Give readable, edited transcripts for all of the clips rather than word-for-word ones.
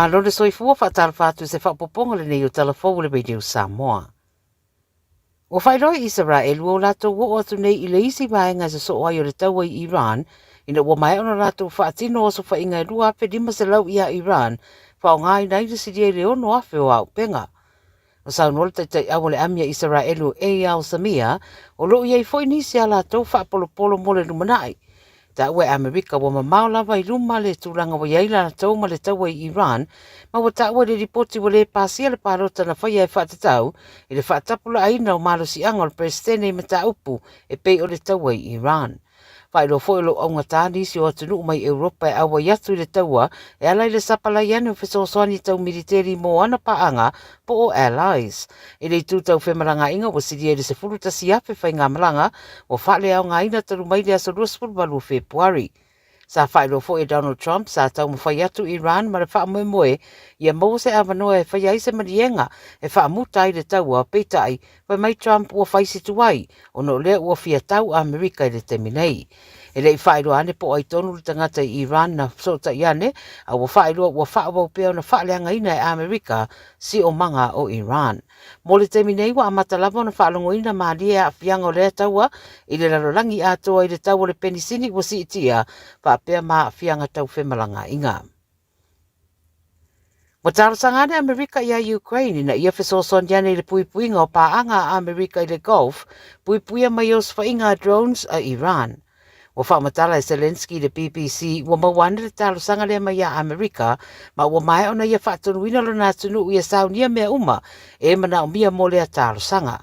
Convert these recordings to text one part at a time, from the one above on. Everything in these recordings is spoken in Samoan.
Malo le soifua faatalofa atu i se faaopoopoga lenei o Tala Fou o le Radio Samoa. Ua faailoa e Isaraelu ua latou oo atu nei i le isi vaega e sosoo ai o le taua i Iran ina ua maea ona latou faatino osofaiga e 2,500 iā Iran faaaogaina ai le silia i le 6,000 o auupega. Na saunoa le taitaiau o le ami a Isaraelu Eyal Zamir, o lo o i ai foi nisi a latou faapolopolo mo le lumanai. Taua e Amerika ua mamao lava i luma le tulaga ua i ai latou ma le taua i Iran, ma ua taua i le lipoti ua le pasia le palota na faia e faatatau i le faatapulaaina o malosiaga o le Peresetene i mataupu e pei o le taua i Iran. Faailoa foi o lo o augata nisi o atunuu mai Europa e auai atu i le taua e ala i le sapalai ane o fesoasoani tau militeri mō ana paaga po o allies. I le itu tau femalagaaiga ua silia i le 11,000 faigamalaga ua faaleaogaina talu mai le aso 28 o Fepuari. Sa faailoa foi e Donald Trump sa taumafai atu Iran ma le faamoemoe ia maua se avanoa e faia ai se maliega e faamuta ai le taua, peitai, fai mai Trump ua fai si tuai ona o lea ua fia tau Amerika i le taimi nei. E le i faailoa ane po o ai tonu le tagata i Iran na fesootai ane, a ua faailoa ua faaauau pea ona faaleagaina e Amerika siomaga o Iran. Mo le taimi nei ua amata lava ona faalogoina malie aafiaga o lea taua i le lalolagi atoa i le tau o le penisini ua siitia faapea ma aafiaga tau femalagaaiga. Ua talosaga ane Amerika iā Ukraine ina ia fesoasoani ane i le puipuiga o paaga a Amerika i le Gulf, puipuia mai osofaiga a drones a Iran. Ua faamatala e Zelensky i le BBC ua maua ane le talosaga lea mai iā Amerika ma ua maea ona ia faatonuina lona atunuu ia saunia mea uma e manaomia mo lea talosaga.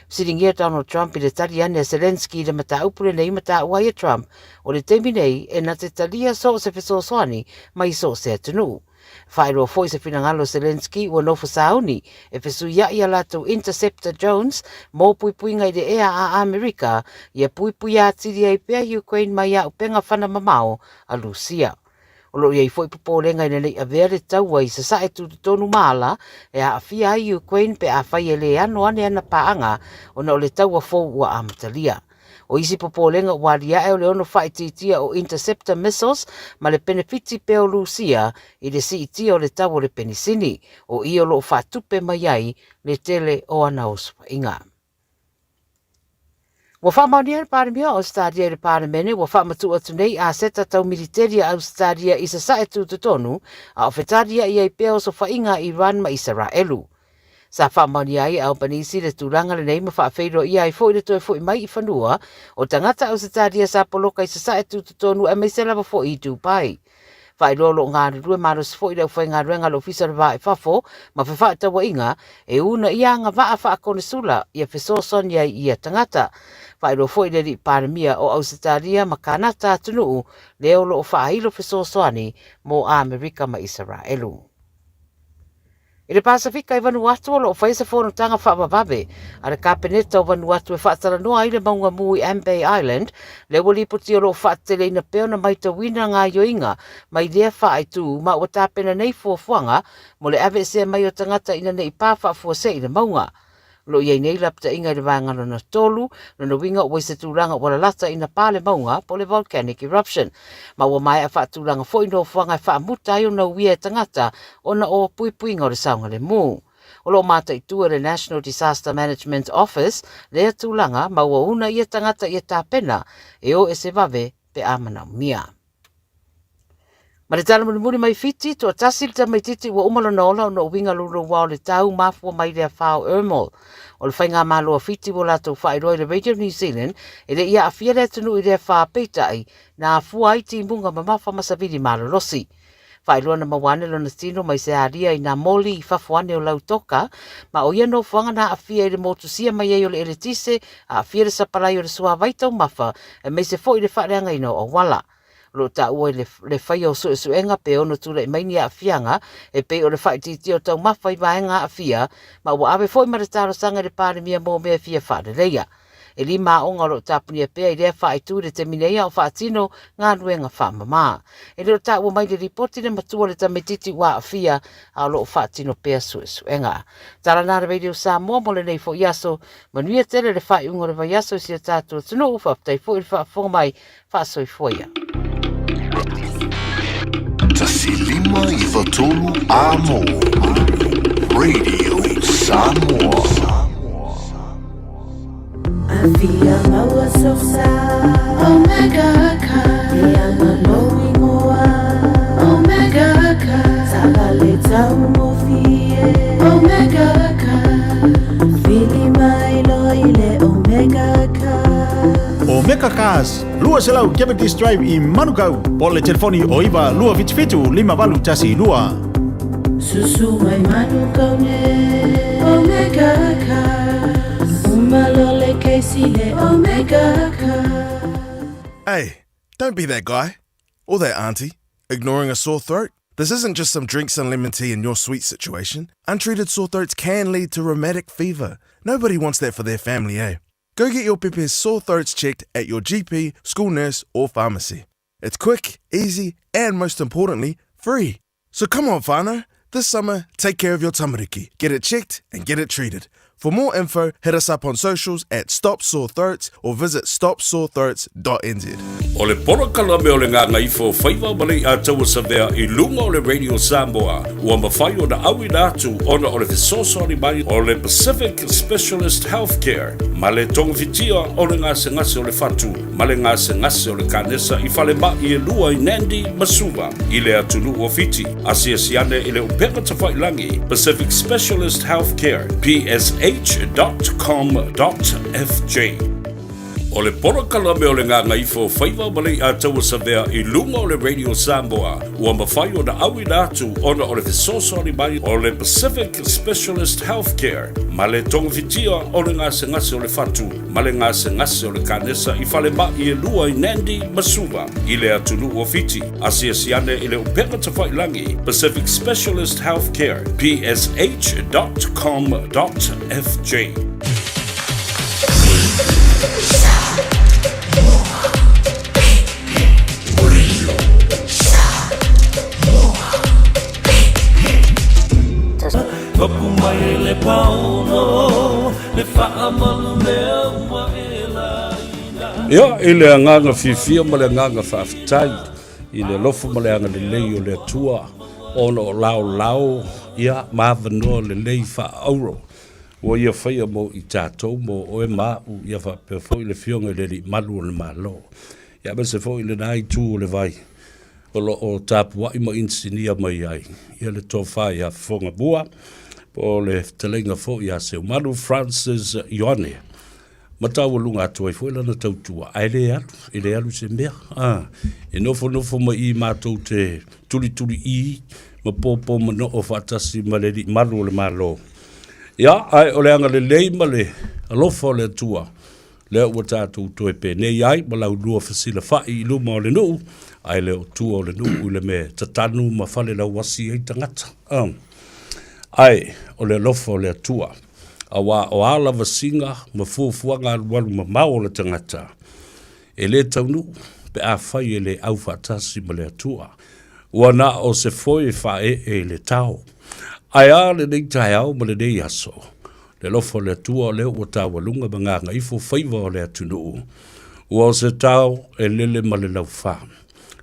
Fesiligia Donald Trump i le tali ane a Zelensky i le mataupu lenei ma taua ai e Trump o le taimi nei e na te talia so o se fesoasoani mai so o se atunuu. Faailoa foi se finagalo o Zelensky ua nofo sauni e fesuiaʻi a latou Interceptor drones mo puipuiga i le ea a Amerika ia puipuia atili ai pea Ukraine mai auupega fana mamao a Lusia. O lo o i ai foi popolega ina nei avea le taua i sasae tutotonu ma ala e aafia ai Ukraine pe afai e le ano ane ana paaga ona o le taua fou ua amatalia. O isi popolega ua aliae o le ono faaitiitia o interceptor missiles ma le penefiti pea o Lusia i le siitia o le tau o le penisini, o i o lo o faatupe mai ai le tele o ana osofaiga. Ua faamaonia e le Palemia o Ausetalia i le Palemene ua faamatuu atu nei aseta tau militeri a Ausetalia i sasae tutotonu a o fetaliai ai pea osofaiga a Iran ma Isaraelu. Sa faamaonia ai e Albanese le tulaga lenei ma faafeiloaia ai foi le toe foi mai i fanua o tagata Ausetalia sa poloka i sasae tutotonu aemaise lava foi i Dubai. Faailoa o lo o galulue malosi foi le aufaigaluega a le Ofisa o le Va i Fafo ma Fefaatauaiga e uunaia agavaa faakonesula ia fesoasoani ai i ia tagata. Faailoa foi le Alii Palemia o Ausetalia ma Kanata atunuu lea o lo o faailo fesoasoani mo Amerika ma Isaraelu. I le Pasefika i Vanuatu o lo o faia se fonotaga faavavave a le Kapeneta o Vanuatu e faatalanoa ai le mauga mū i Ambae Island, lea ua lipoti o lo o faateteleina pea ona maitauina gaoioiga mai lea faaitu ma ua tapena nei fuafuaga mo le aveesea mai o tagata ina ne i pā faafuasei le mauga. O lo o i ai nei lapataiga i le vaega lona tolu, lona uiga ua i se tulaga ua lalata ina pā le mauga po o le volcanic eruption. Ma ua maea faatulaga foi nofoaga e faamuta ai ona uia e tagata ona o puipuiga o le saogalemu. O lo o mataitu e le National Disaster Management Office lea tulaga ma ua una ia tagata ia tapena e o ese vave pe a manaomia. Ma le tala mulimuli mai Fiti, toatasi le tamaititi ua uma lona ola ona o uiga louloua o le tau mafua mai le afa o Ermal. O le faigamalo a Fiti ua latou faailoa i le Radio New Zealand e le i aafia le atunuu i le afa, peitai, na afua ai timuga mamafa ma savili malolosi. Faailoa na maua ane lona tino mai se alia i nā moli i fafo ane o Lautoka, ma o ia nofoaga na aafia i le motusia mai ai o le eletise, aafia le sapalai o le suāwai taumafa, aemaise foi le faaleagaina o auala. O lo o taua i le, le faia o suesuega pe ono tulai mai ni aafiaga e pei o le faaitiitia o taumafa i vaega aafia, ma ua ave foi ma le talosaga i le Palemia mo mea e fia faaleleia. E lima aoga o lo o tapunia pea i lea faaitu i le taimi nei a o faatino galuega faamama. E le o taua mai le lipoti le matua o le tamaititi ua aafia a o lo o faatino pea suesuega. Tala nā le Radio Samoa mo lenei foi aso. Manuia tele le faaiuga o le vaiaso i si o tātou atunuu. Faafetai foi i le faafofoga mai. Faasoifua ia. 1 5 3 Amo Radio Samoa. Afia maua sosa Omega Car Ia malo ingoa Omega Car Savale taugofie Omega Car Vili mai loa i le Omega Car. Omega Cars, 200 Cavendish Drive i Manukau, po o le telefoni o 9 277 5812. Susu mai Manukau nei Omega Cars Uma loa le kesi le Omega Cars. Hey, don't be that guy. Or that auntie, ignoring a sore throat. This isn't just some drinks and lemon tea in your sweet situation. Untreated sore throats can lead to rheumatic fever. Nobody wants that for their family, eh? Go get your pepe's sore throats checked at your GP, school nurse, or pharmacy. It's quick, easy, and most importantly, free. So come on, whānau. This summer, take care of your tamariki. Get it checked and get it treated. For more info, hit us up on socials at Stop Sore Throats or visit stopsorethroats.nz. O le polokalame o le Gagaifo Faiva ma Lei'ataua Savea i luga o le Radio Samoa ua mafai ona auina atu ona o le fesoasoani mai o le Pacific Specialist Healthcare ma le togafitia o le gasegase o le fatu ma le gasegase o le kanesa i falema'i e lua i Nandi ma Suva i le atunuu o Fiti. Asiasi ane i le upega tafailagi Pacific Specialist Healthcare, psh.com.fj. O le polokalame o le Gagaifo Faiva ma Lei'ataua Savea i luga o le Radio Samoa ua mafai ona auina atu ona o le fesoasoani mai o le Pacific Specialist Healthcare ma le togafitia o le gasegase o le fatu ma le gasegase o le kanesa i falema'i e lua i Nandi ma Suva i le atunuu o Fiti. Asiasi ane i le upega tafailagi Pacific Specialist Healthcare, psh.com.fj. Ia, i le agaga fiafia ma le agaga faafetai i le alofa ma le agalelei o le Atua ona o laolao ia ma avanoa lelei faa-auro ua ia faia mo i tatou, mo oe ma a'u, ia faapea foi le Afioga i le Alii Malu o le Malo, ia aemaise foi lena itu o le vai o lo o tapua'i ma inisinia mai ai ia le tofa ia Fofogamua po o le fetalaiga foi ia Seumalu Francis Ioane. Ma taualuga atu ai foi lana tautua, ae le alu, e le alu se mea. A, e nofonofo mai i matou te tulituliī ma pōpō manoo faatasi ma le Alii Malu o le Malo. Ia, ae o le agalelei ma le alofa o le Atua, lea ua tatou toe penei ai ma laulua fesilafa'i i luma o le nuu, ae le o tua o le nuu i le mea e tatanu ma falelauasi ai tagata. A, ae o le alofa o le Atua, Auā o a lava siga ma fuafuaga alualu mamao o le tagata, e lē taunuu pe afai e le aufaatasi ma le Atua. Ua na o se foe e faaee i le tao. Ae a lenei taeao ma lenei aso, le alofa o le Atua o lea ua taualuga ma gagaifo faiva o le atunuu. Ua o se tao e lele ma le laufa.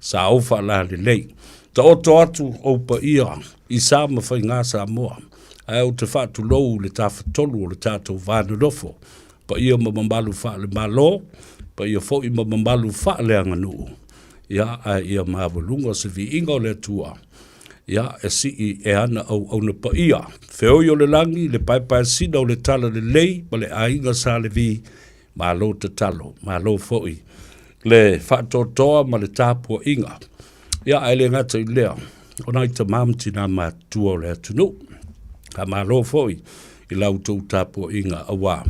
Sa ou faalalelei. Taoto atu ou paia i sa ma faigā Samoa. Ae ou te faatulou i le tafatolu o le tatou va nonofo, paia ma mamalu faale-Malo, paia foi ma mamalu faaleaganuu. Ia, ae ia maualuga se viiga o le Atua, ia, e sii e ana auauna paia. Feoi o le lagi, le paepaesina o le talalelei ma le aiga Sa Levi, malo tatalo, malo foi le faatoatoa ma le tapuaiga. Ia, ae le gata i lea, o nai tama ma tinā matutua o le atunuu. Faamalo foi i la outou tapuaiga auā,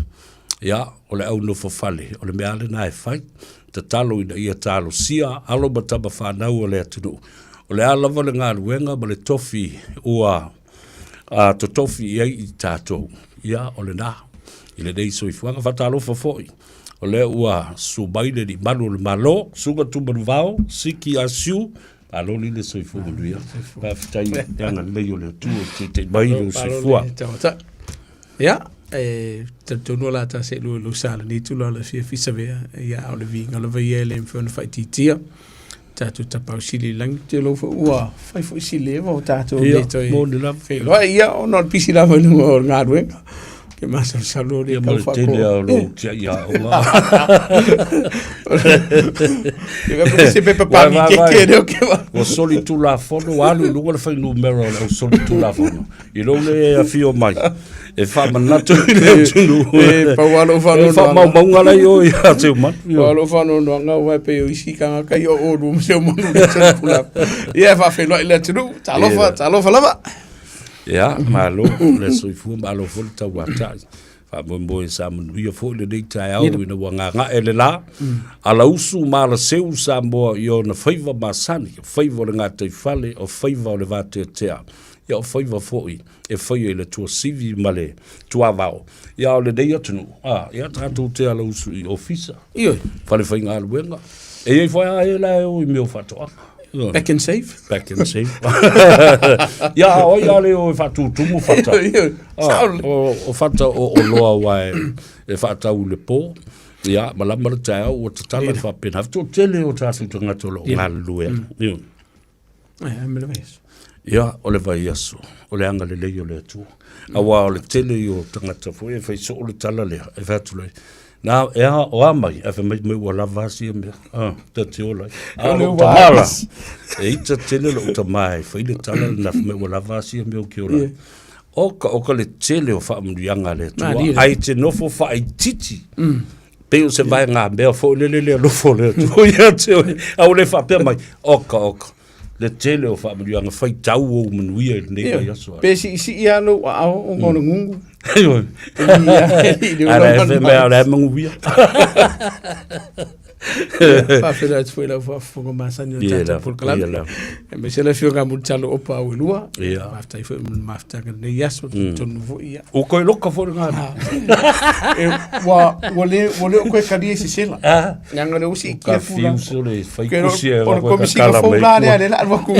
ia, o le au nofo fale, o le mea lava lena e fai, tatalo ina ia talosia alo ma tama fanau o le atunuu. O le a lava le galuega ma le tofi ua a totofi i ai i tatou, ia, o lena, i lenei soifuaga. Faatalofa foi O lea ua susu mai le Alii Malu o le Malo, Susuga Tumanuvao, Siki Asiu, malo li le soifua manuia. Faafetai i le agalelei o le Atua i teitei mai lou soifua. Ia, e talitonu o le a ta seelua i lou sa lenei itula o le afiafi Savea, ia a o le viiga lava ia e le mafai ona faaitiitia. Tatou tapau sili i lagi te lou foi ua fai foi si leva o tatou Ia, le toe moni lava. feiloai ia ona o le pisi lava i luga o le galuega. Ke masalosalo le Ia ma tau le tele faakoa. lava o lou tiai aoga. Ke se pepa Uai, pami vai, ke vai. ke leo ke va. Ua solitulafono, ua alu i luga le fuainumera o le ausolitulafono i lou le afio mai e faamanatu i le atunuu. E pau lava lou E faanoanoaga. faamaumauga la i o ia Seumanu. Pau lava lou faanoanoaga aua e pei o isi tagata ia o oulua ma Seumanu i le solitulafono. Ia e faafeiloai le atunuu. Talofa, talofa lava. Ia, malo le soifua, malo foi le tauatai. Faamoemoe sa manuia foi lenei taeao ina ua gaga'e le la, alausu ma alaseu Samoa i ona faiva masani, o faiva o le gataifale, o faiva o le vateatea, ia o faiva foi e faia i le tuasivi ma le tuavao. Ia a o lenei atunuu, a, ia tatou te alausu i ofisa, Ioe. falefaigaluega, e i ai foi lava e la e o i mea o faatoaga. Back and save. Back and save. Ia, a oi a le o e faatutumu fata. Sao le. O fata o oloa aua e faatau i le po. Ia, malama le taeao ua tatala e faapena. Toatele o tatou tagata o lo o galulue ai. Ioe. Ai, me le vaiaso. Ia, o le vaiaso, o le agalelei o le Atua. Aua o le tele ia o tagata foi e fai soo le tala lea, e fai atu loa, na, e a, o a mai, ae fai mai, mai ua lava a sia mea, ah, ta te ola ai. A o lou tama la, e ita tele lou tama e fai le tala lena, fai mai ua lava a sia mea o ke ola ai. Oka, oka le tele o faamanuiaga a le Atua, ae te nofo faaitiiti Pei o se vaega mea foi lele le alofa o le Atua ia te oe. A ua le faapea mai, oka, oka, le tele o faamanuiaga, faitau ou manuia i lenei Ioe. vaiaso. Pe siisii lava lou aao ona o le gugu. Ioe. Ioe. A la e mea o la e manuia. Faafeiloai atu foi i lau faafofoga masani o le Ia tatou lava, polokalame. ia lava. Aemaise le afioga ia Mulitalo Opa Auelua. Ia. Faafetai foi mo le mafutaga i lenei aso, talitonu foi ia. Ua toe loka foi le galuega. E, ua, ua le, ua le o koe talia i se sela. Ah. Leaga o lea ua siitia Ka tulaga. fiu se le fai Ke o kusi e o le koe komesina kakala fou mai la tua. lea lea la alu atu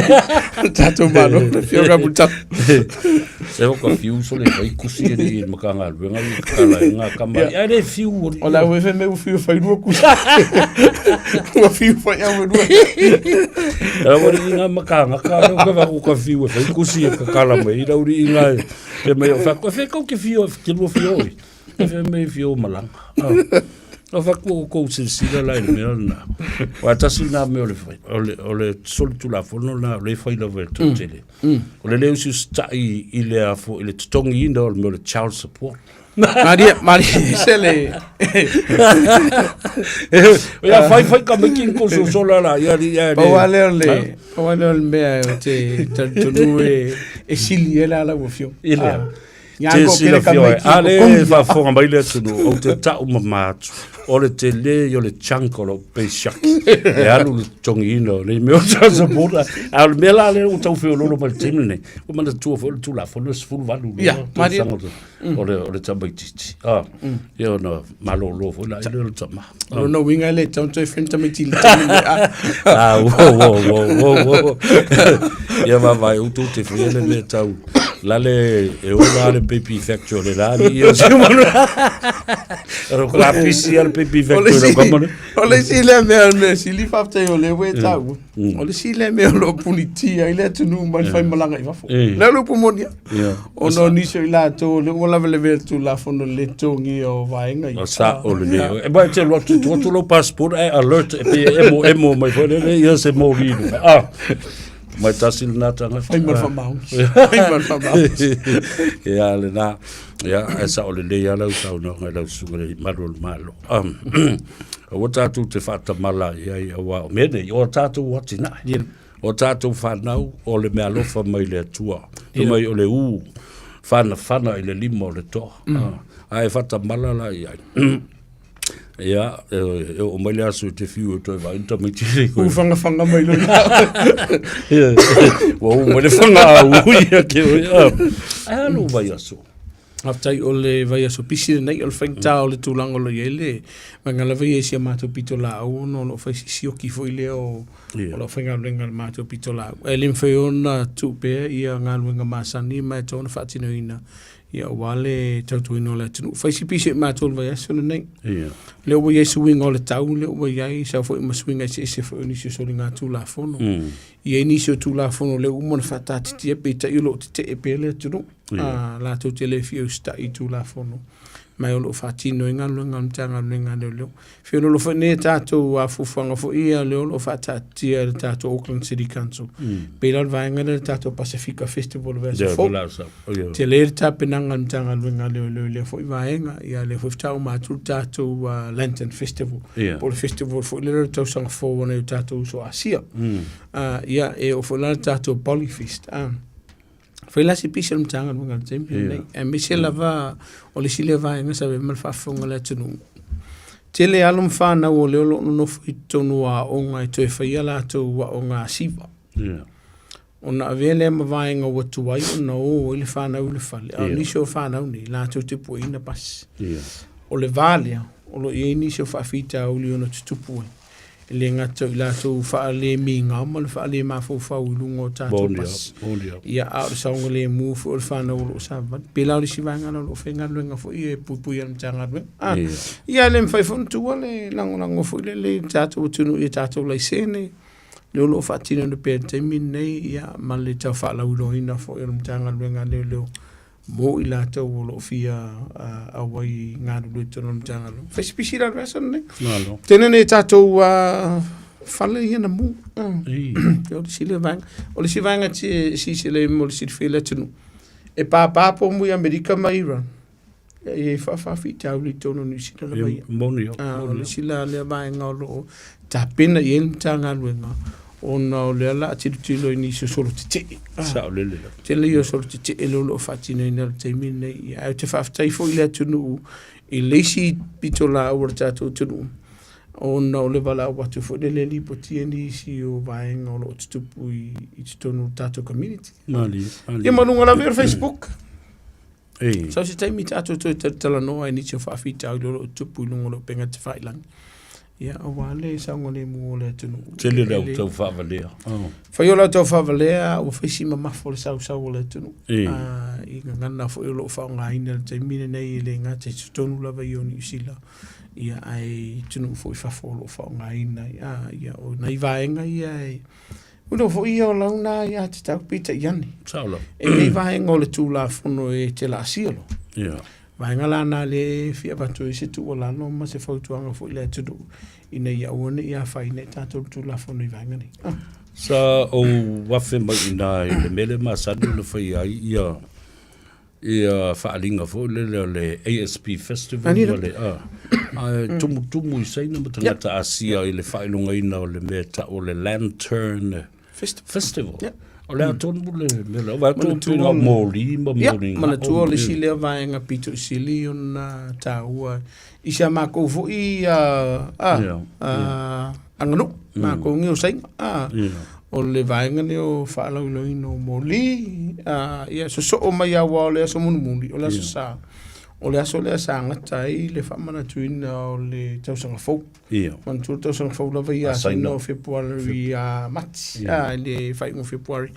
le tatou Malo, le afioga ia Mulitalo. Se o ka fiu so le fai kusi e ni Matagaluega i kakala ai ngā kamari. Ai le fiu o O la ua fai mai ua fiu e fai lua kusi. Ua fiu fai au e lua. Lau alii ngā makanga ka leo ka whaku ka fiu e fai kusi e kakala mai. Lau alii ngā e mai o whaku. E whai kau ke fiu, ke lua fiu oi. E whai mai fiu o malanga. O whaku o kou silasila la i le mea lena. Wa tasi nā mea o le whai. O le, o le solitulafono lena, o le whai lava e tōtele. O le leo usiusitai i le afo, i le totogiina o le mea o le child support. Maria, Maria, se le... Ia fai fai ka miki ko so so la la ia ia. Pau lava lea o le, pau lava lea o le mea ou te talitonu e, e sili ai la lau afioga. I lea. Ia Te ko kele ka silafia oe. maiki A ko le kongi. faafofoga mai le atunuu, ou te tau mama atu, o le tele o le chunk o lou paycheck e alu i le totogiina o nei mea o child support. A o le mea la lea ua tau feoloolo mai le taimi lenei, ua manatua foi o le Tulafono e 18 Ia, malie. tausaga o le, o le tamaitiiti. Ah, ia ona malolo foi la i lea o le tama. O lona uiga e le tatau ona toe fai ni tamaiti i le taimi lenei. Ah, Ah, wo, wo, wo, wo, wo. Ia vaavaai outou te faia le mea tau lale e ola le baby factory o le la ni ia se manu. Ero ko la pisi a le baby O le factory isi, o kamane. o le isi lea mea, o le mea sili faafetai o lea ua e taua. O le isi lea mea o lo o punitia ai le atunuu mai le faimalaga i fafo. Lea o le upu moni lava. Ona o nisi o i latou o lea ua lavelavea le Tulafono i le totogia o vaega ia. O sa o le leo. E mai te alu atu, tuu atu lou passport ae alert e pei e emo emo mai foi lele ia se moli i luga. Ah. Mai tasi lena tagata. Fai ma le faamaoni. Fai ma le faamaoni. Ia lena. Ia, ae sao lelei lava lau saunoaga i lau susuga i le Malu o le Malo. Aua tatou te faatamala i ai aua o mea nei, o a tatou atinae. O tatou fanau, o le meaalofa mai le Atua. Fai mai o le ū fanafana i le lima o le toa. Ae faatamala la i ai. Ia, e oo mai le aso i te fiu e toe vaai ni tamaiti nei koe. Ū fagafaga mai lona. Ua ū mai le faga au ia ke oe. Ae a lou vaiaso? Faafetai o le vaiaso pisi lenei, o le faigata o le tulaga o lo o i ai le vaega lava ia i si a matou pitolaau ona o lo o fai si sioki foi lea o o lau faigaluega i le matou pitolaau. Ae le mafai ona tuu pea ia galuega masani ma e tatau ona faatinoina Ia aua le tautuaina o le atunuu. Fai si pisi i matou i le vaiaso lenei. Ia. Lea ua i ai suiga o le tau, lea ua i ai sau foi ma suiga eseese foi o nisi o soligatulafono. I ai nisi o Tulafono lea ua uma ona faataatitia, peitai o lo o tetee pea le atunuu. Ia. Latou te le fia usitai i Tulafono, ma o lo o faatino ai galuega a le Matagaluega a Leoleo. Feoloolo foi nei a tatou fuafuaga foi ia lea o lo o faataatitia e le tatou Auckland City Council. Pei la o le vaega lea o le tatou Pasifika Festival o le vaiaso Lea fou. la sau. Ia. Tele le tapenaga a le Matagaluega a Leoleo i lea foi vaega. Ia lea foi faatoa uma atu le tatou Lantern Festival. Ia. Po o le festival foi lea o le tausaga fou a nai o tatou uso Asia. Ia, e oo foi la le tatou Polyfest. Fai la se pisi o le Matagaluega i le taimi lenei. Aemaise lava o le isi lea vaega sa avea ma le faafofoga a le atunuu. Tele alo ma fanau o lea o lo o nonofo i totonu o aoga e toe faia a latou aoga siva. Ona avea lea ma vaega ua tuai ona o ai le fanau i le fale, a o nisi o fanau nei latou te pueina pasi. O le va lea o lo o i ai nisi o faafitauli ona tutupu ai. E le gata o i latou faalemigao ma le faalemafaufau i luga o tatou pasi. Ia, a o le saogalemu foi o le fanau o lo o savavali. Pei la o le isi vaega lea o lo o faigaluega foi e puipui e le Matagaluega. Ah, ia, e le mafai foi ona tuua le lagolago foi lele i le tatou atunuu i a tatou laisene, lea o lo o faatinoina pea i le taimi lenei, ia, ma le tau faalauiloaina foi o le Matagaluega a Leoleo mo i latou o lo o fia auai i galulue i totonu o le Matagaluega. Fai se pisi la le vaiaso lenei. Malo. Tele nei tatou fale ia na mu. O le isi lea vaega. O le isi vaega e silasila i ai mo le silafia e le atunuu, e pāpā pomu i Amerika ma Iran, ia e i ai faafaafitauli i totonu o Niu Sila lava ia. Moni ia. O le isi la lea vaega o lo o tapena i ai le Matagaluega, ona o lea o le a tilotilo i nisi o solo tetee. Sao lele lava. Tele ia o solo tetee lea o lo o faatinoina i le taimi lenei. Ia, ae ou te faafetai foi i le atunuu i le isi pitolaau a le tatou atunuu, ona o le valaau atu foi lele e lipotia nisi o vaega o lo o tutupu i totonu o le tatou community. Malie, malie. Ia ma luga lava ia o le Facebook. Ei. Sau se taimi tatou toe talanoa ai nisi o faafitauli o lo o tutupu i luga o le upega tafailagi. Ia, aua le saogalemu o le atunuu. Tele le au tau faavalea. Oh. Fai o le au tau faavalea, ua fai si mamafa o le sausau o le atunuu. Ei. I gagana foi o lo o faaaogaina i le taimi lenei e le gata i totonu lava i o Niu Sila, ia, ae i atunuu foi i fafo o lo o faaaogaina. Ia, o nai vaega ia e Ulo foi ia o launa ia te tau peitai ane. Sao lava. E i ai vaega o le Tulafono e te laasia loa. Ia. Vaega la na lea e fia avatu ai se tuualalo ma se fautuaga foi i le atunuu ina ia aua ne i afaina i tatou le Tulafono i vaega nei. Ah. Sa ou afe mai i ina i le mea lea e masani ona faia ai ia ia faaaliga foi lele o le ASP Festival ma le a ae tumutumu i Saina ma tagata Asia i le faailogaina o le mea e tau o le Lantern Festival. O le a tonu le mea lea, vaai atu pei na o moli ma moli. Ia, manatua o le isi lea vaega pito i sili ona taua i si a makou foi aganuu, makou nei o Saina. O le vaega lea o faalauiloaina o moli, ia sosoo mai lava aua o le aso mulimuli, o le aso Sa, o le aso lea sa gata ai le faamanatuina o le tausaga fou. Ia. Manatua le tausaga fou lava ia a Saina o Fepuari ia Mati, i le faaiuga o Fepuari,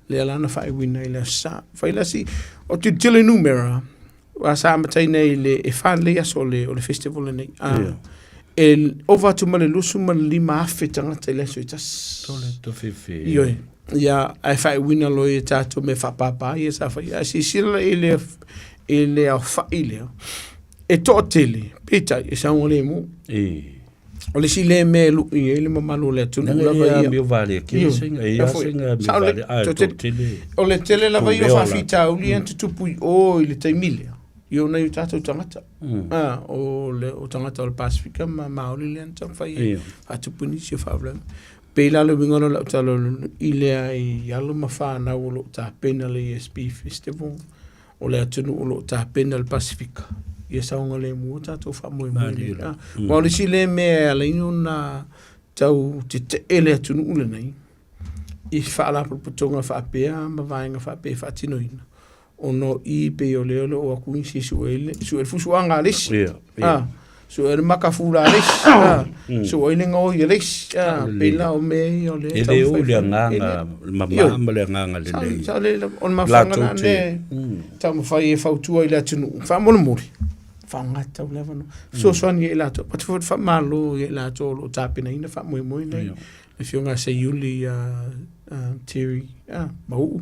lea la na faaiuina ai le aso Sa. Fai la si, o tilotilo i numera, Aua sa amataina i le e fa lelei aso o le, o le festival lenei. Ah, Ia. E ova atu ma le 25,000 tagata i le aso e tasi. Tole to fefe. Ioe. Ia, ae faaiuina loa i tatou mea faapāpā ia sa fai. Ae silasila la i le, i le aofai lea, e toatele, peitai, e saogalemu. E. O le isi lea mea e lui ai le mamalu o le atunuu Nanga lava ia ia. mea vale ke Ioe. senga e Ia ia foi. senga mea Sao le- vale a to to tele. tele. O le tele lava ia o Pulea o la- faafitauli ia na tutupu i o i le taimi lea, i o nai o tatou tagata. Ah, o le o tagata o le Pasifika ma Maori lea na taumafai e Ia. faatupu nisi o faalavelave. Pei la le uiga lea o lau tala i lea i alo ma fanau o lo o tapena le ESP Festival, o le atunuu o lo o tapena le Pasifika, ia saogalemu o tatou faamoemoe Malie nei. la. Ah, aua o le isi lea mea e ala ai ona tau tetee le atunuu lenei i faalapotopotoga faapea ma vaega faapea e faatinoina, ona o i pei o lea o lo o o atu isi e sue le, sue le fusuaga a le isi. Ia, ia. Ah, Sue ai le makafula a le isi, a, sue ai le gaoi a le isi, a, pei la o mea ia o lea E le ou le agaga mama ma le agaga lelei. Sa le o le mafuaaga lena lea e taumafai e fautua i le atunuu, faamolemole, faaaoga tatau le avanoa. Fesoasoani ia i latou, avatu foi le faamalo ia i latou o lo o tapenaina faamoemoe nei. Le Afioga ia Seiuli ia Terry Mauu,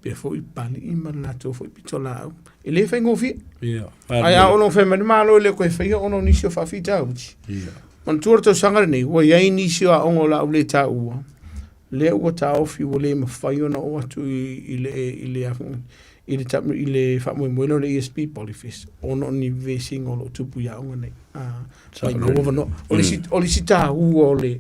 faapea foi Papalii ma le latou foi pitolaau. E le faigofie. Ia. Ae a oo loa fai mai le Malo e le toe faia ona o nisi o faafitauli. Ia. Manatua le tausaga lenei, ua i ai nisi o aoga o le a ou le taua, lea ua taofi ua le mafai ona oo atu i le i le i le i le faamoemoe lea o le ESP Polyfest ona o ni vesiga o lo o tupu i aoga nei. Maumau avanoa. O le isi, o le isi taua o le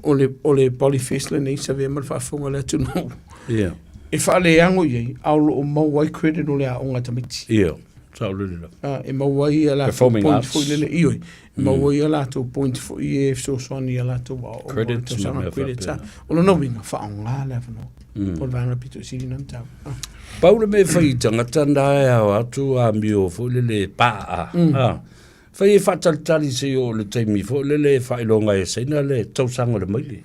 o le o le Polyfest lenei sa avea ma le faafofoga a le atunuu. Ia. E faaleago i ai, a o lo o maua ai credit o le aoga a tamaiti. Ia. Sao lele la. Ah, e maua ai a latou Performing point arts. foi lele, ioe, e maua ai a latou point foi e fesoasoani i a latou aoaoga o le Credits ma tausaga mea credits, faapena. ah. O lona uiga, faaaoga le avanoa. O le vaega pito i sili na mataupu. Ah. Pau le mea e fai i tagata na e ao atu amio foi lele e paa. Ah. Fai e faatalitali se i oo i le taimi foi lele e faailoga ai e Saina le tausaga o le maile.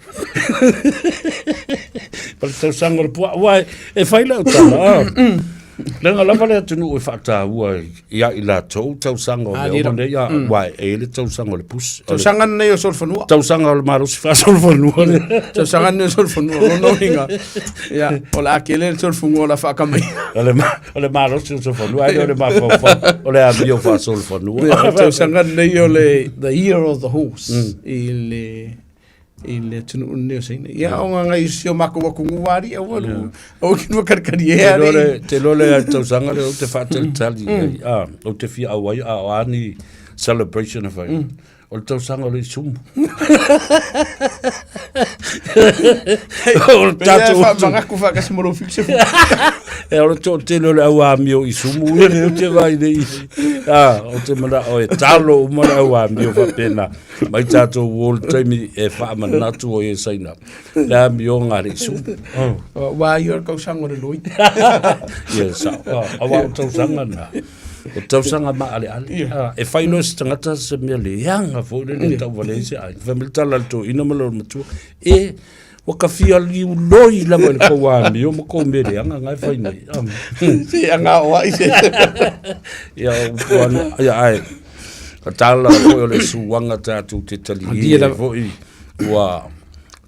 Ma le tausaga o le puaa. Aua e fai lau tala, ah. Leaga lava le atunuu e faataua ia i latou tausaga o mea uma nei, ah, aua e i ai le tausaga o le pusi. Tausaga lenei o solofanua. Tausaga o le malosi faasolofanua. Tausaga lenei o solofanua. Lona uiga, ia, o le a tele le solofanua o le a faakamai. O le O le malosi o solofanua, ae le o le mafaufau, o le amio faasolofanua. Ia, o le tausaga lenei o le the year of the horse i le i le atunuu lenei o Saina. Ia, o ngā ngai si o mākou atunuu a alii, aua lu, aua ki nua karikari e alii. Te loa le tausaga lea ou te faatalitali i ai, ah, ou te fia auai a o a ni celebration e fai. O le tausaga o le isumu. O le tatou Faamagaku faakasi ma lou fixe fu. E o le toatele o le au amio isumu ia lea ou te vaai nei. Ah, ou te manao e talo uma le au amio faapena. Mai tatou o le taimi e faamanatu o e Saina. Le amioga a le isumu. Oh. Ua ia o le tausaga o le loi. Ia, sao. Ah, aua o tausaga na. O tausaga maaleale. Yeah. E fai loa se tagata se mea leaga foi lele yeah. tauvalea ai se aiga. Fai mai le tala a le toeaina ma lona matua, e, ua ka fia liuloi lava i le kou amio ma kou mea leaga nga e fai nei. Se anga o ai se. Ia, upu ana, ia, ai, ka tala foi o le suaga tatou te talie foi, ua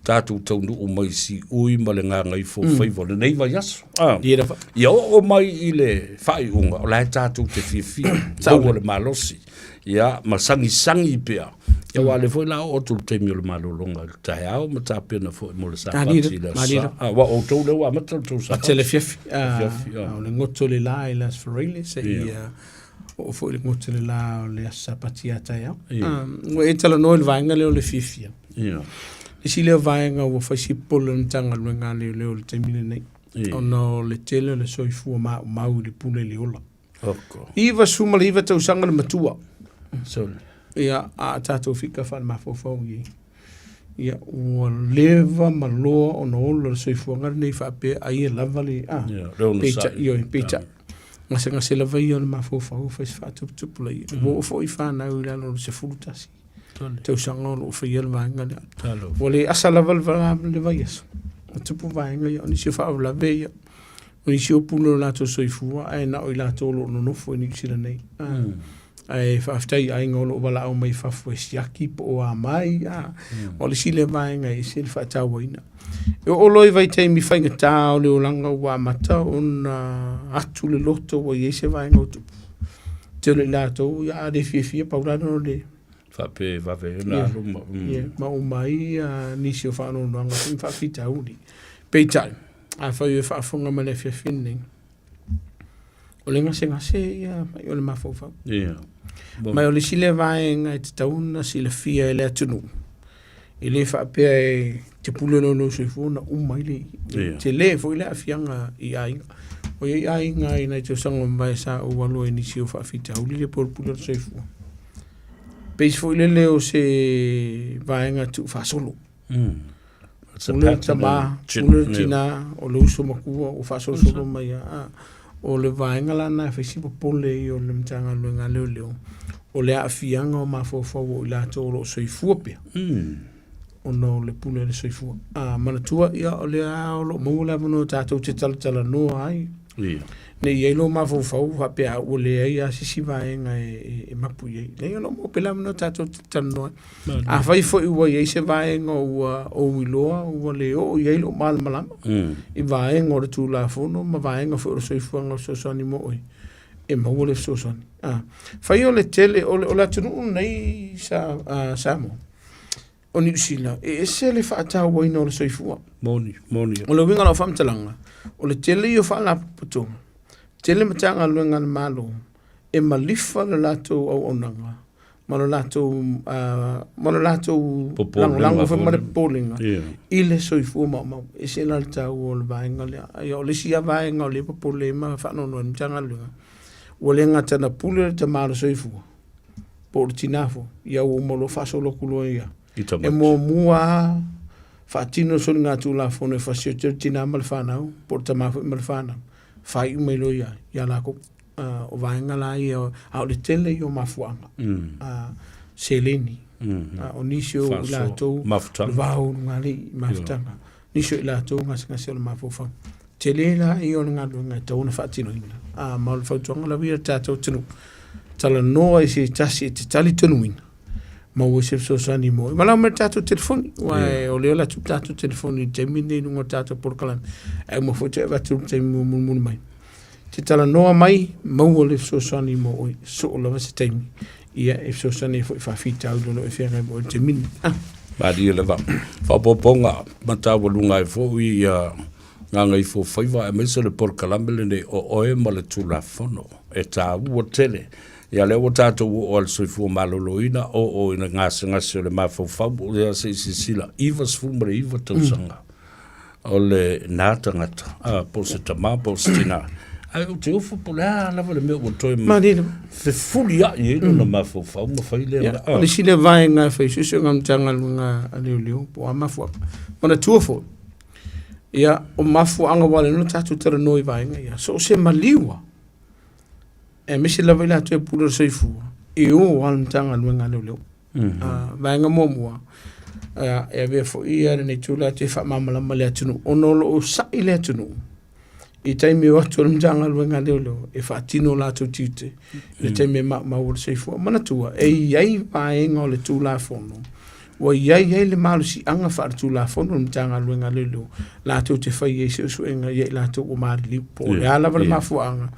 tatou taunuu mai siui ma le gagaifo mm. faiva o lenei vaiaso. Ah. Ia oo mai i le faaiuga, o la e tatou te fiafia, maua le malosi, ia, ma sagisagi pea. Ia aua o lea foi la oo atu le taimi o le malologa i le taeao ma tapena foi mo le Sapati i le aso Sa. Ah, aua o outou lea ua amata le tou Sapati. Amata le afiafi. Afiafi, ah. O le goto le la i le Aso Faraile, seia oo foi le goto le la o le Aso Sapati a taeao. Ua e talanoa i le vaega lea o le fiafia. Ia. Le isi lea vaega ua fai si popole o le Matagaluega a Leoleo i le taimi lenei. Ona o le tele o le soifua maumau i le pule i le ola. Oko. 99 tausaga le matua. Sorry. Ia, a tatou fika faale-mafaufau i ai. Ia, ua leva ma loa ona ola le soifuaga lenei faapea ai e lava le, a, Ia, le onosai. peitai, ioe, peitai. Gasegase lava ia o le mafaufau fai se faatuputupulaia. Ua oo foi fanau i lalo o le 11 tausaga o lo o faia le vaega lea. Ua le asa lava le vaiaso, ua tupu vaega ia, o nisi o faalavelave ia, o nisi o pule o latou soifua, ae na o i latou o lo o nonofo i Niu Sila nei. Ae faafetai i aiga o lo o valaau mai fafo e siaki po o a mai, o le isi lea vaega e ese le faatauaina. E oo loa i vaitaimi faigata o le olaga ua amata ona atu le loto ua i ai se vaega o tupu. Tele i latou, ia a le fiafia, pau la lea o le Faapea e vave ai ona alu ma... Ia, ma uma ai nisi o faanoanoaga foi ma faafitauli. Peitai, afai e faafofoga mai i le afiafi lenei, o le gasegase ia mai o le mafaufau. Ia. Ma o le isi lea vaega e tatau ona silafia e le atunuu, e le faapea e te pule loa i lou soifua ona uma ai lea. Ia. Tele foi le aafiaga i aiga. O i ai aiga i nai tausaga ua mavae sa ou alu ai i nisi o faafitauli le pulepule o le soifua. Pei foi lele o se vaega tuufaasolo. O le tama, o le tina, o le uso matua ua faasolosolo mai lava. O le vaega la lena e fai si popole ia o le Matagaluega a Leoleo, O le aafiaga o mafaufau o i latou o lo o soifua pea, ona o le pule a le soifua. A manatua, ia, o lea lava o lo o maua le avanoa tatou te talatalanoa ai. Ia. Ne i ai lou mafaufau faapea ua leai lava se isi vaega e, e, e mapu i ai. Leai, o lo o maua pea le avanoa tatou te talanoa ai. Afai foi ua i ai se vaega ua ou iloa ua le oo i ai lou malamalama i vaega o le Tulafono ma vaega foi o le soifuaga o fesoasoani mo oe, e maua le fesoasoani. A fai o le tele o le, o le atunuu lenei sa, Samoa, o Niu Sila, e ese le faatauaina o le soifua. Moni, moni. O le uiga o lau faamatalaga, o le tele ia o faalapotopotoga, tele Matagaluega a le Malo e malifa le latou auaunaga ma le latou, ma le latou lagolago foi ma le popolega i le soifua maumau. E ese la le taua o le vaega lea. Ia, o le isi lava vaega o lea e popole ai ma faanoanoa ai le Matagaluega, ua le gata ina pule le tama o le soifua, po o le tina foi, ia ua uma loa faasolo atu loa ia. E muamua lava faatino le soligatulafono e fasioti ai le tina ma le fanau, po o le tama foi ma le fanau, faaiu mai loa ia, ia latou. O vaega la ia, a o le tele ia o mafuaaga, seleni, o nisi o i latou, le va o ulugalii, mafutaga, nisi o i latou gasegase o le mafaufau. Tele la ia o le galuega e tatau ona faatinoina, ma o le fautuaga lava ia i le tatou atunuu, talanoa i se tasi e te talitonuina, maua ai se fesoasoani mo oe. Valaau mai i le tatou telefoni, aua o lea o le a tuu le tatou telefoni i le taimi lenei i luga o le tatou polokalame, ae uma foi toe avatu i le taimi mulimuli mai. Te talanoa mai, maua le fesoasoani mo oe, soo lava se taimi, ia e fesoasoani ai foi i faafitauli o lo o e feagai ma oe i le taimi lenei. Ah. Malie lava. Faaopoopoga mataualuga ai foi ia Gagaifofaiva aemaise le polokalame lenei o oe ma le Tulafono e taua tele. Ia lea ua tatou oo i le soifua maloloina, oo i le gasegase o le mafaufau, ia se i silasila, 99 tausaga. O lena tagata, a, po o se tama po o se tina, ae ou te ofo po o le a lava le mea ua toe Malie. fefuliai ai lona mafaufau ma fai lea mea. O le isi lea vaega e fai suesuega a le Matagaluega a Leoleo po o a mafuaaga. Manatua foi, ia, o mafuaaga ua ala ai ona tatou talanoa i vaega ia, so o se maliu lava, aemaise lava i latou e pule i le soifua, e o lava le Matagaluega a Leoleo. Vaega muamua, e avea foi ia lenei itula e faamalamalama i le atunuu, ona o lo o sa'i le atunuu i taimi e o atu ai le Matagaluega a Leoleo e faatino o latou tiute i le taimi e maumau ai le soifua. Manatua, e i ai vaega o le Tulafono ua i ai ai le malosiaga faaletulafono o le Matagaluega a Leoleo latou te fai ai suesuega ia i latou ua maliliu, po o le a lava le mafuaaga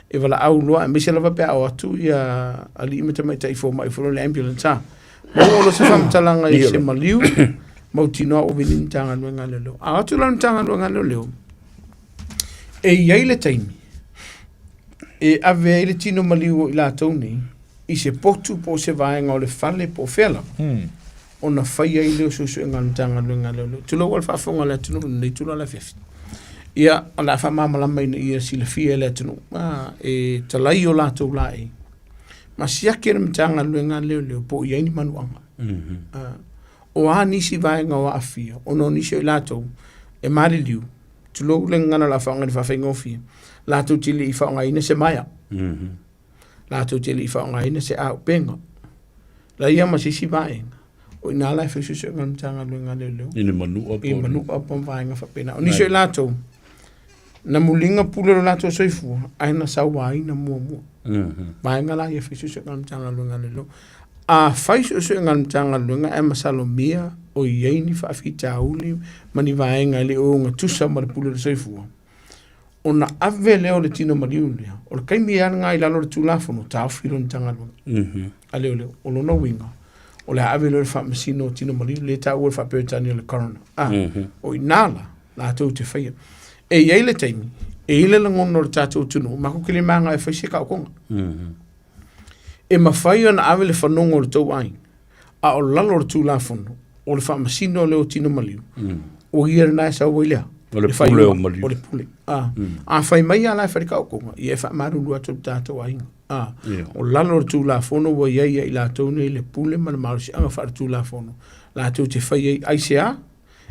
e valaau loa aemaise lava pe a o atu ia alii ma tamaitai fomai foi le ambulance a maua loa se faamatalaga i se maliu mautinoa ua vili le Matagaluega a Leoleo. A o atu la le Matagaluega a Leoleo, e i ai le taimi e ave ai le tino maliu o i latou nei i se potu po o se vaega o le fale po o fea lava, ona fai ai lea o suesuega a le Matagaluega a Leoleo. Tulou a le faafofoga a le atunuu i lenei itula o le afiafi. Ia, o le a faamalamalama ina ia silafia e le atunuu, e talai o latou laei ma siaki e le Matagaluega a Leoleo po o i ai ni manuaga. O a nisi vaega o aafia ona o nisi o i latou e maliliu, tulou le gagana o le a faaaoga i le faafaigofie, latou te le i faaaogaina se maea. Latou te le i faaaogaina se auupega. Leai ma se isi vaega, o i ina la e fai suesuega a le Matagaluega a Leoleo. I le manua po o. I manua po o vaega faapena. O nisi o i latou, na muliga pule o lo latou soifua, ae na sauaina muamua. Vaega la ia e fai suesuega a le Matagaluega a Leoleo. A fai suesuega a le Matagaluega ae masalomia o i ai ni faafitauli ma ni vaega e le o ogatusa ma le pule o le soifua, ona ave lea o le tino maliu lea, o le taimi lava lena i lalo o le Tulafono, taofi loa le Matagaluega a Leoleo. O lona uiga, o le a ave loa i le faamasino o tino maliu, lea e taua i le faa-Peretania o le coroner. O i ina la, latou te faia. E i ai le taimi, e i ai le lagona o le tatou atunuu, matou te le maga e fai se taotoga. E mafai ona ave le fanoga o le tou aiga, a o lalo o le Tulafono, o le faamasino lea o tino maliu, o ia lena e sau ai lea. O le pule o maliu. O le pule. A fai mai lava la e fai le taotoga, ia e faamalulu atu i le tatou aiga. O lalo o le Tulafono ua i ai ia i latou nei le pule ma le malosiaga faaletulafono, latou te fai ai aisea?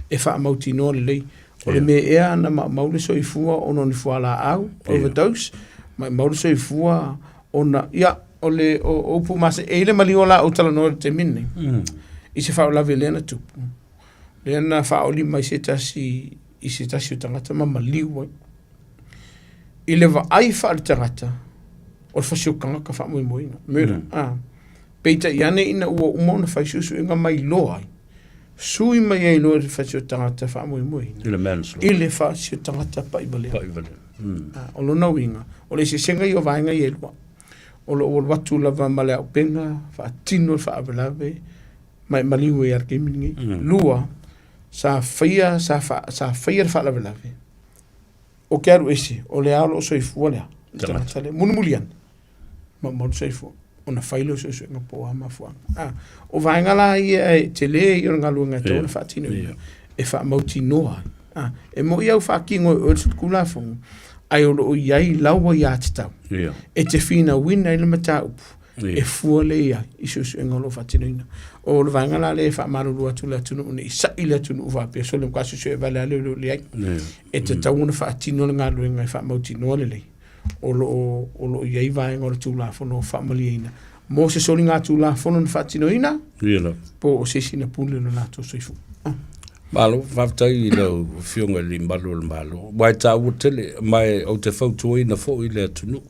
E faamautinoa lelei. O le mea ea na maumau le soifua ona o ni fualaau, overdose, maumau le soifua ona, ia, O le o, o upu mase e i le maliu o la ou talanoa i le taimi lenei. I se faalavelave lea na tupu. Lea na faaoli mai se tasi i se tasi o tagata ma maliu ai. I le vaai faaletagata, o le fasiokagaka faamoemoeina, murder. Peitai ane ina ua uma ona fai suesuega ma iloa ai, sui mai ai loa le fasiotagata faamoemoeina I le manslaughter. i le fasiotagata pa'ivalea. Pa'ivalea. Ah, o lona uiga, o le eseesega ia o vaega ia e lua. O lo o alu atu lava ma le auupega, faatino le faalavelave, ma e maliu ai lava i le taimi lenei. Lua, sa faia, sa sa faia le faalavelave, o ke alu ese, o lea o lo o soifua lea, le tagata lea, mulimuli ane, maumau le soifua, ona fai lea o suesuega po o a mafuaaga. Ah, o vaega la ia e tele ia o le galuega e tatau ona faatinoina, e faamautinoa ai. Ah, e moni au faatino e oe le Tulafono, ae o lo o i ai lau aiatatau e te finauina ai le mataupu e fua lea i ai i suesuega o lo o faatinoina. O le vaega la lea e faamalulu atu le atunuu ne i sa'i le atunuu faapea sole matua suesue vale lava leoleo leai. E tatau ona faatino le galuega e faamautinoa lelei o lo o, o lo o i ai vaega o le Tulafono o faamalieina mo se soligatulafono na faatinoina po o se isi na pule lo latou soifua. Malo, faafetai i lau Afioga i le Malu o le Malo. Aua e taua tele, ma e ou te fautuaina foi le atunuu.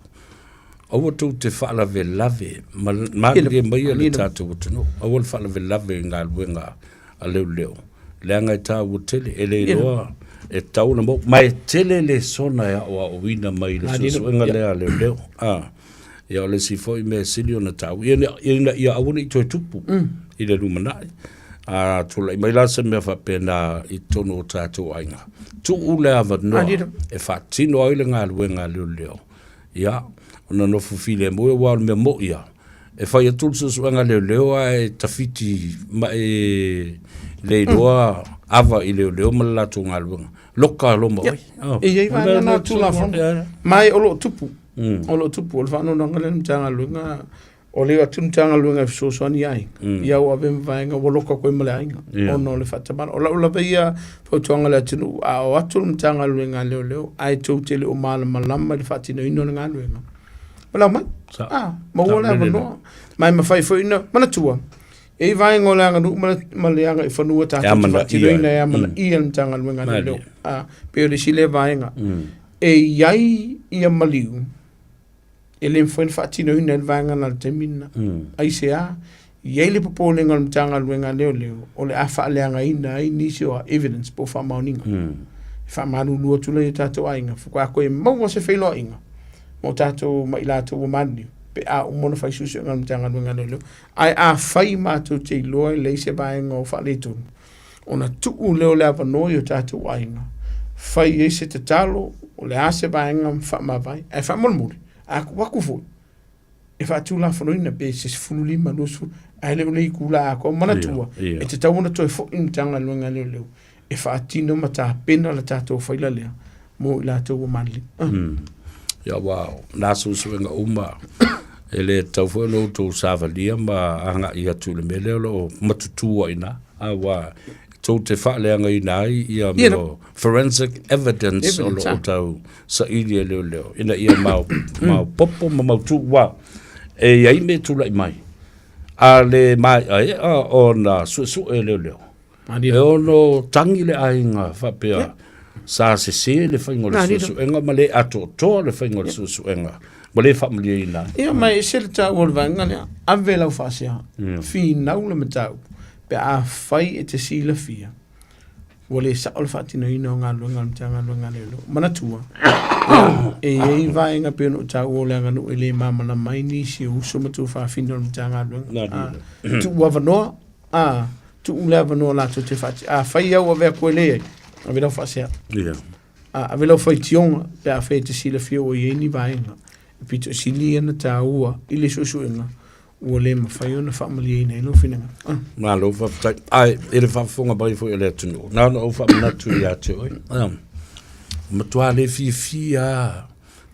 Aua tou te faalavelave ma malilie maia le tatou atunuu. Aua le faalavelave i galuega a leoleo, leaga e taua tele, e le iloa e tatau ona maua. Ma e tele lesona e aoaoina mai i le suesuega lea a leoleo. Ia o le isi foi mea sili ona taua, ina ia aua ne i toe tupu i le lumanai. A tulai mai la se mea faapena i totonu o tatou aiga, tuu le avanoa e faatino ai le galuega a leoleo. Ia, ona nofo filemu aua o le mea moni lava, e fai atu le suesuega a leoleo ae tafiti ma e le iloa ava i leoleo ma le latou galuega. Loka loa ma oe. Oh. E i ai vaega na Tulafono, ma o lo o tupu. O lo o tupu, o le faanoanoaga lea i le Matagaluega, o lea atu le Matagaluega e fesoasoani i aiga, ia ua ave ma vaega ua loka atu ai ma le aiga, ona o le faatamala. O lau lava ia fautuaga i le atunuu, a o atu le Matagaluega a Leoleo ae tou te le o malamalama i le faatinoina o le galuega, valaau mai, maua le avanoa. Ma e mafai foi ona manatua, e i ai vaega o le aganuu ma le agaifanua tatou te faatinoina e amanaia le Matagaluega a Leoleo. Pei o le isi lea vaega. E i ai ia maliu e le mafai ona faatinoina ai le vaega lena i le taimi lena. Aisea? E i ai le popolega o le Matagaluega a Leoleo o le a faaleagaina ai nisi o evidence po o faamaoniga. E faamalulu atu lea i o tatou aiga, faatoa toe maua se feiloaiga ma o tatou ma i latou ua maliliu pe a uma ona fai suesuega a le Matagaluega a Leoleo. Ae afai matou te iloa e leai se vaega o faaletonu, ona tuu lea o le avanoa i o tatou aiga, fai ai se tatalo, o le a se vaega ma faamavae. Ae faamolemole, a tuu atu foi, e faatulafonoina pe se 15, 20, ae le o le itula atoa. Manatua, e tatau ona toe foi i le Matagaluega a Leoleo e faatino ma tapena le tatou faila lea mo i latou ua maliliu. Ia aua o na suesuega uma e le tatau foi ona outou savalia ma agai atu i le mea lea o lo o matutu ai i ina, aua tou te faaleagaina ai ia mea o forensic evidence o lo o tau saili e leoleo ina ia maopoopo ma mautu, aua e i ai mea e tulai mai a le maeaea ona suesue e leoleo. E ono tagi le aiga faapea sa sese le faiga o le suesuega ma le atoatoa le faiga o le suesuega ma le faamalieina ai. Ia ma e ese le taua o le vaega lea, ave lau faasea, finau le mataupu pe afai e te silafia ua le sao le faatinoina o galuega a le Matagaluega a Leoleo. Manatua, e i ai vaega pei ona ou taua o le aganuu e le malamalama ai nisi o uso ma tuafafine o le Matagaluega. Tuu avanoa, tuu le avanoa latou te faati. Afai au ave atu e leai, ave lau faasea. Ave lau faitioga pe afai e te silafia ua i ai ni vaega e pito sili ona taua i le suesuega ua le mafai ona faamalieina ai lou finagalo. Malo faafetai. Ae i le faafofoga mai foi a le atunuu, na ona ou faamanatu ia te oe. Matua le fiafia lava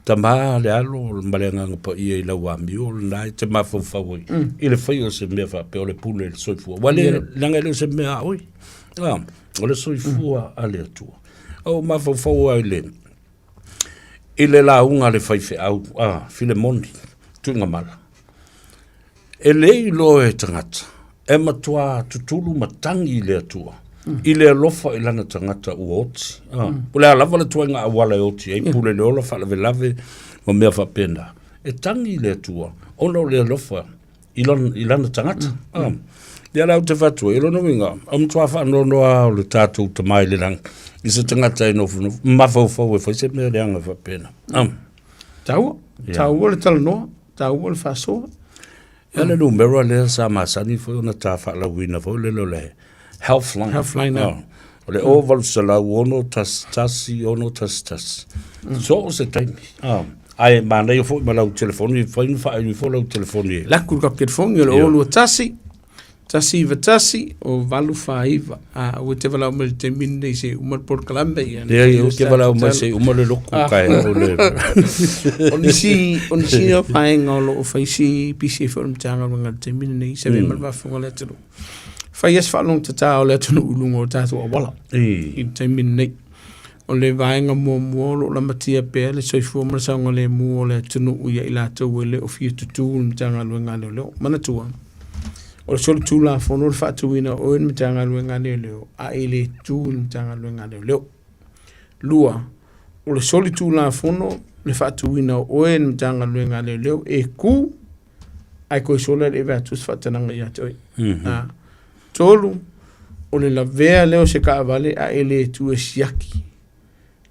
tama le alo ma le Agaga Paia i lau amio lena e te mafaufau ai i le faia o se mea faapea o le pule i le soifua. Ua le, leaga e le o se mea a oe. O le soifua a le Atua. O mafaufau ai i le lauga a le faifeau a Filemoni Tuigamala. E le iloa e tagata, e matua tutulu ma tagi i le Atua, i le alofa i lana tagata ua oti. Ah, Po o le a lava le tuaiga auala e oti ai, pule le ola, faalavelave ma mea faapena. E tagi i le Atua, ona o le alofa i lana, i lana tagata. Ah. Ia la ou te fai atu ai, o lona uiga, o matua faanoanoa lava o le tatou Tama i le lagi, i se tagata e nofonofo, mafaufau e fai se mea leaga faapena. Ah. Taua, taua le talanoa, taua le faasoa. Ia le numera lea sa masani foi ona ta faalauina foi lele o le Healthline. Healthline, oh. O le 0800 1 1 6 11. So o se taimi. Ah. Ae manaia foi ma lau telefoni, fai na faaili foi lau telefoni. Laku le telefoni o le 021 191 o 849. A ua te valaau mai le taimi lenei se uma le polokalame ia. Leai, ou te valaau mai se uma le loku ah. kai o le. O nisi o nisi o vaega o lo o fai si pisi foi o le Matagaluega i le taimi lenei, se mm. ma le faafofoga a le atunuu. Fai as faalogo tatā o le atunuu i luga o tatou auala i le taimi lenei. O le vaega muamua o lo o lamatia pea le soifua ma le saogalemu o le atunuu ia i latou e le o fia tutū i le Matagaluega a Leoleo. Manatua, o le solitulafono le faatuina o oe i le Matagaluega a Leoleo a e le tu i le Matagaluega a Leoleo. Lua, o le solitulafono le faatuina o oe i le Matagaluega a Leoleo e ku ae koe sola e le ave atu se faatanaga ia te oe. Mm -hmm. Tolu, o le lavea lea o se taavale a e le tu e siaki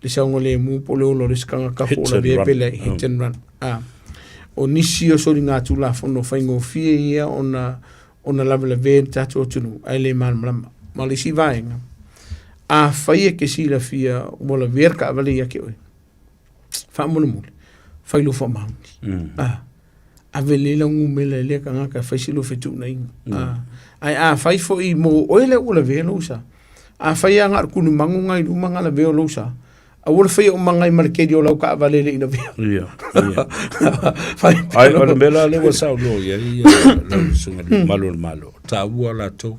le saogalemu po o le ola o le isi tagata po o lavea pe leai, hit and run. A, o nisi o soligatulafono faigofie ia ona ona lavelavea i le tatou atunuu ae le malamalama. Ma le isi vaega, afai e te silafia ua lavea le taavale ia te oe, faamolemole, fai lou faamaoni. Mm. Ah, ave lelei lau numera i lea tagata e fai se lua fetuunaiga. Mm. Ah, ae afai foi mo oe lea ua lavea lou sa, afai lava na o le kulumagu na i luma na lavea o lou sa, aua le faia uma nai ma le keli o lau taavale e le i lavea. Ia, ia. Fai Ai, o le mea la lea ua saunoa i ai lau susuga i le mamalu o le Malo, taua latou,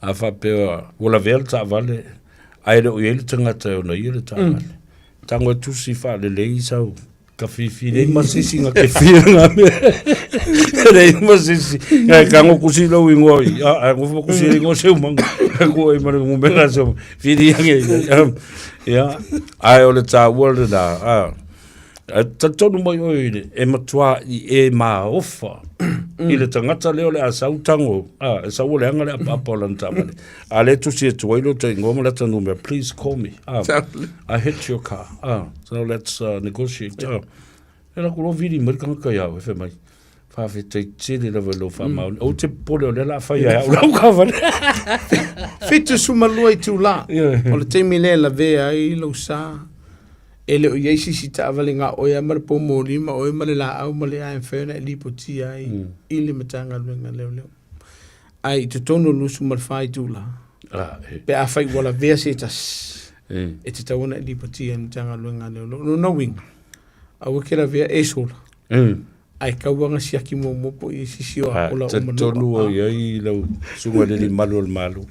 a faapea ua lavea le taavale, ae le o i ai le tagata e ona ia le taavale. Mm. Tago e tusi faalelei sau kafifi nei ma sisi nga ke fia nga me. Nei ma sisi. Ngai kango kusi lau ingoa i. A a ngo kusi ingoa se umanga. Ko e mare mo mena se. Firi ange. Ya. Ai o le taua le na. A. A talitonu mai oe i le e matua i e maofa i le tagata lea o le a sau tago, a, e sau o le aga le apaapa o lana taavale. A le tusi atu ai lo te ingoa ma lata numera, please call me. Ah, I hit your car. Ah, so let's negotiate. Ah, e la ku lo vili mai le tagata ia au, e fai mai, Faafetai tele lava i lou faamaoni. Ou te popole o lea o le a fai ai au lau taavale. 72 itulā o le taimi lea e lavea ai lou sa e le o i ai se isi taavale na o oe lava ma le poumoli ma oe ma le laau ma le a e mafai ona e lipotia ai i le Matagaluega a Leoleo. Ae i totonu o le 24 itula, pe afai ua lavea se tasi, e tatau ona e lipotia i le Matagaluega a Leoleo. O lona uiga, aua e te lavea e sola. Ae tau ana siaki muamua po o i ai se isi o aola o manua. Talitonu o i ai lau susuga i le Alii Malu o le Malo.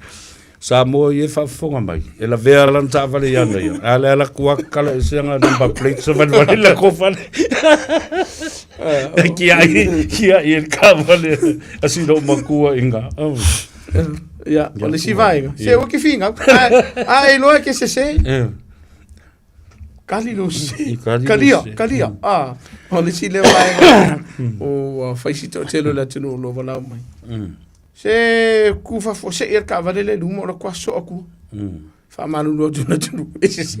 Samoa ia e faafofoga mai, e lavea lana taavale ia ana ia. A le ala atu lava kala ese ana number plate sa valevale le latou fale. E kiai, kiai e le taavale a si lou matua i ina. Ia, o le isi vaega. Se ua ke finau. A e iloa e ke sese. Kali lo se. Kalia, kalia. Ah, o le isi lea vaega o fai si toatele o le atunuu o lo o valaau mai. Se ku fafo se i le taavale lea i luma o la kua soa kua. Faamalulu atu i le atunuu e sese.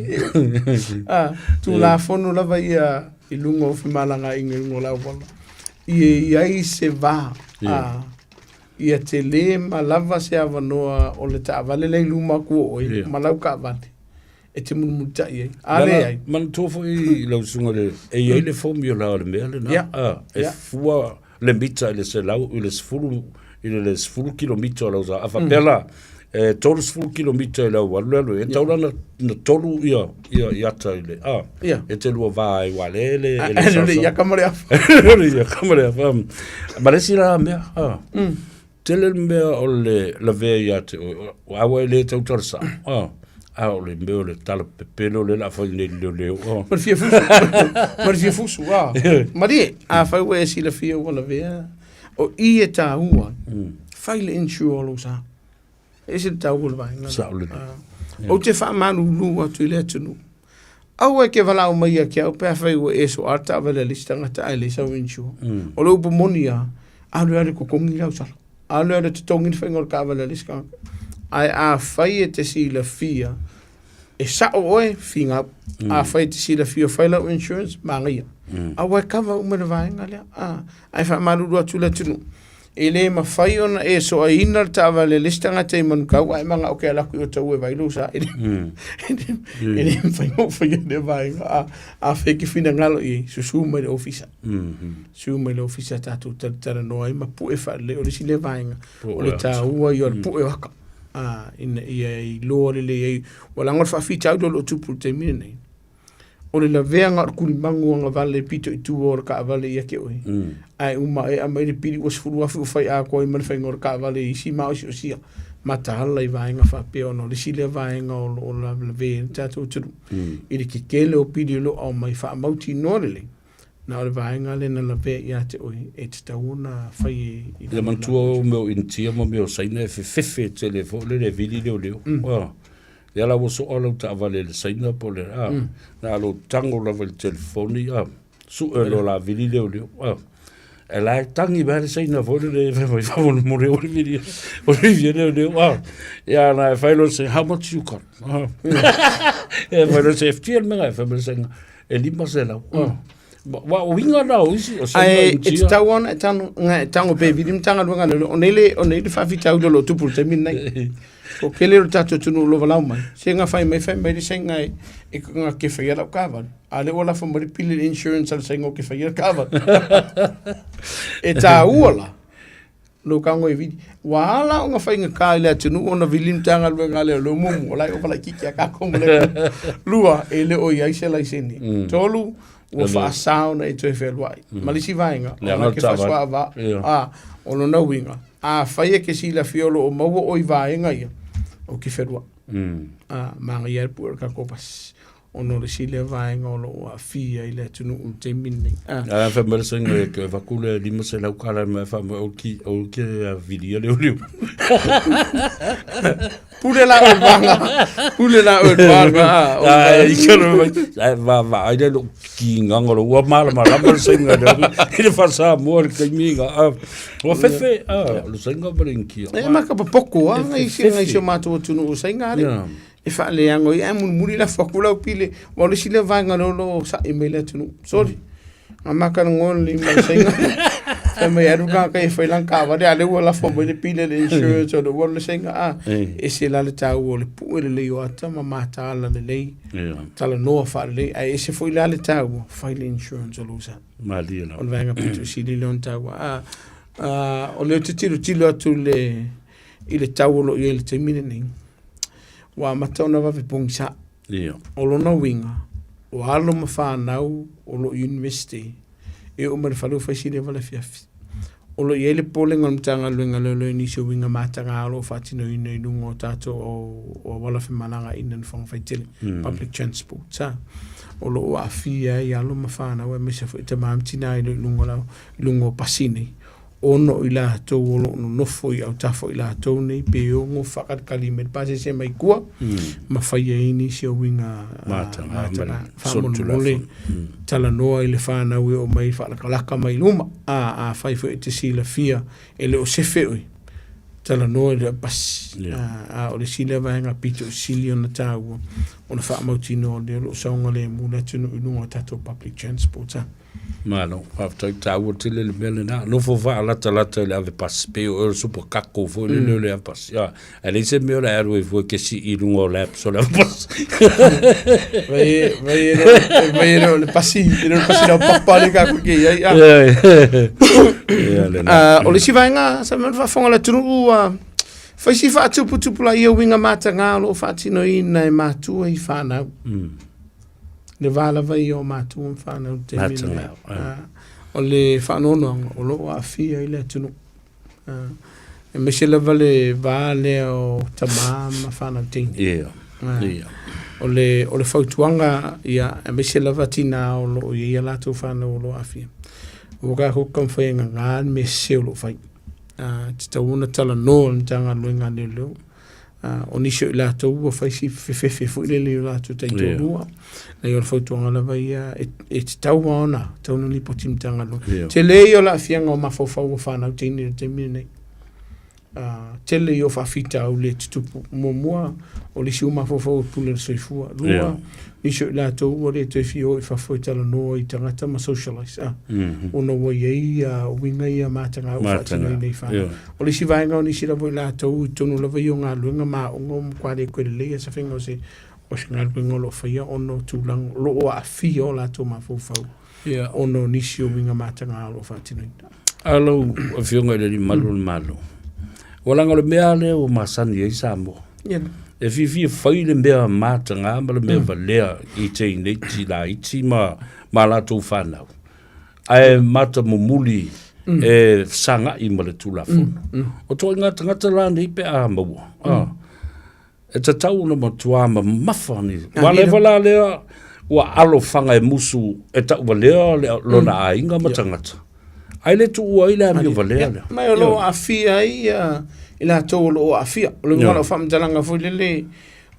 Ah, Tulafono lava ia i luga o femalagaaiga i luga o le auala. Ia i ai se va. Ah, ia tele ma lava se avanoa o le taavale lea i luma atu o oe ma lau taavale. e te mulimulitai ai. A leai. Manatua foi lau susuga le, e i ai le formula o le mea lena. Yeah. A, e Yeah. fua le mita i le selau, i le sefulu, i le sefulu kilomita o lau sa. A faapea la, e 30 kilomita i lau alu le alu, e tatau la na, na tolu ia, ia, i ata i le, a, Yeah. e te lua va ai wa le, le, A, e le le saosaoa. iaka ma le afa. Le iaka ma le afa. Ma le isi la mea, a. Tele le mea o le lavea ia te oe, o aua e le tautala sao, a, a o le mea o le tala pepelo lea o le a fai nei i le leoleo, a. Ma le fia fusu, ma le fia fusu, a. Malie, afai ua e silafia ua lavea. O i e tāua, fai le insure o lou sa. E ese le taua o le vaega. Sao lelei. Ah. Ou te faamalulu atu i le atunuu. Aua e ke valaau mai ia ki au pe afai ua e soa le taavale a le isi tagata ae leai sau insure. O le upu moni lava, alu e alu e totogi lau sala. Alu e alu e totogi le faiga o le taavale a le isi tagata. Ae afai e te silafia e sao oe, finau. Afai e te silafia o fai lau insurance, manaia. Aua e kava uma le vaega lea. Ah, ae faamalulu atu i le atunuu. E le mafai ona e soaina le taavale a le isi tagata i Manukau ae manao ke alu atu i Otahuhu e vaai lou sa. E le e le mafai ona ou faia lea vaega. A, afai e te finagalo i ai, susu mai i le ofisa. Susu mai i le ofisa tatou talatalanoa ai ma pue faalelei. O le isi lea vaega o le taua ia o le pue o aka. A, ina ia iloa lelei ai. Ua laga o le faafitauli o lo o tupu i le taimi lenei. O le laveaga o le tulimagu agavale pito i tua o le taavale ia te oe. Ae uma ea mai le pili ua 10,000 ua fai atoa ai ma le faiga o le taavale i isi maosiosia mataala i vaega faapea ona o le isi lea vaega o lo o lavelave ai le tatou atunuu i le tetele o pili o lo o aumai faamautinoa lelei na o le vaega lea na lavea ia te oe e tatau ona fai i Ia manatua o mea o Initia ma mea o Saina e fefefe tele foi lele e vili leoleo. Ia la ua soa lau taavale i le Saina po o le a, na o lou tago lava i le telefoni a, sue loa la vili leoleo a. E la e tagi mai le Saina foi lele e fai mai faamolemole o le vili o le vili leoleo a. Ia na e fai loa se how much you got? E fai loa se FT le mea e fai mai le Saina e 500. Wa o uiga na o isi o Saina Ae e Initia. tatau ona e tano, nga e tango pe vili Matagaluega a Leoleo. O nei le, o nei le faafitauli o lo o tupu i le taimi lenei. O kele o le tatou atunuu o lo o valaau mai, se nga fai mai fai mai le saina e, e nga ke faia lau taavale. A lea ua lafo mai le pili le insurance a le saina o ke faia le taavale. E tāua la, lou tago e vili. Ua ala ona faigata i le atunuu ona vili le Matagaluega a Leoleo muamua, o la e ova laitiiti lava tatou ma le Lua, e le o i ai se laisene. Tolu, ua faasa ona e toe fealuai. Ma le isi vaega, Leaga ona le ke taavale. faasoa Ia. a, o lona uiga, afai e ke silafia o lo o maua oe i vaega ia, o ke fealuai. A, manaia ai le pue o le tatou pasi. Ona o le isi lea vaega o lo o aafia i le atunuu i le taimi lenei. A fai mai le saina e ke avatu le 500 tala mai fai mai o ki o ke vilia leoleo. Pule la oe vaga. Pule la oe vaga. Ai i ke mai ai va va ai le lo ki nganga lo ua malamalama le saina le i le Faa-Samoa le taimi ga a ua fefe a le saina ma le Initia. E maka popoko a ngai si ngai si o matou atunuu o saina ale. E faaleago ai ae mulimuli lafo atu lau pile aua o le isi lea vaega lea o lo o sa'i mai le atunuu. Sorry, na makalanoa lelei ma le saina. Fai mai alu le tagata e fai lana taavale a o lea ua lafo mai le pile le insurance o le ua alu le saina a. E ese la le taua o le pue lelei o ata ma mataala lelei, talanoa faalelei, ae ese foi la le taua, fai le insurance o lou sa. Malie lava. O le vaega pito sili lea ona taua. A, o lea ou te tilotilo atu i le i le tau o lo o i ai i le taimi lenei, ua amata ona vave pogisa. Ia. O lona uiga, o alo ma fanau o lo o i university, e oo mai i le fale ua fai si leva le afiafi. O lo o i ai le popolega o le Matagaluega o Leoleo i nisi o uiga mataga o lo o faatinoina i luga o tatou o auala femalagaaiga i nofoaga faitele, public transport. O lo o aafia ai alo ma fanau aemaise foi tama ma tina i luga o pasi nei. Ona o i latou o lo o nonofo i autafa o i latou nei pe ono faakalikali mai le pasese mai tua ma fai ai nisi o uiga mataga. Faamolemole talanoa i le fanau e oo mai faalakalaka mai luma. A afai foi e te silafia e le o sefe oe, talanoa i le pasi. A o le isi lea vaega pito sili ona taua ona faamautinoa o lea o lo o saogalemu le atunuu i luga o tatou public transport. Malo, faafetai taua tele le mea lena. Nofo faalatalata i le ave pasi, pei o oe o le super kako foi lele o le ave pasi. Ah, ae leai se mea o le alu ai fua e ke sii i luga o laps o le ave pasi. Vai vai e le vai e le o le pasi, e le o le pasi laupapa lea tatou te i ai. Ah. Ia lena. Ah, o le isi vaega sa mea faafofoga le atunuu ua fai si faatuputupulaia uiga mataga o lo o faatinoina e matua i fanau. Le va lava ia o matua ma fanau i le taimi lenei. O le faanoanoaga o lo o aafia ai le atunuu. Aemaise lava le va lea o tama ma fanau teine. O le, o le fautuaga, ia, aemaise lava tina o lo o i ai a latou fanau o lo o aafia. Ua tatou taumafai e gagā le mea sese o lo o fai. E tatau ona talanoa le Matagaluega a Leoleo. O nisi o i latou ua fai si fefefe foi lele i o latou taitoalua. Leai o le fautuaga lava ia e tatau lava ona tatau ona lipoti i le Matagaluega. Tele ia o le aafiaga o mafaufau o fanau teine i le taimi lenei. Tele ia o faafitauli e tutupu. Muamua, o le isi ua mafaufau e pule i le soifua. Lua, yeah. nisi o i latou ua le toe fia o i fafo e talanoa i tagata ma socialize. Ah, mm -hmm. Ona ua i ai uh, uiga ia mataga ua faatinoina i fanau. Yeah. O le isi vaega o nisi lava i latou i totonu lava ia o galuega ma aoga ua matua le toe lelei se faiga o se o se galuega o lo o faia ona o tulaga o lo o aafia o latou mafaufau yeah. ona o nisi o uiga mataga o lo o faatinoina. A lau Afioga i le Alii Malu o le Malo, ua leaga o le mea lea ua masani ai Samoa. Yeah. E fiafia fai le mea mataga ma le mea valea i teineiti laiti ma, ma latou fanau. Ae mata mumuli e fesagai ma le Tulafono. O ituaiga tagata la nei pe a maua. Ah. E tatau ona matua mamafa ni. Ua leva la lea ua alofaga e musu e tauvalea le, lona aiga ma tagata. Ae le tuua ai le amio valea lea. Ma o lo o aafia ai i latou o lo o aafia. O le uiga o lau faamatalaga foi lele,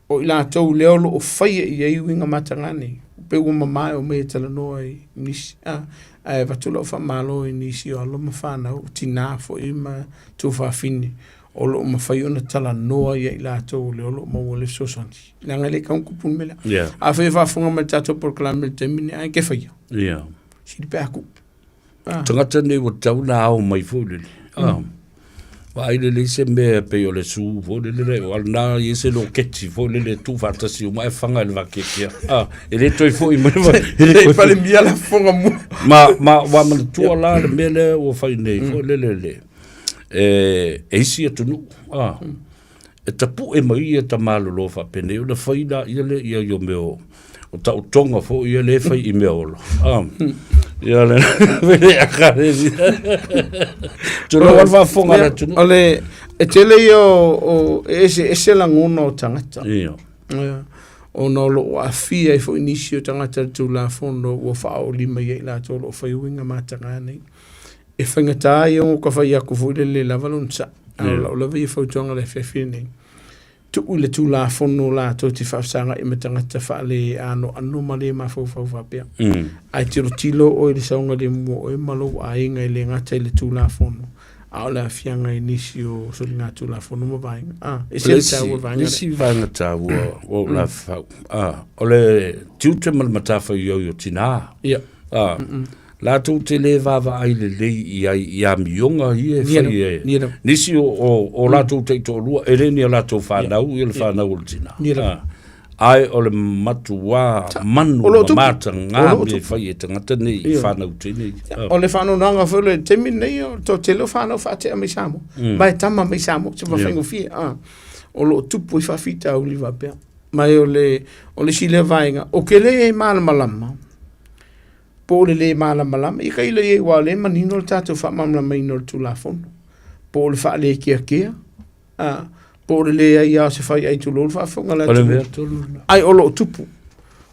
o i latou lea o lo o faia i ai uiga mataga nei. Pei ua mama e omai e talanoa i nisi, ae avatu lau faamalo i nisi o alo ma fanau, o tina foi ma tuafafine o lo o mafai ona talanoa ia i latou lea o lo o maua le fesoasoani. Leaga e le tatau ona tupu le mea lea. Yeah. Afai e faafofoga mai le tatou polokalame i le taimi lenei, ae ke faia. Yeah. Sili pe a tuu. Ah. Tagata nei ua tatau ona ao mai foi lele. Ah. Vaai lelei se mea pei o le su foi lele le o alana i se loketi foi lele tu faatasi uma e fanga i le vakeakea. Ah, e le toe foi mai e le toe pale mia la fofoga mua. Ma ma ua manatua la le mea lea ua fai nei foi lele le e isi atunuu, a, e tapu'e mai ia tamalolo faapenei ona fai laia lea ia i o mea o o taotoga foi ia lea e fai i mea ola, a, ia le le akalesi. Tulou a le faafofoga a le atunuu. O le, e tele ia o, e eseese lagona o tagata. Ia. Ia, ona o lo o aafia ai foi nisi o tagata i le Tulafono ua faaolima i ai latou o lo o fai uiga mataga nei. E faigata ai ona ka fai atu foi lele lava lona sa. A o lau lava ia fautuaga i le afiafi lenei, tuu i le Tulafono latou te faafesagai ma tagata faale-anoano ma le mafaufau faapea. Ae tilotilo oe i le saogalemu o oe ma lou aiga e le gata i le Tulafono, a o le aafiaga i nisi o soligatulafono ma vaega. A, e ese le taua o le vaega lea. Isi vaega taua ua ou lafaufau, o le tiute ma le matafaioi o tina. Ia. Latou te le vaavaai lelei i ai i amioga ia e fai e nisi o latou taitoalua, e le ni a latou fanau ia le fanau o le tina. Ae o le matuā manu ma mataga mea e fai e tagata nei i fanau teine. O le faanoanoaga foi o le taimi lenei, o le toatele o fanau faatea mai Samoa, ma e tama mai Samoa, se faigofie, o lo o tupu ai faafitauli faapea. Ma o le isi lea vaega, ou te le malamalama po o le lē malamalama, ia tailo i ai aua o lea e manino le tatou faamalamalamaina o le Tulafono, po o le faalekeakea, a, po o le leai lava o se faiai tulou le faafofoga a le O le atunuu. mea tonu lena. Ae o lo o tupu,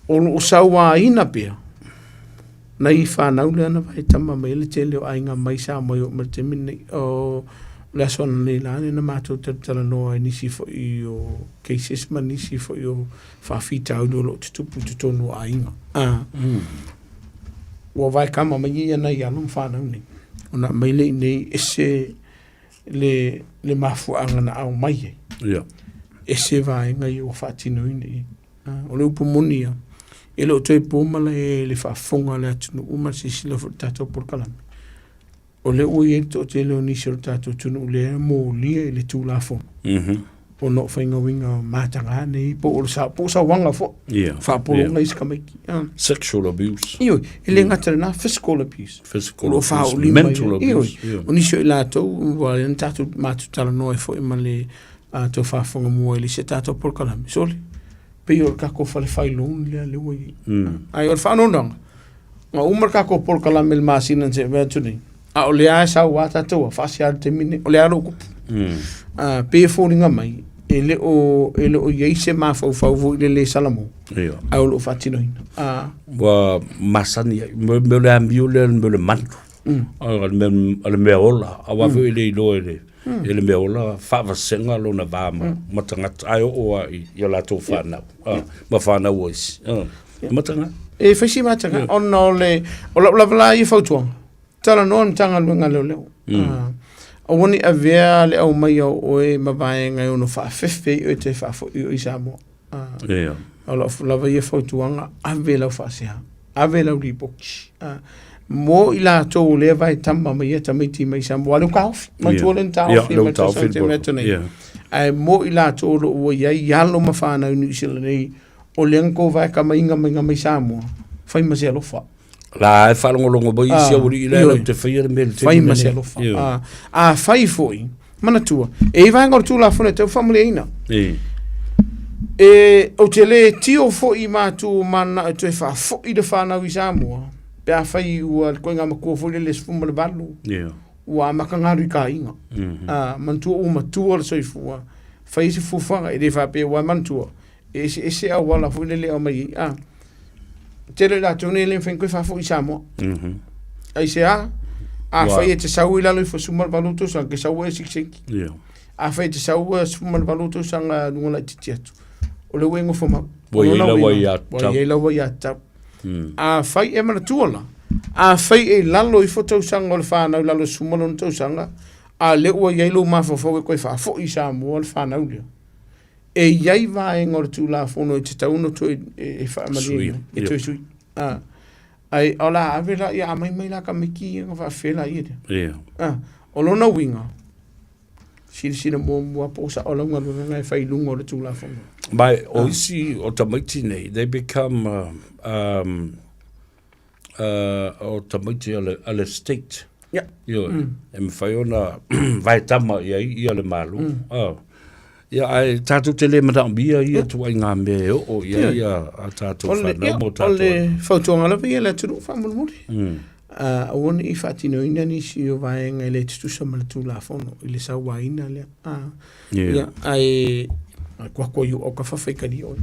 o lo o sauaina pea nai fanau lea na vaitama mai ai le tele o aiga mai Samoa e oo mai i le taimi lenei. O le aso ananei la lea na matou talatalanoa ai i nisi foi o cases ma nisi foi o faafitauli o lo o tutupu i totonu o aiga. A, ua vaekama mai ia nai alo ma fanau nei, ona aumai lea i inei ese le, le mafuaaga na ao mai ai. Ia. Ese vaega ia ua faatinoina i ai. O le upu moni ia, e le o toe po malae i le faafofoga a le atunuu ma le silasila foi i le tatou polokalame. O lea ua i ai le toatele o nisi o le tatou atunuu lea e molia i le Tulafono ona o faiga uiga mataga nei po o le sa, po o sauaga foi Ia, faapologa ia. isi tamaiti. Ah. Sexual abuse. Ioe, e le gata i lena, physical abuse. Physical O lo o abuse, faaulima mental ia. Ioe, abuse, ia. o nisi o i latou ua lea na tatou matou talanoa ai foi ma le tou faafofoga mua i le isi a tatou polokalame. Sole, pei o le tatou fale fai loan lea lea ua i ai. Ae o le faanoanoaga, Na uma le tatou polokalame i le masina na tea atu nei, a o lea e sau lava tatou a faasea i le taimi lenei, o lea lava o lo o tupu. Ah, pei e foliga mai, e le o, e le o i ai se mafaufau foi lele e salamo, Ia. ae o lo o faatinoina. Ah. Ua masani ai, mea o le amio lea, mea o le manu. A le mea, a le mea ola, aua foi e le iloa e le, e le mea ola faavasega lona va ma, ma tagata, ae oo lava i, i a latou fanau, ma fanau a isi. E mataga. E fai si mataga, ona o le, o lau lava la ia fautuaga, talanoa le Matagaluega a Leoleo. Aua ne i avea le aumaia o oe ma vaega e ono faafefe ai oe toe faafoi oe i Samoa. O lau lava ia fautuaga, ave lau faasea, ave lau lipoti. Mo i latou o lea vae tama mai ia tamaiti mai Samoa, lea ua taofi, manatua lea na taofi mai tausaga te mea atu nei. Ae mo i latou o lo o ua i ai alo ma fanau i Niu Sila nei, o lea na tou vae tamaiga mai mai Samoa, fai ma se alofa. La e faalogologo mai isi aualii la e latou te faia le mea i le taimi Fai ma se alofa. A fai foi, manatua, e i ai vaega o le Tulafono e tau faamalieina. E, ou te le tio foi i matou mananao e toe faafoi le fanau i Samoa, pe afai ua le ituaiga matua foi lele 18, ua amata galu i aiga. Manatua ua matua le soifua, fai se fuafuaga, e le faapea ua manatua, e eseese auala foi lele e aumai ai. A, tele o i latou nei e le mafai ona toe faafoi i Samoa. Aisea? Afai e te sau i lalo ifo 18 tausaga, e te sau e sikisenki. Afai e te sau e 18 tausaga luga laitiiti atu, o lea ua e nofo mau. Ua i ai lau aiatatau. Ua i ai lau aiatatau. Afai e manatua la, afai e i lalo ifo tausaga o le fanau i lalo 16 tausaga, a o lea ua i ai lou mafaufau e toe faafoi i Samoa le fanau lea, E i ai vaega o le Tulafono e tatau ona toe e faamalieina, e toe sui. Ae o le a ave la, ia aumai mai la tamaiti ia ona faafefea laia lea. O lona uiga, silasila muamua po o sao lau galuega e fai i luga o le Tulafono. Ma o isi o tamaiti nei, they become o tamaiti a le state. Yeah. Ioe, e mafai ona vaetama i ai ia le Malo. Ia, ae tatou te le manaomia ia ituaiga mea e oo i ai a tatou fanau ma o tatou O le fautuaga lava ia i le atunuu faamolemole, aua ne i faatinoina nisi o vaega e le tutusa ma le Tulafono i le sauaina lea. Ia, ae kuakua i o ka whawhaikari oi.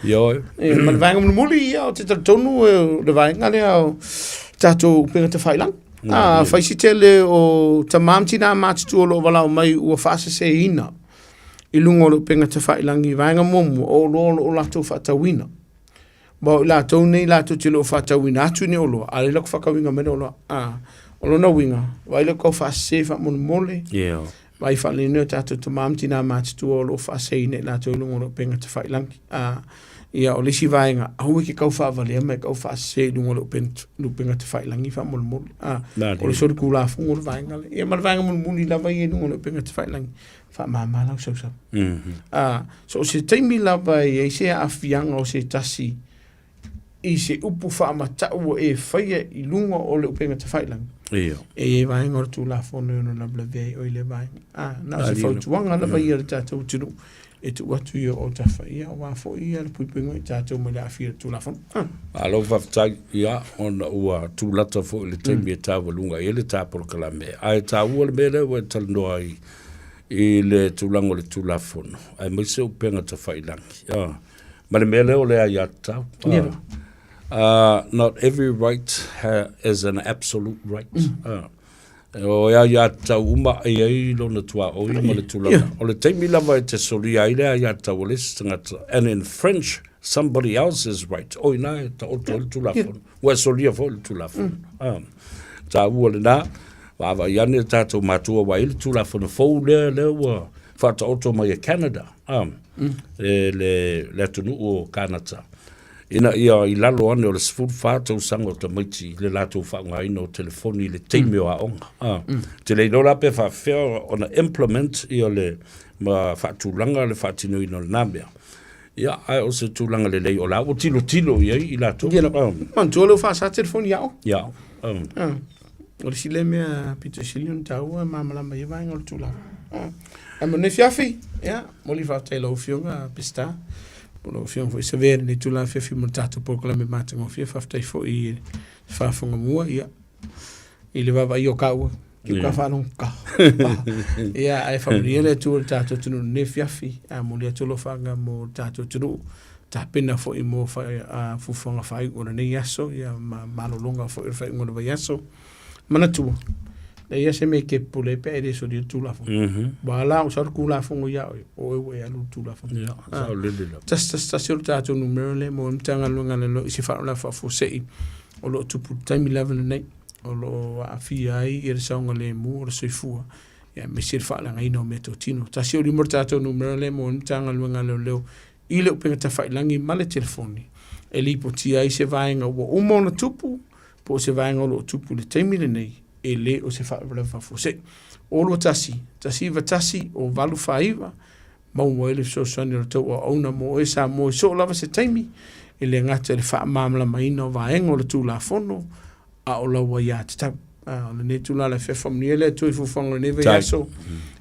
Ioe. E, ma le vaega mulimuli, ia, ou te talitonu e, o le vaega lea o tatou upega tafailagi. Ah, fai si tele o tamā ma tinā matutua o lo o valaau mai ua faaseseina i luga o le upega tafailagi vaega muamua o oloa o lo o latou faatauina. Ma o i latou nei latou te le o faatauina atu ni oloa, a o lea la ua faatauina mai le oloa. Ah, o lona uiga, vaai le tau faasese faamolemole, vaai faalelei o tatou tama ma tina matutua o lo o faaseseina i latou i luga o le upega tafailagi. Ah, ia o le isi vaega, aua e te tau faavalea ma e tau faasese i luga o le upega tafailagi faamolemole. Ah, o le solitulafono le vaega lea. Ia ma le vaega mulimuli lava ia i luga o le upega tafailagi, faamama lau sausau. So o se taimi lava e i ai se aafiaga o se tasi i se upu faamatau ua e faia i luga o le upega tafailagi, e i ai vaega o le Tulafono e ono lavelavea ai oe i lea vaega. Na o se fautuaga lava ia i le tatou atunuu e tuu atu i o autafa, ia aua foi ia le puipuiga i tatou mai le aafia o le Tulafono. Malo faafetai, ia, ona ua tulata foi le taimi e taualuga ai le ta polokalame, ae taua le mea lea ua e talanoa ai i le tulaga o le Tulafono, aemaise upega tafailagi, ma le mea lea o le aiatatau. Not every right is an absolute right. O e aiatatau uma e i ai lona tuaoi ma le tulaga. O le taimi lava e te solia ai le aiatatau a le isi tagata, and infringe somebody else's right, o ina e taoto ai le Tulafono. Ua e solia foi le Tulafono. Taua lena, vaavaai ane tatou matua ua i ai le Tulafono fou lea, lea ua faataoto mai e Canada, e le atunuu o Kanata, ina ia i lalo ane o le 14 tausaga o tamaiti i le latou faaaogaina o telefoni i le taimi o aoga. Te le iloa la pe faapefea ona implement ia le ma faatulaga le faatinoina o lena mea. Ia, ae o se tulaga lelei o la ua tilotilo i ai i latou. Ia, manatua lea ua faasa telefoni i aoga. Ia. O le isi lea mea pito sili ona taua e malamalama i ai vaega o le Tulafono. Ae mo lenei afiafi, ia, momoli le faafetai i lau Afioga Peseta, po o lau Afioga foi Savea i lenei itula afiafi mo le tatou polokalame matagofie. Faafetai foi i le faafofoga mua, ia, i le vaavaaia o taua. Ki ka faalogo ka. Ia, ae faamanuia le Atua i le tatou atunuu i lenei afiafi. Ae momoli atu alofaga mo le tatou atunuu. Tapena foi mo fuafuaga faaiu o lenei aso, ia ma malologa foi o le faaiuga o le vaiaso. Manatua, leai lava se mea e te pupule ai pe a e le solia le Tulafono. Ua ala ona sau le Tulafono ia oe, o oe ua e alu i le Tulafono. Ia, saolele lava. 111 o le tatou numera lea mo le Matagaluega a Leoleo i se faalavelave faafuasei o lo o tupu i le taimi lava lenei, o lo o aafia ai le saogalemu o le soifua aemaise le faaleagaina o meatotino. 165 le tatou numera lea mo le Matagaluega a Leoleo i le upega tafailagi ma le telefoni e lipotia ai se vaega ua uma ona tupu po o se vaega o lo o tupu i le taimi lenei e le o se faalavelave faafuasei. 021 191 049 maua ai le fesoasoani o le tou auauna mo oe Samoa i soo lava se taimi, e le gata i le faamalamalamaina o vaega o le Tulafono, a o lau aiatatau. O lenei itula le afea faamanuia le Atua i fuafuaga o lenei vaiaso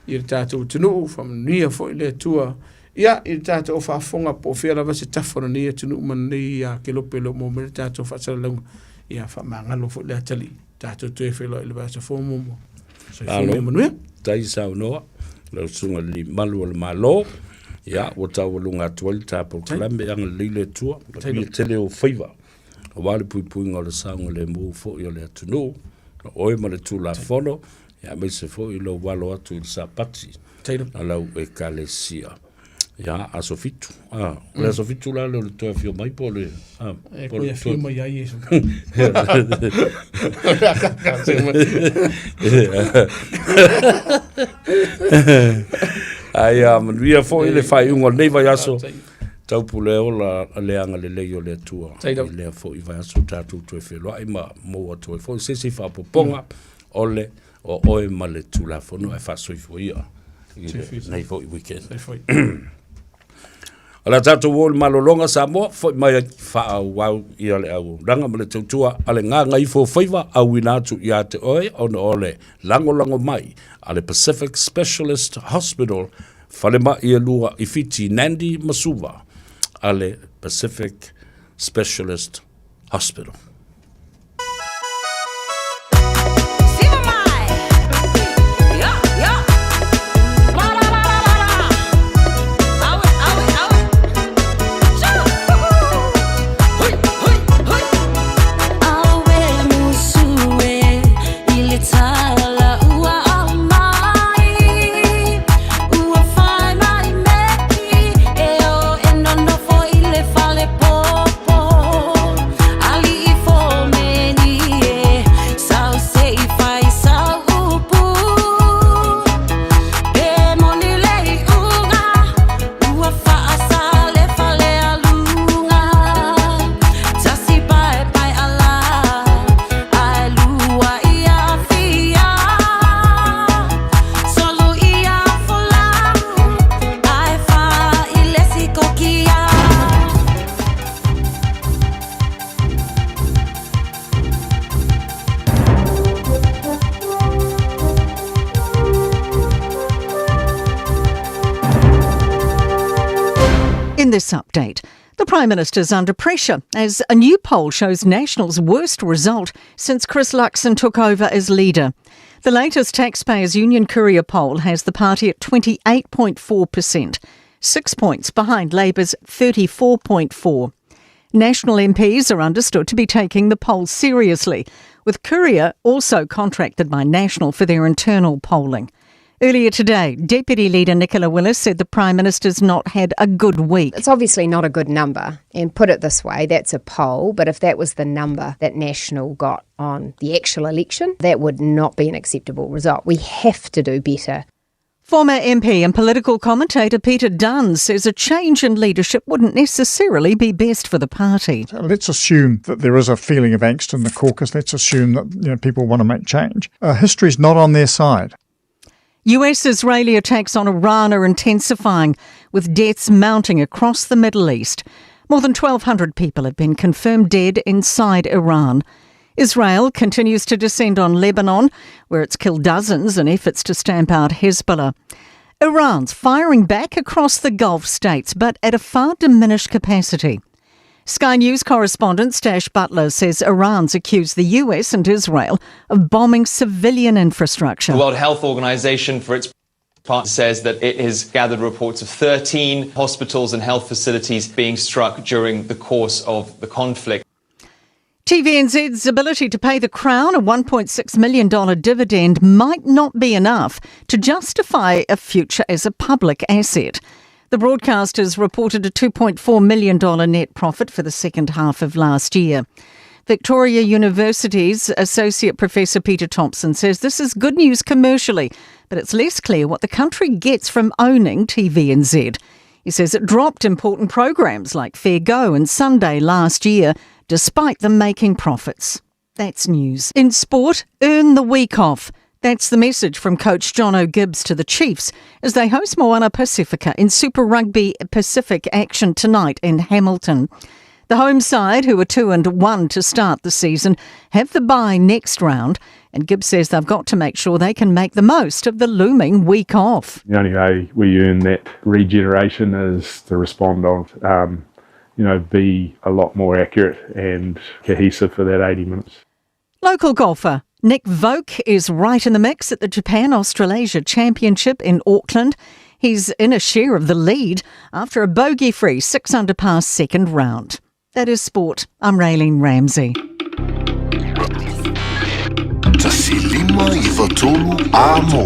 i le tatou atunuu, faamanuia foi le Atua ia i le tatou faafofoga po o fea lava se tafa o lenei atunuu ma lenei kelope o lo o maua mai le tatou faasalalauga. Ia faamagalo foi le atalii tatou toe feiloai i le vaiaso fou muamua. Soifua ma ia manuia. Tai saunoa lau susuga i le malu o le Malo. Ia, ua taualuga atu ai le ta polokalame, agalelei le Atua, manuia tele ou faiva. aua le puipuiga o le saogalemu foi o le atunuu, o oe ma le Tulafono, aemaise foi lou alo atu i le Sapati a lau Ekalesia. Ia, aso fitu. Ah, o le aso fitu la lea o le toe afio mai po o le... Ah, E po o le koe afio mai ai Iesu. Ai a manuia foi le faaiuga o lenei vaiaso. Taupule ola le agalelei o le Atua i lea foi vaiaso tatou toe feiloai ma maua atu ai foi se isi faaopoopoga o le o oe ma le Tulafono ae faasoifua ia i lenei foi weekend. O le a tatou o i le malologa Samoa, foi mai ai faaauau ia le auaunaga ma le tautua a le Gagaifofaiva auina atu ia te oe ona o le lagolago mai a le Pacific Specialist Hospital Falemai e lua i Fiti, Nandi ma Suva a le Pacific Specialist Hospital. In this update, the Prime Minister's under pressure as a new poll shows National's worst result since Chris Luxon took over as leader. The latest Taxpayers Union Courier poll has the party at 28.4%, six points behind Labour's 34.4. National MPs are understood to be taking the poll seriously, with Courier also contracted by National for their internal polling. Earlier today, Deputy Leader Nicola Willis said the Prime Minister's not had a good week. It's obviously not a good number. And put it this way, that's a poll, but if that was the number that National got on the actual election, that would not be an acceptable result. We have to do better. Former MP and political commentator Peter Dunne says a change in leadership wouldn't necessarily be best for the party. Let's assume that there is a feeling of angst in the caucus. Let's assume that you know, people want to make change. History's not on their side. US Israeli attacks on Iran are intensifying, with deaths mounting across the Middle East. More than 1,200 people have been confirmed dead inside Iran. Israel continues to descend on Lebanon, where it's killed dozens in efforts to stamp out Hezbollah. Iran's firing back across the Gulf states, but at a far diminished capacity. Sky News correspondent Stash Butler says Iran's accused the US and Israel of bombing civilian infrastructure. The World Health Organization, for its part, says that it has gathered reports of 13 hospitals and health facilities being struck during the course of the conflict. TVNZ's ability to pay the Crown a $1.6 million dividend might not be enough to justify a future as a public asset. The broadcasters reported a $2.4 million net profit for the second half of last year. Victoria University's Associate Professor Peter Thompson says this is good news commercially, but it's less clear what the country gets from owning TVNZ. He says it dropped important programs like Fair Go and Sunday last year, despite them making profits. That's news. In sport, earn the week off. That's the message from coach Jono Gibbes to the Chiefs as they host Moana Pasifika in Super Rugby Pacific action tonight in Hamilton. The home side, who are 2-1 to start the season, have the bye next round, and Gibbes says they've got to make sure they can make the most of the looming week off. The only way we earn that regeneration is to respond on, be a lot more accurate and cohesive for that 80 minutes. Local golfer Nick Voke is right in the mix at the Japan Australasia Championship in Auckland. He's in a share of the lead after a bogey-free 6 under par second round. That is sport. I'm Raylene Ramsey. Tasilima i Vatolu Amo.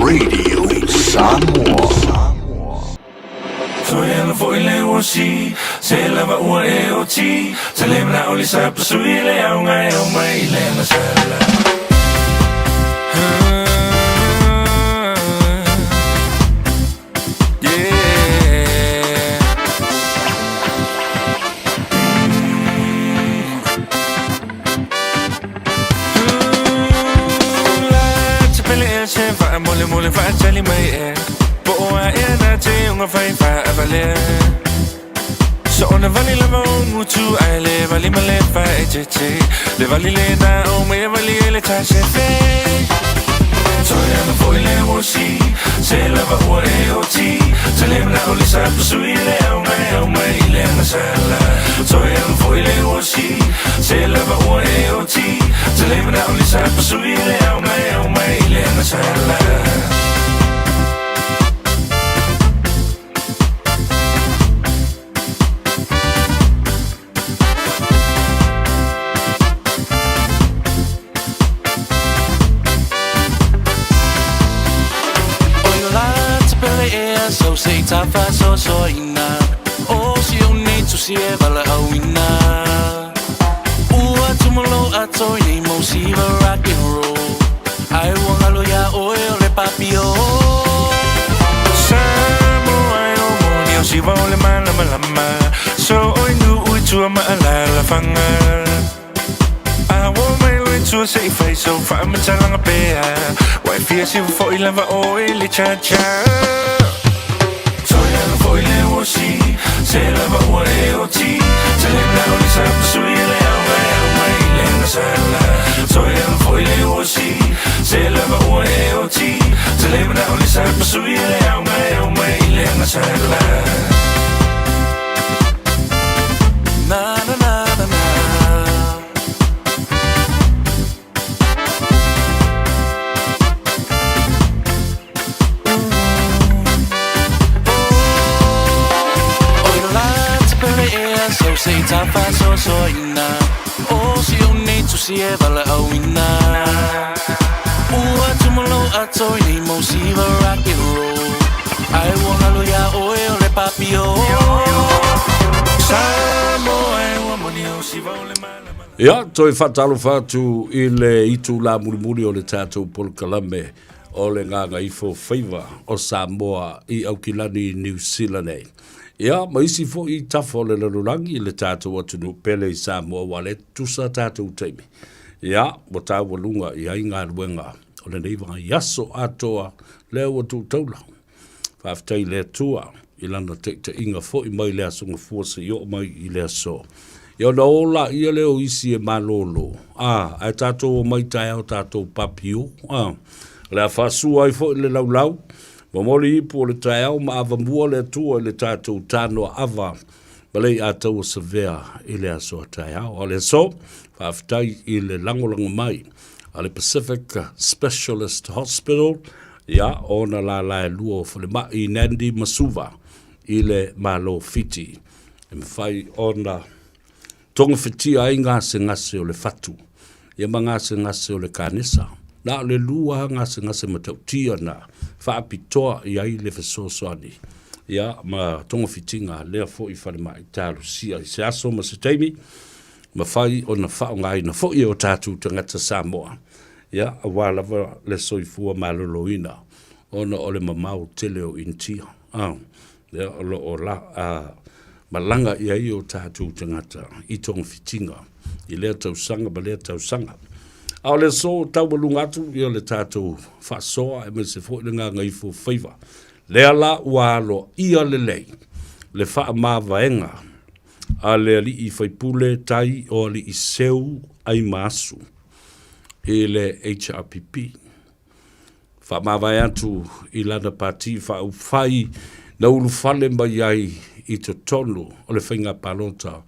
Radio Samoa. Toi ana foi le osi, se lava ua e oti, se le mana oli sa pasui le au ngai au mai le na sala. Mole mole fa tali mai e po a e na te unga fai fa avale so ona vali lava ngutu ai le vali male fa e te te le vali le na o me vali le ta se fe toi ana foi le o si se lava ua e o ti te le mana o le sa pasui le au ngai au mai le na sala toi ana foi le o si se lava ua e o ti te le mana o le sa pasui le au ngai au mai le na sala. So say ta fa so so ina o si o ne tu si e vala au ina ua tumolo a toi nei mo si va rock and roll ai wa ngalo ya o e o le papio Samoa o mo ni o si va o le mana malama so oi nu ui tua ma ala la fanga a wo mai lui tua se i fai so fa ma talanga pea wai fia si fo i lava o e le cha cha foi le osi se lava ua e oti te le mana o le sa pasui le au mai au mai le na sala toi ana foi le osi se lava ua e oti te le mana o le sa pasui le au mai au mai le na sala. Na na na na na. So say ta fa so so ina o si o ne tu si e vala au ina ua tumolo a toi nei mo si va rock and roll ai wa ngalo ya o e o le papio Samoa e ua moni o si va o le mana. Ia, toi whatalofa atu i le itu la mulimuli o le tātou polokalame o le ngāngā ifo faiva o Samoa i Aukilani, New Zealand nei. Ia, ma isi fo i tafa o le lalulangi i le tātou atunu pele i Samoa wa le tusa tātou teimi. Ia, wa tāua lunga i ai ngā luenga o le nei vanga iaso atoa lea ua tūtaula. Whaaftai le atua i lana te te inga fo i mai le aso ngā fua se i o mai i le aso. Ia na ola ia leo isi e malolo. Ah, ai tātou o mai tae o tātou papio. Ah, le a whasua ai fo i le laulau. Mamoli ipu o le taeao ma ava mua le atua i le tātou tānoa ava. Ma lei a tau o savea i le aso a taeao. O le aso, whaaftai i le langolanga mai a le Pacific Specialist Hospital. Ia, ona la la e lua o whale mai Nandi Masuva i le malo fiti. E mwhai ona Togafitia ai gasegase o le fatu, ia ma gasegase o le kanesa. Na o le lua gasegase matautia na faapitoa i ai le fesoasoani, ia ma togafitiga a lea foi falemai talosia i se aso ma se taimi, mafai ona faaaogaina foi e o tatou tagata Samoa, ia aua lava le soifua maloloina ona o le mamao tele o Initia. Lea o lo o la, a, malaga i ai o tatou tagata i togafitiga i lea tausaga ma lea tausaga. A o le aso taualuga atu ia le tatou faasoa aemaise foi le gagaifo faiva. Lea la ua aloaia lelei le faamavaega a le alii faipule tai o alii seu Aimaasu i le HRPP. Faamavae atu i lana pati faaupufai na ulufale mai ai i totonu o le faiga palota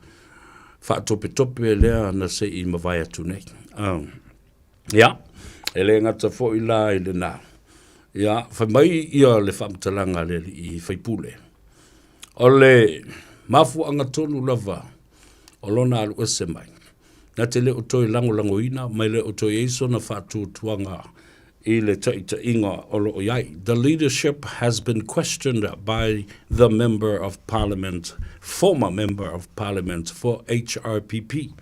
faatopetope lea na se i mavae atu nei. Ia, e le gata foi la i lena. Ia, fai mai ia le faamatalaga a le alii faipule. O le mafuaaga tonu lava o lona alu ese mai, na te le o toe lagolagoina ma e le o toe i ai sona faatuatuaga i le taitaiga o lo o i ai. The leadership has been questioned by the Member of Parliament, former Member of Parliament for HRPP.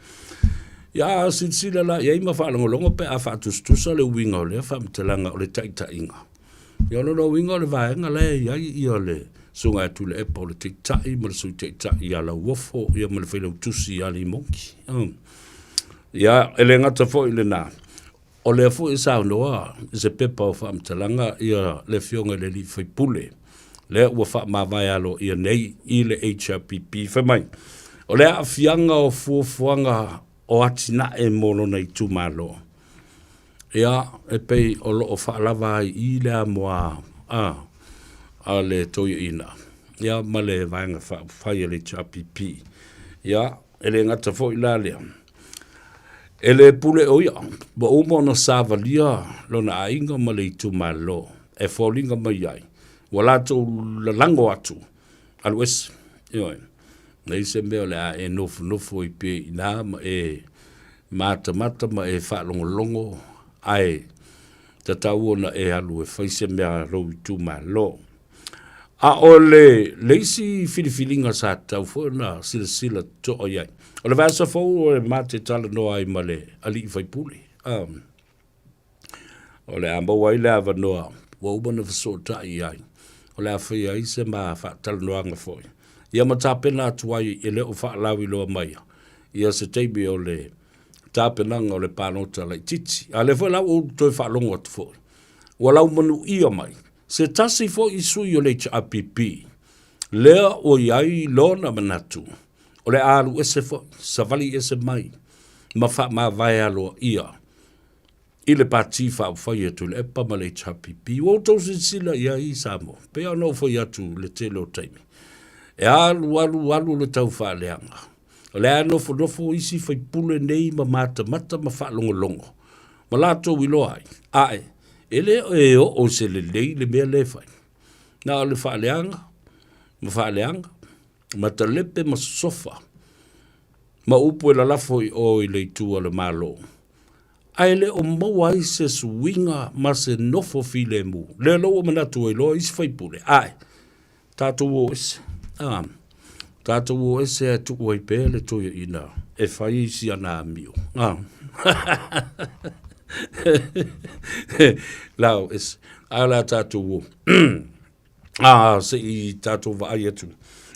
Ia silasila la i ai ma faalogologo pe a faatusatusa le uiga o lea faamatalaga o le taitaiga. Ia o lona uiga o le vaega la e i ai ia le Susuga ia Tuilaepa o le Taitai ma le Sui Taitai ia Lauofo ia ma le Failautusi ia Limoki. Ia, e le gata foi i lena, o lea foi e saunoa i se pepa o faamatalaga ia le Afioga i le Alii Faipule, lea ua faamavae aloaia nei i le HRPP, fai mai, o le aafiaga o fuafuaga o atinae mo lona itumalo, Ia, e pei o lo o faalava ai i le amoa a, a le toeaina, ia, ma le Vaega Faaupufai a le HRPP. Ia, e le gata foi la lea, e le pule o ia, ua uma ona savalia lona aiga ma le itumalo e foliga mai ai, ua latou lalago atu, alu ese, ioe. Leai se mea o le a e nofonofo ai pea i ina ma e matamata ma e faalogologo, ae tatau ona e alu e fai se mea a lou itumalo. A o le, le isi filifiliga sa tatau foi ona silasila totoa i ai, o le vaiaso fou e ma te talanoa ai ma le alii faipule. Um, o le a maua ai le avanoa ua uma ona fesootai i ai, o le a faia ai se ma faatalanoaga foi. Ia ma tapena atu ai e le o faalauiloa maia ia se taimi o le tapenaga o le palota laitiiti. A o lea foi la ua ou toe faalogo atu foi, ua laumanuia mai se tasi foi sui o le HRPP, lea ua i ai lona manatu o le a alu ese foi, savali ese mai ma faamavae aloaia i le Pati Faaupufai a Tuilaepa ma le HRPP. Ua outou silasila i ai i Samoa, pei ona ou fai atu i le tele o taimi, e alu alu alu le tau faaleaga. O le a nofonofo isi faipule nei ma matamata ma faalogologo ma latou iloa ai, ae e le e oo i se lelei le mea lea e fai. Na o le faaleaga ma faaleaga ma talepe ma sosofa ma upu e lalafo i o i le itu a le Malo, ae le o maua ai se suiga ma se nofo filemu. Lea la ua manatu ai loa isi faipule, ae tatou o ese, a, tatou o ese ae tuu ai pea le toeaina e fai si ana amio. A. La o ese, ae o le a tatou o. A, se i tatou vaai atu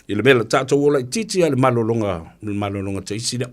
i le mea la tatou ola itiiti a le malologa, le malologa teisi lea.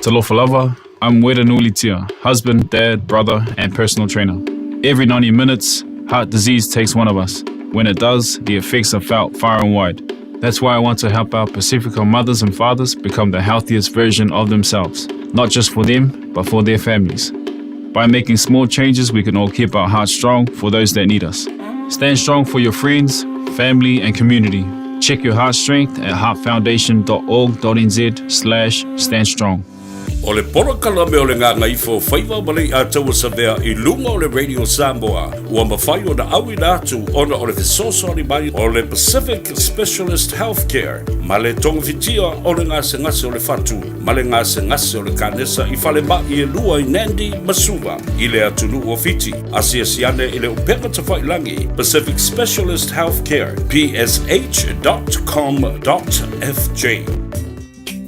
Talofa lava, I'm Wera Nulitia, husband, dad, brother, and personal trainer. Every 90 minutes, heart disease takes one of us. When it does, the effects are felt far and wide. That's why I want to help our Pacifica mothers and fathers become the healthiest version of themselves, not just for them, but for their families. By making small changes, we can all keep our hearts strong for those that need us. Stand strong for your friends, family, and community. Check your heart strength at heartfoundation.org.nz slash standstrong. O le polokalame o le Gagaifo o Faiva ma le Iataua Savea i luga o le Radio Samoa ua mafai ona auina atu ona o le fesoasoani mai o le Pacific Specialist Healthcare ma le togafitia o le gasegase o le fatu ma le gasegase o le kanesa i falemai e lua i Nandi ma Suva i le atunuu o Fiti. Asiasi ane i le upega tafailagi Pacific Specialist Healthcare, psh.com.fj.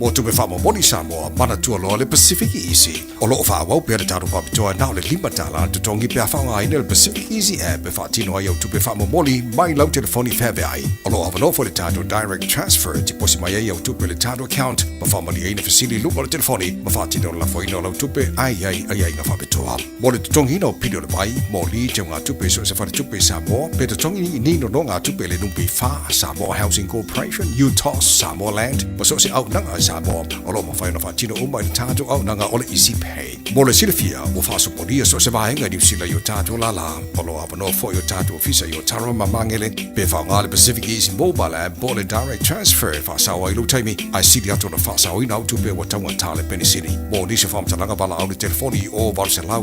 Mo tupe faamomoli Samoa, manatua loa le Pacific Easy. O lo o faaauau pea le tatou faapitoa na o le $5 le totogi pe a faaaogaina le Pacific Easy app e faatino ai au tupe faamomoli mai lau telefoni feaveai. O lo o avanoa foi le tatou Direct Transfer e tiposi mai ai au tupe i le tatou account ma faamalieina fesili i luga o le telefoni ma faatino le lafoina o lau tupe a i ai aiaiga faapitoa. Mo le totogiina o pili o le vai, moli, teugatupe i so o se faletupe i Samoa, pe totogi ni nonogatupe i le NPF, Samoa Housing Corporation, UTOS, Samoa Land, ma so o se auaunaga i Samoa, o lo o mafai ona faatino uma i le tatou auaunaga o le Easy Pay. Mo le silafia, ua faasopolia so o se vaega i Niu Sila i o tatou lālā. O lo o avanoa foi o tatou ofisa i Otara ma Magele, pe faaaoga le Pacific Easy Mobile App po o le Direct Transfer e faasao ai lou taimi, ae sili atu ona faasaoina au tupe ua taugata le penisini. Mo nisi o faamatalaga valaau le telefoni i o 800 000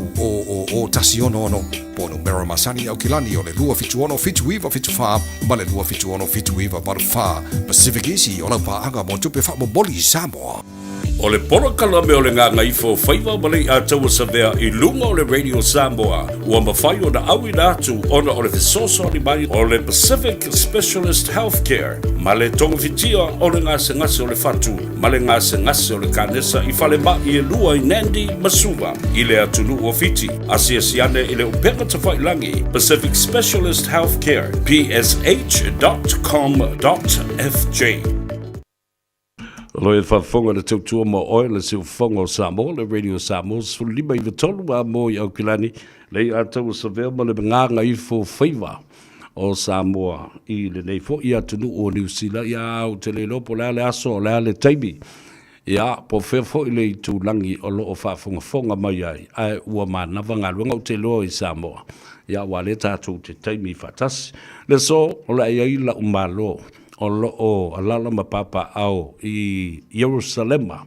166 po o numera masani i Aukilani o le 276 7974 ma le 276 7984. Pacific Easy o lau paaga mo tupe faamomoli i Samoa. O le polokalame o le Gagaifo Faiva ma le Iataua Savea i luga o le Radio Samoa ua mafai ona auina atu ona o le fesoasoani mai o le Pacific Specialist Healthcare ma le togafitia o le gasegase o le fatu ma le gasegase o le kanesa i falemai e lua i Nandi ma Suva i le atunuu o Fiti. Asiasi ane i le upega tafailagi Pacific Specialist Healthcare, psh.com.fj. O lo e faafofoga le tautua mo oe le siufofoga o Samoa, le Radio Samoa 15 i tolu a mo i Aukilani, le i ataua savea ma le gagaifo faiva o Samoa i lenei foi atunuu o Niu Sila. Ia ou te le iloa po o le a le aso, o le a le taimi, ia po o fea foi le itulagi o lo o faafogafoga mai ai, ae ua manava galuega ou te iloa i Samoa. Ia aua lea tatou te taimi faatasi. Le aso, o le a i ai la'u Malo o lo o alaala ma papaaao i Ierusalema,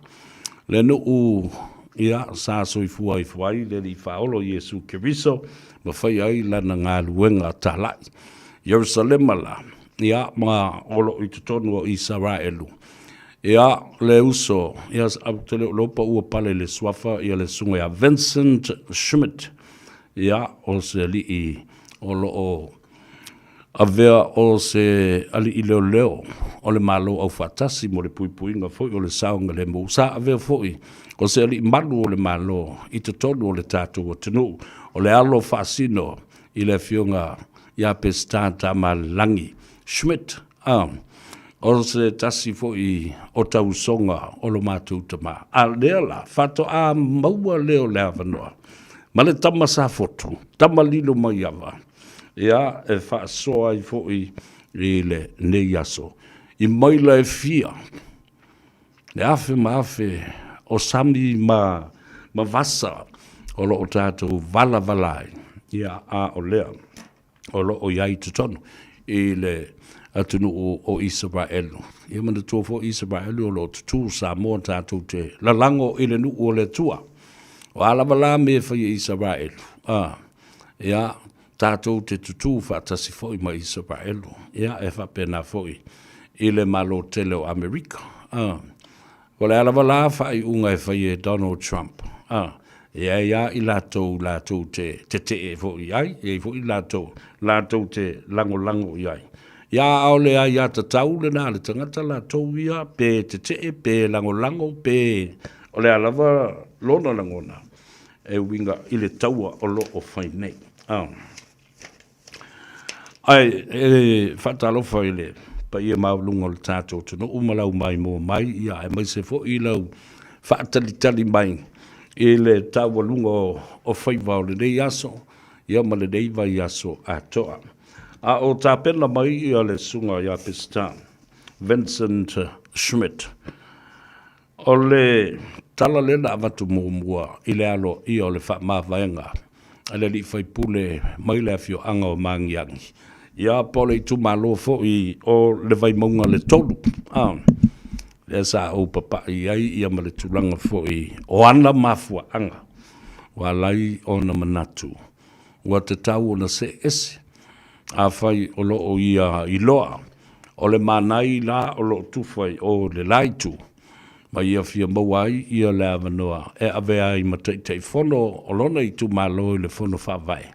le nuu ia sa soifua ifo ai le Alii Faaolo Iesu Keriso ma faia ai lana galuega talai. Ierusalema la, ia ma o lo o i totonu o Isaraelu. Ia le uso, ia ou te le o iloa po ua pale i le suafa ia le susuga ia Vincent Schmidt, ia o se alii o lo o Avea o se alii leoleo o le Malo Aufaatasi mo le puipuiga foi o le saogalemu. Sa avea foi o se alii malu o le Malo i totonu o le tatou atunuu. O le alo faasino i le Afioga ia Peseta Tamalelagi Schmidt, a o se tasi foi o tausoga o lo matou tama. A lea la, faatoa maua lea o le avanoa ma le tama Safotu, tama lilo maiava, Ia, e faasoa ai foi i lenei aso, i maila e fia, le afe ma afe o sami ma, ma vasa o lo o tatou valavala ai, ia, a o lea o lo o i ai i totonu i le atunuu o Isaraelu. Ia manatua foi Isaraelu o lo o tutū Samoa tatou te lalago i le nuu o le Atua. O a lava la mea e fai e Isaraelu, a, Ia, tatou te tutū faatasi foi ma Isaraelu, ia, e faapena foi i le Malo tele o Amerika. A, o le a lava la faaiuga e fai e Donald Trump, a, e ai a i latou latou te tetee foi i ai, e ai foi i latou latou te lagolago i ai. Ia, ʻaʻole aiatatau lena a le tagata latou ia, pe tetee, pe lagolago, pe o le a lava lona lagona. e uiga i le taua o lo o fai nei. Ae e faatalofa i le paia maualuga o le tatou atunuu ma lau maimoa mai, ia aemaise foi lau faatalitali mai i le taualuga o faiva o lenei aso, ia ma lenei vaiaso atoa. A o tapena mai ia le Susuga ia Peseta Vincent Schmidt. O le tala lea na avatu muamua i le aloaia o le faamavaega a le alii faipule mai le afioaga o Magiagi, ia po o le itumalo foi o le Vaimauga le 3, a, lea sa ou papai i ai ia ma le tulaga foi o ana mafuaaga ua ala ai ona manatu ua tatau ona see ese. Afai o lo o ia iloa o le manai la o lo o tufa i o i le la itu, ma ia fia maua ai ia le avanoa e avea ai ma Taitaifono o lona itumalo i le Fono Faavae.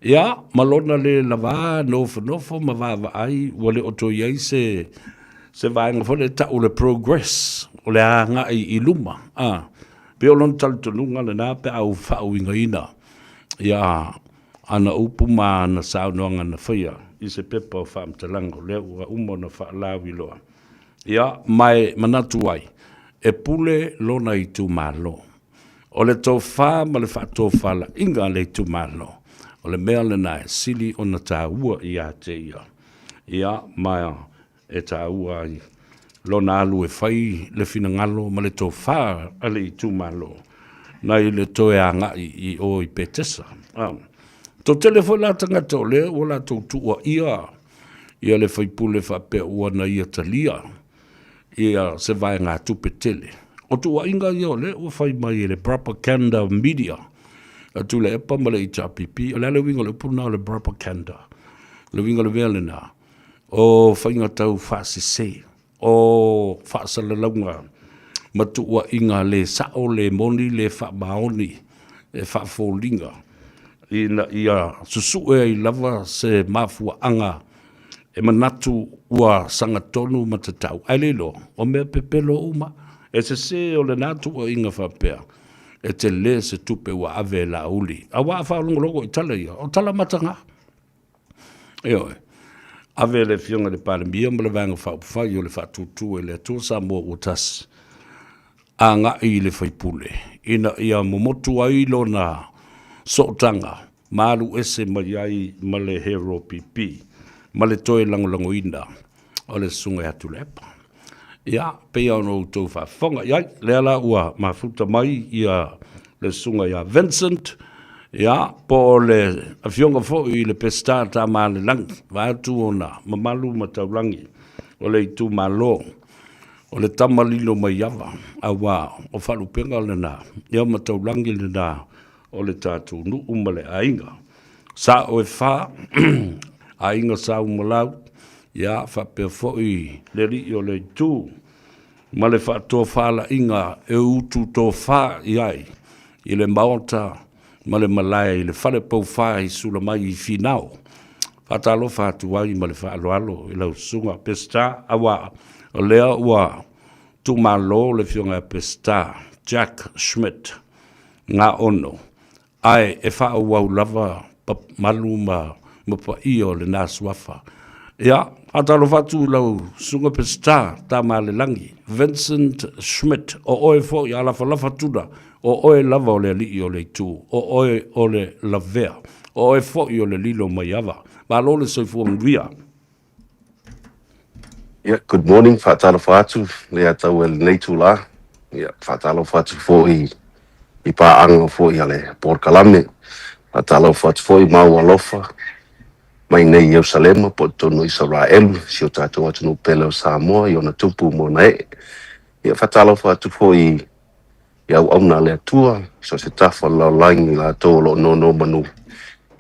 Ia, ma lona le lava nofonofo ma vaavaai ua le o toe i ai se, se vaega foi lea e tau o le progress, o le agai i luma, a. Pei o lona talitonuga lena pe a ou faauigaina ia ana upu ma ana saunoaga na faia i se pepa o faamatalaga o lea ua uma ona faalauiloa. Ia, ma e manatu ai, e pule lona itumalo. O le tofa ma le faatofalaiga a le itumalo, o le mea lena e sili ona taua ia te ia. Ia, ma e taua ai lona alu e fai le finagalo ma le tofa a le itumalo nai le toe agai i o i Petesa. Toatele foi la tagata o lea ua latou tuuaia ia le faipule faapea ua na ia talia ia se vaegatupe tele. O tuuaiga ia o lea ua fai mai e le propaganda media a Tuilaepa ma le HRPP. O le a le uiga o le upu lena o le propaganda? O le uiga o le mea lena, o faiga tau faasese, o faasalalauga ma tuuaiga le sao, le moni, le faamaoni, e faafoliga ina ia susue ai lava se mafuaaga e manatu ua sagatonu ma tatau. Ae le iloa, o mea pepelo uma. E sese o lena tuuaiga faapea, e tele se tupe ua ave e Laauli. Aua a faalogologo i tala ia, o tala mataga. Ioe. Ave le Afioga i le Palemia ma le Vaega Faaupufai o le Faatuatua i le Atua Samoa ua Tasi, agai i le faipule ina ia momotu ai lona sootaga ma alu ese mai ai ma le Hero PP ma le toe lagolagoina o le Susuga ia Tuilaepa. Ia, pei ona outou faafofoga i ai, lea la ua mafuta mai ia le Susuga ia Vincent, ia, po o le Afioga foi i le Peseta Tamaalelagi, vaeatu ona mamalu ma taulagi o le itumalo o le tama lilo mai ava, aua o faalupega lena, ia ma taulagi lena o le tatou nuu ma le aiga. Sao e fa, aiga Sa Umalau, ia faapea foi le alii o le itu ma le faatofalaiga e utu tofa i ai i le maota ma le malae i le fale poufa i Sulamai i Finao. Faatalofa atu ai ma le faaaloalo i lau susuga Peseta, aua o lea ua tuumalo le afioga ia Peseta Jack Schmidt Gaono, ae e faaauau lava malu ma paia o lena suafa. Ia, faatalofa atu i lau Susuga Peseta Tamaalelagi, Vincent Schmidt, o oe foi a lafalafa tuna, o oe lava o le alii o le itu, o oe o le lavea, o oe foi o le lilo mai ava. Malo le soifua manuia. Yeah, good morning, faatalofa atu le atau e lenei itulā. Yeah, faatalofa atu foi i paaga foi a le polokalame. Faatalofa atu foi ma ou alofa mai nei i Ierusalema po o totonu o Isaraelu, si o tatou atunuu pele o Samoa i ona tupu ma ona ee. Yeah, faatalofa atu foi i auauna a le Atua, so o se tafa o le lalolagi i latou o lo o nonomanu,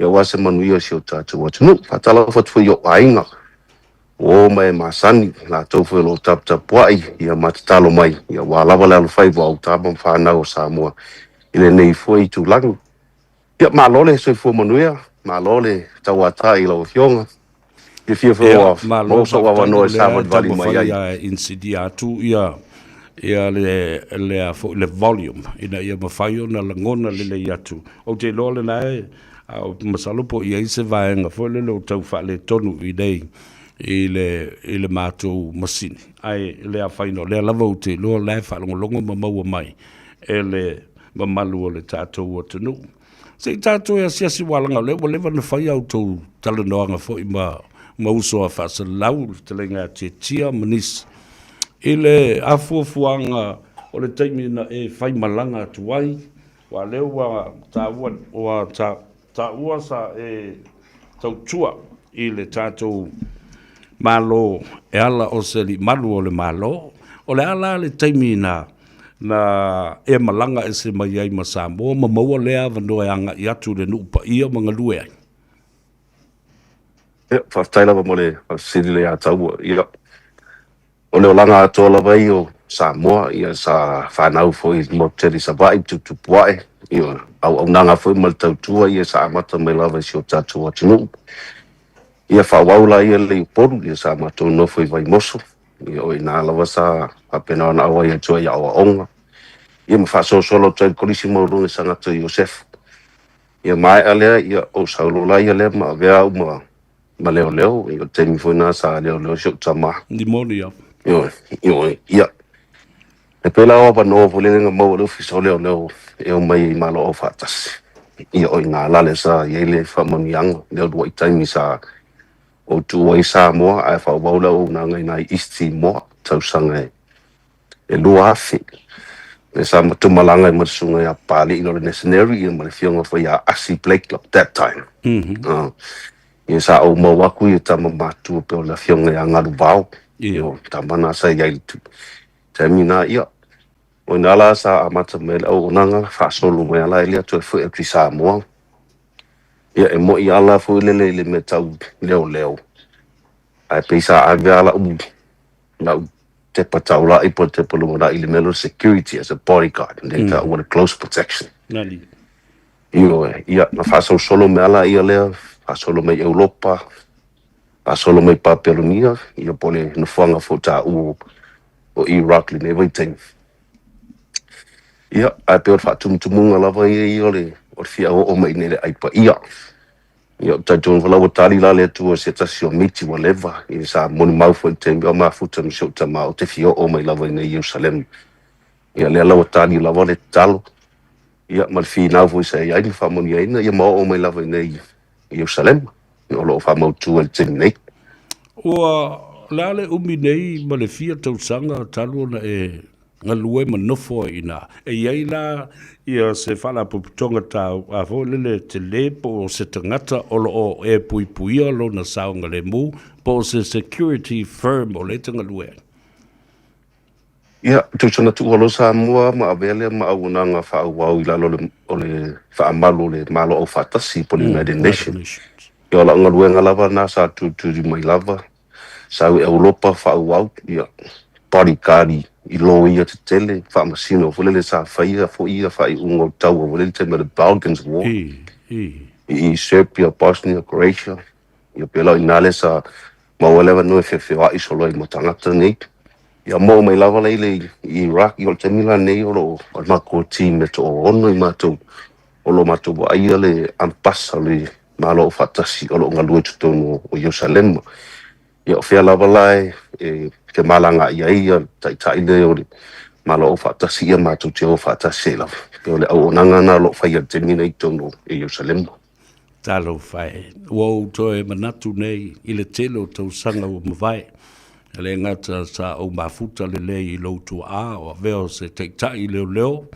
aua se manuia o si o tatou atunuu. Faatalofa atu foi i ou aiga, uo ma e masani, latou foi o lo o taputapuai ia ma tatalo mai, aua lava le alofaiva o tama ma fanau o Samoa i lenei foi itulagi. Ia, malo le soifua manuia, malo le tauatai i lau Afioga. Fiafia foi Ia, ua malo maua sou faafetai avanoa o e lea e savalivali mai taumafai ai. a e insidia atu ia ia le le a foi le volume ina ia mafai ona lagona lelei atu. Ou te iloa lena e a o masalo po o i ai se vaega foi lele o tau faaletonu i nei. i le, i le matou masini. Ae le afaina o lea lava ou te iloa la e faalogologo ma maua mai e le mamalu o le tatou atunuu. Se i tatou e asiasi aua leaga o lea ua leva ona fai a outou talanoaga foi ma, ma uso a faasalalau, le fetalaiga ia Tietia ma nisi, i le afuafuaga o le taimi na e faimalaga atu ai, aua o lea ua taua, ua ta, taua sa e tautua i le tatou Malo e ala o se alii malu o le Malo. O le a la le taimi na na e malaga ese mai ai ma Samoa ma maua lea avanoa e agai atu i le nuu paia ma galue ai? Ia, faafetai lava mo le faafesili lea ia Taua. Ia, o le olaga atoa lava ia o Samoa, ia sa fanau foi i le motu tele i Savaii, tuputupuae, ia auaunaga foi ma le tautua ia sa amata mai lava i si o tatou atunuu. Ia faaauau la ia le i Upolu, ia sa matou nofo i Vaimoso, ia o i ina lava sa faapena ona auai atu ai i aoaoga, ia ma faasolosolo atu ai i le Kolisi Maualuga i Sagatto Iosefa. Ia maea lea, ia ou sau loa la ia lea ma avea au ma ma leoleo, ia o le taimi foi lena sa leoleo si ou tama. Ni moni lava. Ioe, ioe, ia. E pei la o avanoa foi lele na maua e le Ofisa o Leoleo e omai ai i Malo Aufaatasi. Ia o i ina la lea sa i ai le faamanuiaga, lea o lua'i taimi sa ou tuua ai Samoa ae faaauau le auaunaga i ina i East Timor tausaga e 2000. Lea sa matou malaga ai ma le susuga ia Papalii o le Neseneri ia ma le afioga foi ia Asi Blakelock that time. Ia sa ou maua atu ia tama matua pei o le afioga ia Galuvao, ia o tama na sa i ai i le taimi na, ia o ina la sa amata mai ai le auaunaga, faasolo mai ala e le toe foi atu i Samoa. Ia e moi ala foi lele i le mea tau leoleo, ae pei sa ave lava lau lau tepa taulai po o le tepa lumanai i le mea lea o le security as a bodyguard, lea e taua le close protection. Nani. Ioe, ia, na faasolosolo mai lava ia lea, faasolo mai Europa, faasolo mai Papelonia, ia po o le nofoaga foi taua o Iraq i lenei vaitaimi. Ia, ae pei o le faatumutumuga lava ia ia o le, o le fia oo mai i inei i le Ai Paia. Ia, ou te talitonu foi la ua tali la le Atua i se tasi o miti ua leva, ia sa molimau foi i le taimi o mafuta ma si ou tama ou te fia oo mai lava i inei i Ierusalema. Ia, lea la ua tali lava le tatalo. Ia, ma le finau foi sa i ai ma faamanuiaina, ia ma oo mai lava i inei i Ierusalema, o lo o faamautu ai i le taimi nei. Ua o le a le umi nei ma le fia tausaga talu ona e galue ma nofo ai i ina. E i ai la ia se faalapotopotoga tau a foi lele tele po o se tagata o lo o e puipuia lona saogalemu po o se security firm o lea e te galue ai. Ia, tusa na tuua loa Samoa ma avea lea ma auaunaga faaauau i lalo o le faamalu o le Malo Aufaatasi po o le United Nations. Ia, o lau galuega lava lena sa tulituli mai lava, sau i Europa faaauau, ia, bodyguard i loia tetele, faamasino foi lele sa faia foi ia faaiuga o taua foi lele i le taimi o le Balkans War i Serbia, Bosnia, Croatia. Ia pei la o i ina lea sa maua ai le avanoa e feofeoai solo ai ma tagata nei. Ia maua mai lava la i le i Iraq, ia o le taimi la nei o lo o le matou team e toaono i matou o lo o matou vaaia le ambasa o le Malo Aufaatasi o lo o galue i totonu o Ierusalema. Ia o fea lava la e e femalagaai ai ia le taitai lea o le Malo Aufaatasi, ia matou te o faatasi ai lava. Pei o le auaunaga lena o lo o faia i le taimi nei i totonu o Ierusalema. Talofa e, ua ou toe manatu nei i le tele o tausaga ua mavae, e le gata sa ou mafuta lelei i lou tuaa o avea o se taitai leoleo,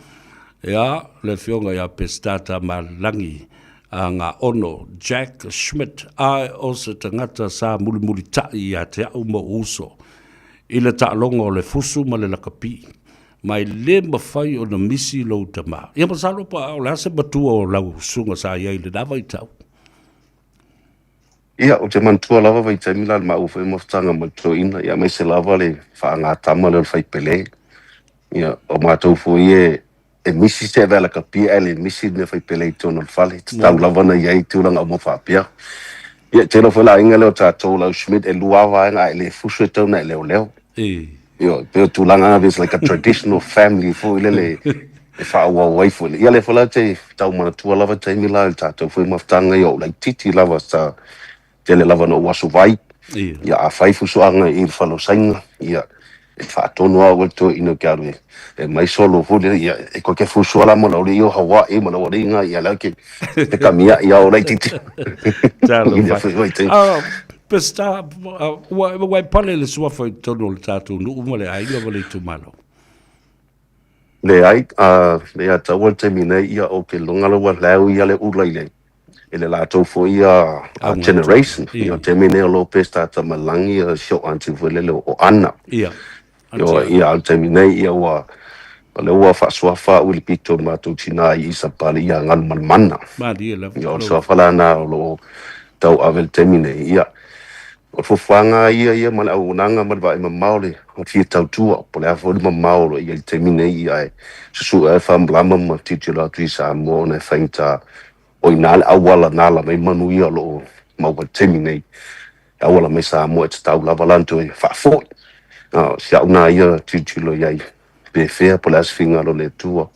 ea, le afioga ia Peseta Tamalelagi a Gaono Jack Schmidt, a o se tagata sa mulimulitai ia te au ma ou uso i le taaloga o le fusu ma le lakapi. Ma e le mafai ona misi lou tama. Ia masalo po o le a se matua o lau usuga sa i ai i lena vaitau. Ia, ou te manatua lava vaitaimi la le maua foi mafutaga ma le toeaina, ia aemaise lava le faagatama lea o le faipele. Ia, o matou foi e e misi se avea lakapi ae le misi le mea faipele i totonu o le fale, e tatau lava ona i ai tulaga uma faapea. Ia, e tele foi le aiga lea o tatou lau Schmidt e lua lava vaega ae le fusu e tatau ona e leoleo. Ioe, pei o tulaga na, there's like a traditional family foi lele e faaauau ai foi. Ia lea foi la te tau manatua lava taimi la i le tatou foi mafutaga ia o ou laitiiti lava sa tele lava na ou aso vai. Ia, a fai fusuaga i le fale o Saina, ia, e faatonu lava au e le toeaina ou te alu e aumai solo foi lea, ia, e toe te fusua la ma lau alii o Hawaii ma lau alii ina, ia, lea ke, te kamia'i au laitiiti. Talofa e. Ah, Peseta, ua, ua e pale i le suafa i totonu o le tatou nuu ma le aiga ma le itumalo? Leai, a, le ataua i le taimi nei, ia, ou te iloga la ua lau ia le ula i le, i le latou foi ia generation. Ia, o le taimi nei o lo o Peseta Tamalagi ia si ou aunty foi lele o Ana. Ia. Ia, ia, a o le taimi nei, ia, ua, o lea ua faasuafa au i le pito o le matou tina i Isapale ia Galumalemana. Malie lava. Ia, o le suafa la lena o lo o tauave i le taimi nei. Ia, O le fuafuaga lava ia ia ma le auaunaga ma le vaai mamao o le fia tautua, po o le a foi le mamao o lo o i ai i le taimi nei, ae susue lava e faamalama ma tilotilo atu i Samoa ona e faigata o i ina le auala na ala mai manuia o lo o maua i le taimi nei. E auala mai Samoa e tatau lava la ona toe faafoi. O si au na ia tilotilo i ai pe fea po o le a se finagalo o le Atua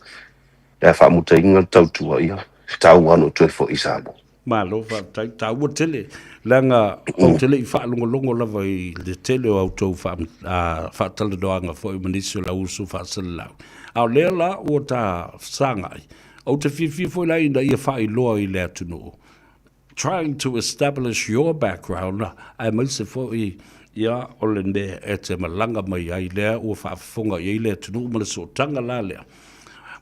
e faamutaina le tautua, ia tatau lava ona toe foi i Samoa. Malo faafetai, taua tele, leaga ou te le i faalogologo lava i le tele o a outou faatalanoaga foi ma nisi o lau uso faasalalau. A o lea la ua ta fesagai, ou te fiafia foi la ina ia faailoa i le atunuu, trying to establish your background, aemaise foi ia o le mea e te malaga mai ai lea ua faafofoga i ai le atunuu ma le sootaga la lea.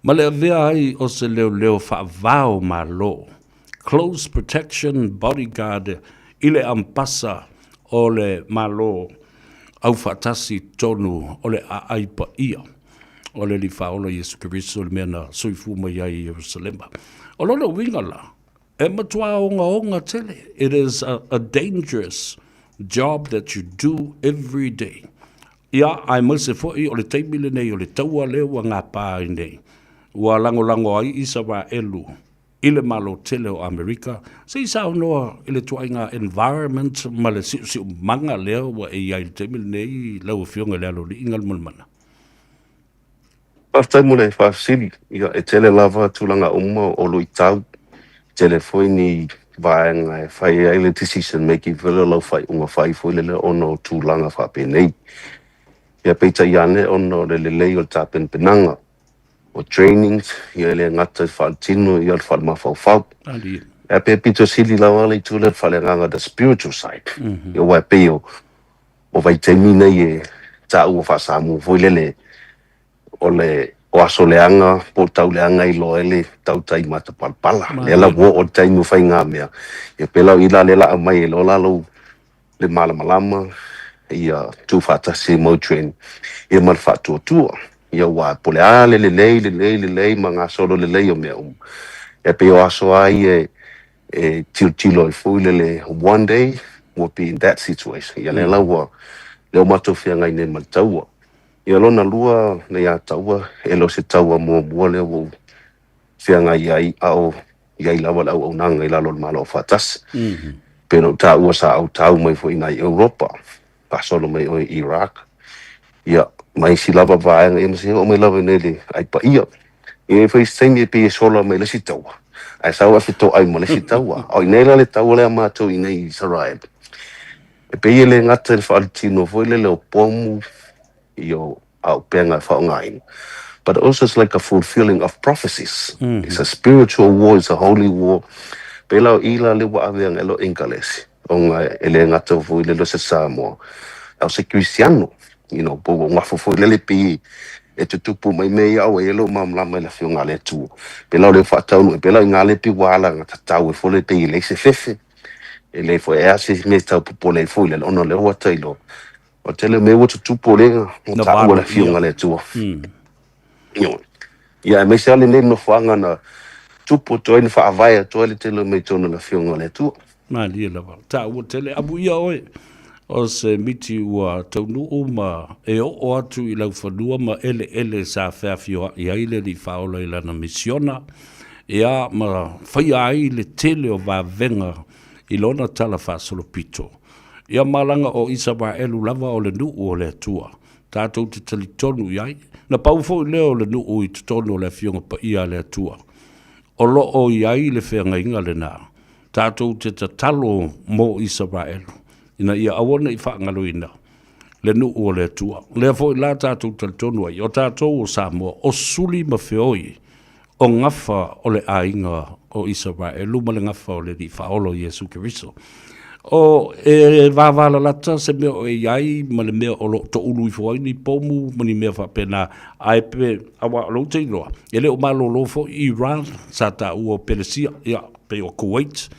Ma le avea ai o se leoleo faavao Malo, Close Protection Bodyguard, i le ampasa o le Malo Aufaatasi i totonu o le aai paia o le Alii Faaola Iesu Keriso, le mea na soifua mai ai i Ierusalema. O lona uiga la, e matuā ogaoga tele. It is a dangerous job that you do every day. Ia, aemaise foi o le taimi lenei o le taua lea ua gapa ai nei, ua lagolago ai Isaraelu i le Malo tele o Amerika, se i saunoa i le tuaiga environment ma le siusiumaga lea ua e i ai i le taimi lenei lau Afioga i le Aloalii Galumalemana. Faafetai mo le faafesili. Ia, e tele lava tulaga uma o luitau, e tele foi ni vaega e fai ai le decision making foi lea o lau faaiuga fai foi lele ona o tulaga faapenei. Ia, peitai ane ona o le lelei o le tapenapenaga o trainings, ia e le gata i le faaletino, ia o le faalemafaufau. Ae pe pito sili lava le itu lea o le faaleagaga the spiritual side. Ia aua e pei o o vaitaimi nei e taua faa-Samoa foi lele o le o aso leaga po o tau leaga i loa ai le tautai matapalapala. Lea la ua oo le taimi o faigamea, ia pei la o i la lea la aumai ai loa la lou le malamalama ia tuufaatasi ai mau training ia ma le faatuatua. Ia aua po o le a le lelei, lelei, lelei ma gasolo lelei o mea uma, ia pei o aso lava ia e tilotilo ai foi lele one day we'll be in that situation. Ia lea la ua lea ua matou feagai nei ma le taua. Ia lona lua nei a taua, e le o se taua muamua lea ua ou feagai ai a o i ai lava le auaunaga i lalo o le Malo Aufaatasi. Pei ona ou taua sa ou tau mai foi i nai Europa, faasolo mai oe i Iraq, ia, ma isi lava vaega, ia ma se oo mai lava i inei i le ai paia. Ia e fai se taimi e pei e sola mai le isi taua, ae sau ae fetoai ma le isi taua. A o inei la le taua lea a matou i inei i Israel, e pei e le gata i le faaletino foi lele o pomu, ia o auupega e faaaogaina, but also it's like a fulfilling of prophecies. It's a spiritual war, it's a holy war. Pei la o i la lea ua ave agai loa Enkalesi, ona e le gata foi lele o se Samoa, a o se Kerisiano, you know, po ua gafa foi lele pei e tutupu mai mea ia aua e le o malamalama i le Afioga a le Atua. Pei la o lea ua faataunuu ai, pei la o i ina lea pei ua alagatatau ai foi lele pei e leai se fefe, e leai foi e a se mea e tau popole ai foi lele, ona o lea ua tailoa O le tele o mea ua tutupu o lea ua taua le Afioga a le Atua. Ioe. Ia, aemaise lava lenei nofoaga na tupu atu ai, na faavae atu ai le tele o mea i totonu o le Afioga a le Atua. Malie lava. Taua tele. Amuia oe o se miti ua taunuu ma e oo atu i laufanua ma eleele sa feafioai ai le Alii Faaola i lana misiona, ia, ma faia ai le tele o vavega i lona tala faasolopito. Ia malaga o Isaraelu lava o le nuu o le Atua, tatou te talitonu i ai. Na pau foi lea o le nuu i totonu o le Afioga Paia a le Atua. O lo o i ai le feagaiga lena. Tatou te tatalo mo Isaraelu. ina ia aua ne i faagaloina le nuu o le Atua. Lea foi la tatou talitonu ai, o tatou o Samoa, o suli ma feoi o gafa o le aiga o Isaraelu ma le gafa o le Alii Faaola o Iesu Keriso. O e vavalalata se mea o e i ai ma le mea o lo o toulu ifo ai ni pomu ma ni mea faapena, ae pe, aua o lou te iloa, e le o malolo foi Iran, sa taua o Pelesia, ia, pei o Kuwait,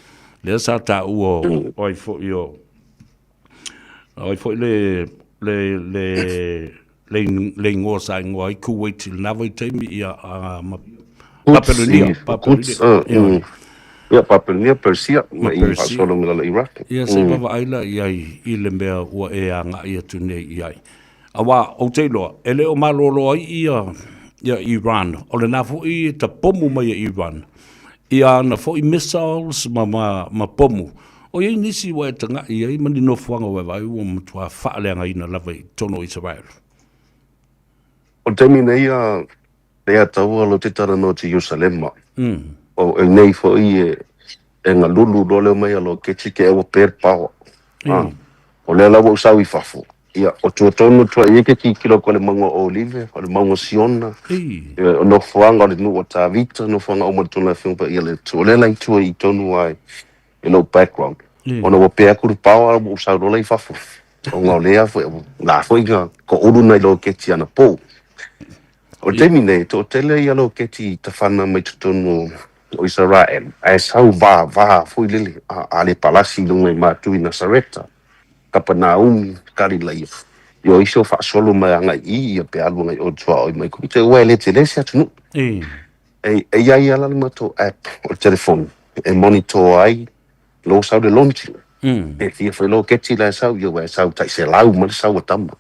lea sa taua o ai foi o, O ai foi le, le, le, le, le igoa sa igoa ai Kuwait i lena vaitaimi, ia, a, ma, Papelonia, Papelonia. Ia, ia Papelonia, Persia, ma i faasolo mai lalo Iraq. Ia, se i vaavaai la i ai i le mea ua e agai atu nei i ai. Aua, ou te iloa, e le o malolo ai ia, ia Iran, o lena foi e tapomu mai e Iran, ia ana foi missiles ma, ma, ma pomu. O i ai nisi ua e taga'i ai ma ni nofoaga ua e vaai ua matua faaleagaina lava i totonu o Isaraelu? O le taimi nei a le Ataua lo te talanoa atu i Ierusalema, o nei foi e e galulu loa lea mai a lo keti ke ua pe le paoa. Ah, o lea la ua ou sau i fafo. Ia, o tua tonu atu ai e ke kikilo ko le mauga o Olive, o le mauga Siona, ia, o nofoaga o le nuu o Tavita, nofoaga uma o le tonu afioga paia le Atua. O lea la i tua i tonu ai i lou background. Ona ua pe atu le paoa ua ou sau loa la i fafo. Ona o lea foi, la foi na toulu nai loketi anapo. O le taimi nei, toatele ia loketi i tafana mai totonu o Isaraelu, ae sau vava foi lele a, a le palasi i luga i Matu i Nasareta, Kapanaumi, Kalilaia. Ia o isi o faasolo mai agai i ia pe alu agai o tuaoi mai ko te ua e le tele se atunuu. E, e i ai ala le matou app o le telefoni e monitor ai lou sau le launching. E fia foi loketi la e sau, ia ua e sau tai 100 ma le sau a tama.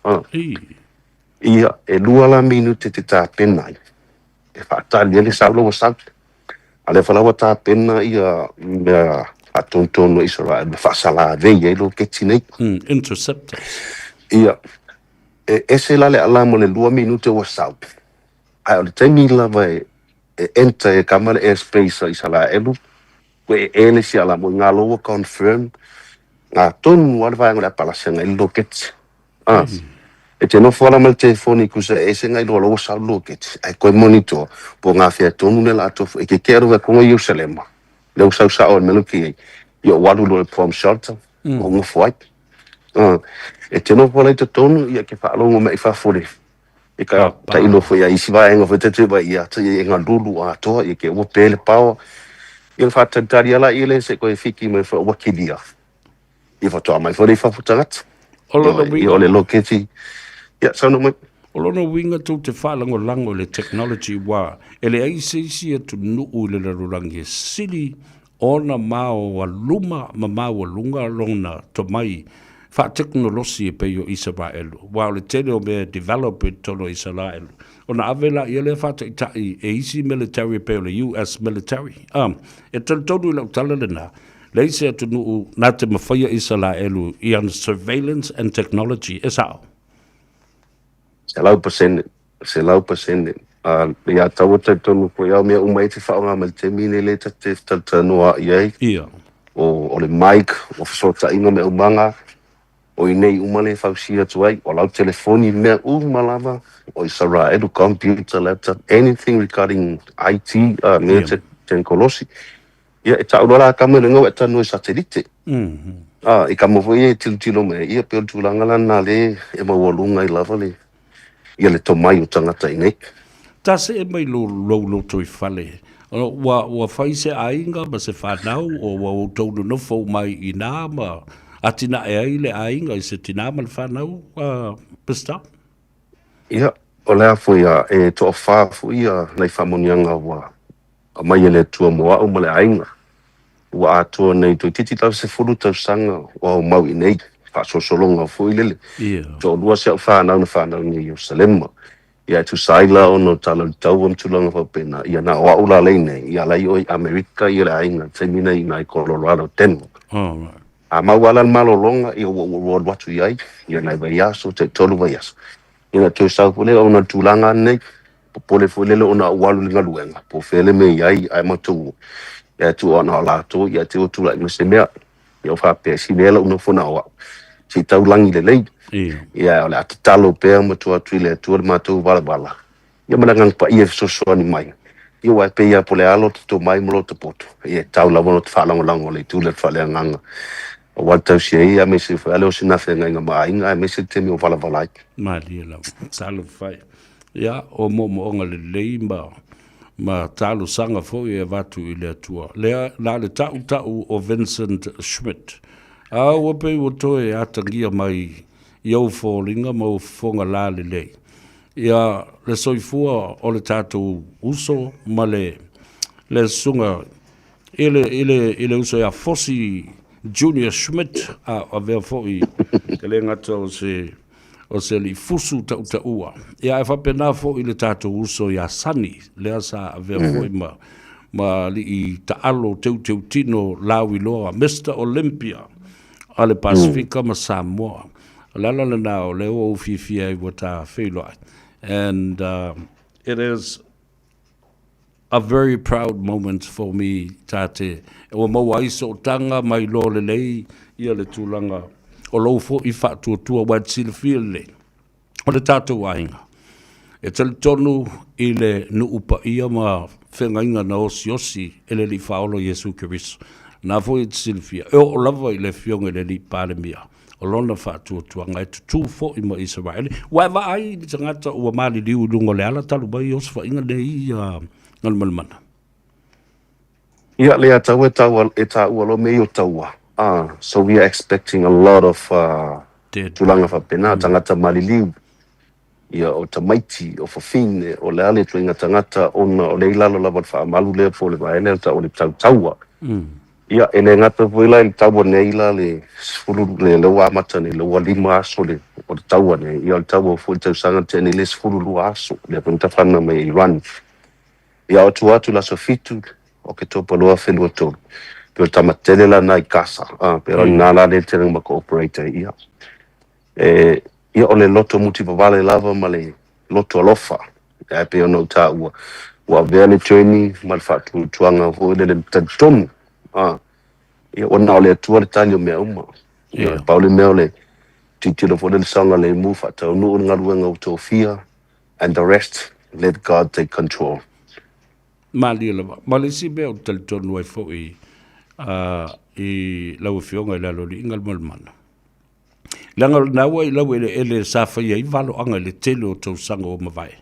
Ia, e lua la minute te tapena ai e faatali ai le sau la ua sau. A lea foi la ua tapena ia mea faatonutonu a Isaraelu e faasalavei ai loketi nei. Interceptors. Ia, e ese la le alarm o le lua minute ua sau, ae o le taimi lava e e enter e kama le airspace a Isaraelu, ua e e le isi alarm, o i ngā lo ua confirm, ngā tonu lava le vaega o le apalasi agai le loketi. Ah, e te nofo ala ma le telefoni kusa e ese ngai loa loa sau loketi, ae koe monitor, po ngā whea tonu le la tofu, e ke kea rua konga Yerusalema, leo sau sa o melo ki ei, i o walu loa le bomb shelter, o ngofo ai. Ah, e te nofo ala i totonu, ia ke whaalongo mai whafore, e ka tailo foi a isi vaega foi te vai ia te e ngā lulu atoa, ia ke ua pele paoa, ia le whātalitali ala i le se koe fiki mai wha wakilia. Ia whatoa mai foi le fafo tagata. O lona uiga. Ia o le loketi. Ia, saunoa mai. O lona uiga tou te faalagolago i le technology ua e leai se isi atunuu i le lalolagi e sili ona maoaluma ma maualuga lona tomai faatekonolosi e pei o Isaraelu. Aua o le tele o mea e develop i totonu o Isaraelu, ona ave laia lea faataitai e isi military e pei o le US military. E talitonu i lau tala lena, Leai se atunuu na te mafaia Isaraelu i ana surveillance and technology, e sao? 100%, 100%. Ia taua talitonu koe au mea uma e te whaonga mai le taimi nei le te talatalanoa i ai. Ia. O, o le mic, o fesootaiga mea umaga, o i nei uma le fausia atu ai, o lau telefoni mea uma lava, o Isaraelu, computer, laptop, anything regarding IT, mea te tenkolosi. Ia, e ta'u loa la kama i le gau e tanu i satelite. A, i kama foi ia e tilotilo mai ai, ia pei o le tulaga la lena lea e maualuga ai lava le, ia le tomai o tagata i nei. Ta see mai lou, lou lotoifale, ua, ua fai se aiga ma se fanau, o ua outou nonofo uma ai i inā ma atinae ai le aiga i se tinā ma le fanau, a Mister? Ia, o le a foi a, e toafā foi ia nai faamanuiaga ua Aumai e le Atua mo a'u ma le aiga. Ua atoa nei toeitiiti lava 10 tausaga o ao mau i nei faasolosologa foi lele. Toalua si a'u fanau na fanau nei i Ierusalema. Ia e tusa ai la ona o tala o le taua ma tulaga faapena, ia na o a'u la lei nei, ia la i o i Amerika ia le aiga i le taimi nei i na i Colorado, Denver. A mau a la le malologa, ia ua ua alu atu i ai, ia nai vaiaso, taitolu vaiaso. Ia na toe sau foi lea ona o le tulaga nei, Popole foi lele ona ou alu i le galuega, po o fea le mea i ai, ae matou ia e tuu ana o latou, ia te ua tulai mai se mea. Ia ou faapea, e sili ai lou nofo na o au, se i taulagi lelei. Ia o le a tatalo pea ma tua atu i le Atua le matou valavala, ia ma le Agaga Paia e fesoasoani mai. Ia aua e pei lava po o le a lota tomai ma lota poto, ia e tau lava ona ota faalagolago i le itu lea o le faaleagaga aua le tausia ai, aemaise foi a le o sina feagaiga ma aiga, aemaise le taimi o valavala ai. Malie lava. Talofa e. Ia, o moomooga lelei ma ma talosaga foi e avatu i le Atua. Lea, na o le tautau o Vincent Schmidt. A ua pei ua toe atagia mai i ou foliga ma ou fofoga lalelei. Ia, le soifua o le tatou uso ma le, le susuga i le, i le, i le uso ia Fosi Junior Schmidt, a avea foi e le gata o se o se alii fusu tautaua. Ia ae faapena foi le tatou uso ia Sani, lea sa avea foi ma, ma alii taalo teuteutino lauiloa, Mister Olympia a le Pasefika ma Samoa. O le ala lena o lea ua ou fiafia ai ua ta feiloai. And it is a very proud moment for me ta te ua maua ai sootaga ma iloa lelei ia le tulaga o lou foi faatuatua aua e te silafia lelei o le tatou aiga e talitonu i le nuu paia ma feagaiga na osiosi e le Alii Faaola Iesu Keriso. Na foi e te silafia e oo lava i le Afioga i le Alii Palemia o lona faatuatuaga e tutū foi ma Isaraele. Ua e vaai i le tagata ua maliliu i luga o le ala talu mai osofaiga nei a Galumalemana? Ia, le atau e taua, e taua loa mea ia o taua. Ah, so we are expecting a lot of uh, Dead. tulaga faapena, tagata maliliu, ia o tamaiti, o fafine, o le a le ituaiga tagata ona o lea i lalo lava o le faamalu lea po o le vaea lea o le tau taua. Ia, e le gata foi la i le taua nei la le 10, le lea ua amata nei, lea ua 5 aso le, o le taua nei, ia o le taua foi i le tausaga na tea nei le 12 aso, lea foi na tafana mai e Iran. Ia, o tua atu i le aso 7 Oketopa 2023, pei o le tama tele la na i Gaza, a, pei o lena la lea e tele ma cooperate ai, ia. E, ia o le loto mutivavale lava ma le loto alofa, ae pei ona ou taua, ua avea le journey ma le faatuatuaga foi lele talitonu, a, ia ua na o le Atua le tali o mea uma. Ia, pau le mea o le tilotilo foi lele saogalemu, faataunuu le galuega ua tofia, and the rest, let God take control. Malie lava. Ma le isi mea ou te talitonu ai foi i lau Afioga i le Aloalii Galumalemana, Leaga o lena ua i lau eleele sa faia ai valoaga i le tele o tausaga ua mavae,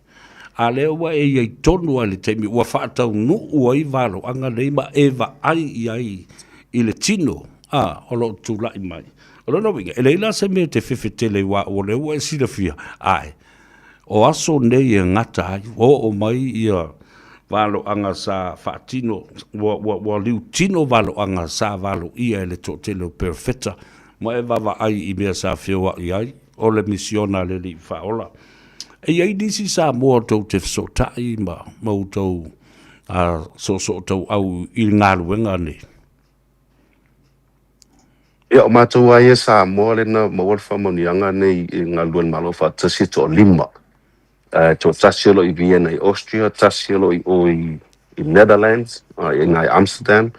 a lea ua e i ai tonu lava i le taimi ua faataunuu ai valoaga nei ma e vaai i ai i le tino, a, o lo o tulai mai. O lona uiga, e leai la se mea e te fefe tele ai aua o lea ua e silafia, ae o aso nei e gata ai, ua oo mai ia valoaga sa faatino, ua, ua, ua liutino valoaga sa valoia e le toatele o perofeta, ma e vaavaai i mea sa feoai ai, o le misiona a le Alii Faaola. E i ai nisi Samoa tou te fesootai ma, ma outou soosootauau i le galuega nei? Ia, o matou lava ia Samoa lea na maua le faamanuiaga nei i galulue i le Malo Faatasi e toalima. E toatasi o lo o i Vienna i Austria, tasi o lo o i o i Netherlands, i ina i Amsterdam,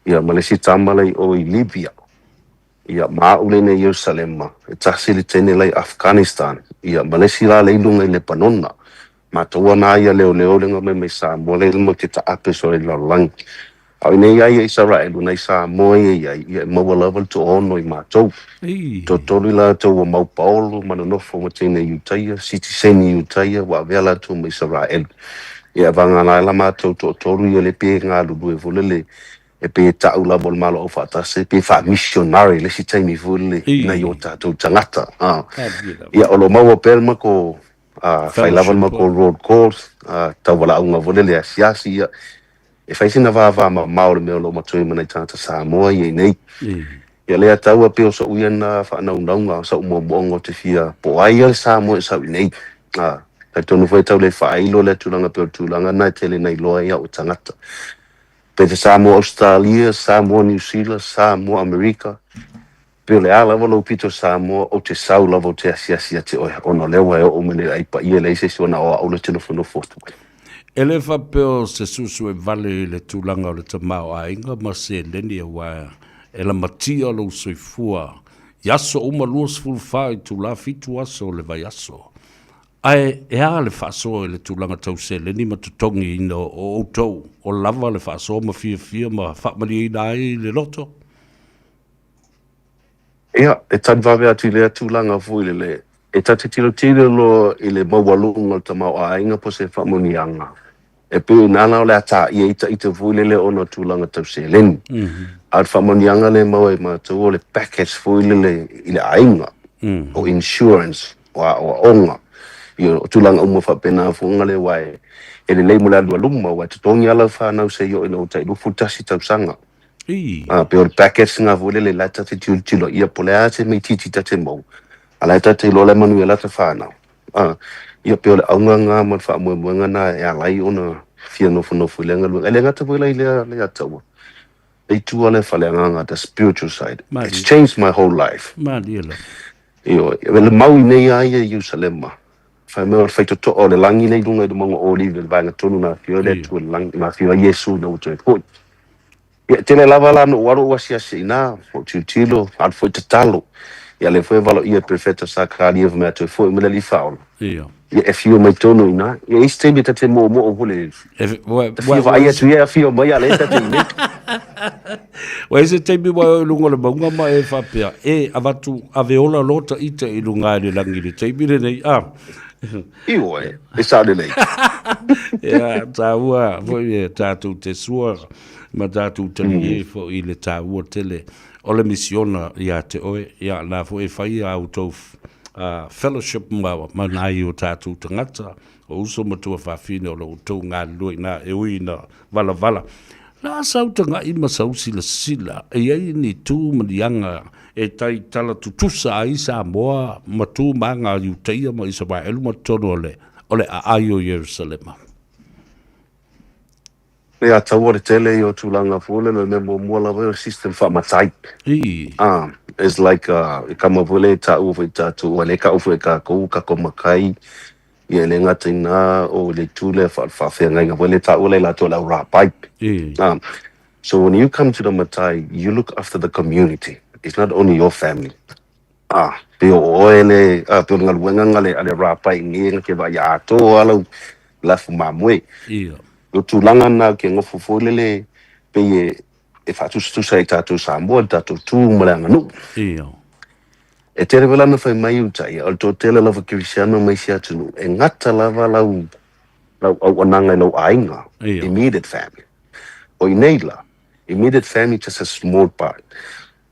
ia ma le isi tama la i o i Libya. Ia, ma au lea i Ierusalema, e tasi le teine la i Afghanistan, ia ma le isi la lea i luga i Lepanona. Matou ana ia leoleo le nga mai mai Samoa le mo te taape so le lalolagi. A o inei ai ia Isaraelu nai Samoa ia iai ia e maua lava le toono i matou. Totolu i latou ua mau paolo ma nonofo ma teine Iutaia, sitiseni Iutaia ua avea latou ma Isaraelu. Ia e vagana ai la matou toatolu ia le pe galulue foi lele e pei e ta'u lava o le Malo Aufaatasi, e pei e faa-missionary i le isi taimi foi lele i nai o tatou tagata. Ia o lo o maua pea le matou fai lava le matou road calls, tauvala'auga foi lele asiasi, ia e fai sina vavamamao i le mea o lo o matoe ma nai tagata Samoa ia i nei. Ia lea taua pei o so'u ia na faanaunauga, o sa'u moomooga ou te fia po o ai ia le Samoa e sau i nei. Talitonu foi e tau le faailo lea tulaga pei o le tulaga lena e tele na iloa ai a'u e tagata. Pe te Samoa Ausetalia, Samoa Niu Sila, Samoa Amerika, pe o le a lava lou pito Samoa, ou te sau lava ou te asiasi ia te oe, ona o lea ua e oo mai nei ai paia e leai se isi ona o au lea ou te nofonofo atu ai. E le faapea o se susu e vale i le tulaga o le tamaoaiga ma seleni aua e lamatia lou soifua i aso uma 24 itula, 7 aso o le vaiaso. Ae e a le faasoa i le tulaga tau seleni ma totogiina o outou o lava le faasoa ma fiafia ma faamalieina ai le loto? Ia, e tali vave atu i lea tulaga foi lele, e ta te tilotilo loa i le maualuga o le tamaoaiga po o se faamanuiaga, e pei o i ina la o le a tāia ai ita foi lele ona o tulaga tau seleni. A o le faamanuiaga lea e maua e matou o le package foi lele i le aiga, o insurance, o aoaoga, ia o tulaga uma faapena foi lea aua e lelei mo le alualu luma, aua e totogi lava lau fanau seia oo ina ua tai 21 tausaga. A, pei o le package lena foi lele la e ta te tilotilo ia po o le a se mea itiiti ta te maua, a la e ta te iloa la e manuia lata fanau. A, ia pei o le auga lena ma le faamoemoega lena e ala ai ona fia nofonofo i lea galuega. E le gata foi la i lea Leiataua, le itu lava lea faaleagaga, the spiritual side. It's changed my whole life. Malie lava. Ioe, o le mau i nei lava ia i Ierusalema, fai mai o le faitotoa o le lagi lea i luga i le mauga o Olive i le vaega tonu na afio ai le Atua i le lagi, na afio ai Iesu ina ua toe foi. Ia, e tele lava la na ou alu ou asiasi i ina, ou tilotilo, alu foi tatalo. Ia, lea foi e valoia e Perofeta Sakaria fai mai a toe foi mai le Alii Faaola. Ia. Ia, e afio mai tonu i ina. Ia, e i ai se taimi ta te moomoo foi le, ta fia vaai atu ia e afio mai a o lea ta te i nei. Ua i ai se taimi ua e oo i luga o le mauga ma e faapea, e avatu ave ola loa ta ita i luga i le lagi i le taimi lenei, a. Ioe, e sao lelei. Ia, taua foi e tatou te sua ma tatou talie foi i le taua tele o le misiona ia te oe. Ia, na foi e fai a outou fellowship ma nai o tatou tagata, o uso ma tuafafine o lo outou galulue i ina, e ui ina valavala. La sau taga'i ma sau silasila, e i ai ni tu ma ni aga e taitala tutusa ai Samoa ma tu ma aga a Iutaia ma Isaraelu ma totonu o le o le aai o Ierusalema. Ia taua le tele ia o tulaga foi lele, o le mea muamua lava ia o le system faamatai. I. Ah, it's like a, e kama foi lea e taua foi e tatou, ua le kau foi e kakou, kako makai, ia e le gata i na o le itu lea faafeagaiga foi lea e taua lea e latou o le au rapai. I. Ah, so when you come to the matai, you look after the community. It's not only your family. Ah, pei o oe le, ah, pei o le galuega nga le, a le rapai nge nga ke vaai atoa lau lafu mamoe. Ia. O tulaga na ke ngofo foi lele, pei e, e faatusatusa ai tatou Samoa, le tatou tu ma le aganuu. Ia. E tele foi la na fai mai uta ia, o le toatele lava kerisiano ma isi atunuu, e gata lava lau, lau auaunaga i lou aiga, Ia. immediate family. O i nei la, immediate family just a small part,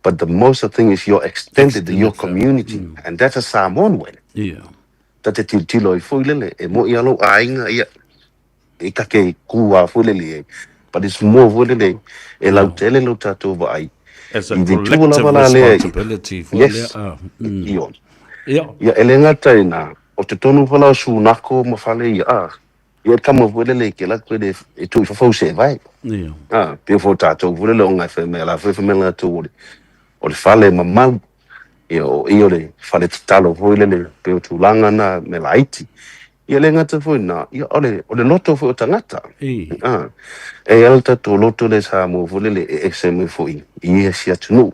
but the most the thing is your extended, your community, and that's a Samoan way. Ia. Ta te tilotilo ai foi lele, e moi a lou aiga, ia, e take ku a foi lele ai. But it's more foi lele, e lautele lo tatou vaai. As a I le itu collective lava la lea, responsibility foi lea. yes, Ah, ioe. Ia. Ia, e le gata i na, o totonu foi la o sunako ma fale ia, ah, ia le kama foi lele ke la koe le e tuu i fafo se vai. Ia. Ah, pei foi tatou foi lele o ngai fai mai la foi fai mai latou o le o le fale mamau. Ia o i o le fale tatalo foi lele pei o tulaga na me laiti. Ia le gata foi na, ia o le o le loto foi o tagata. I. Ah, e ai le tatou loto lea Samoa foi lele e ese mai foi i isi atunuu.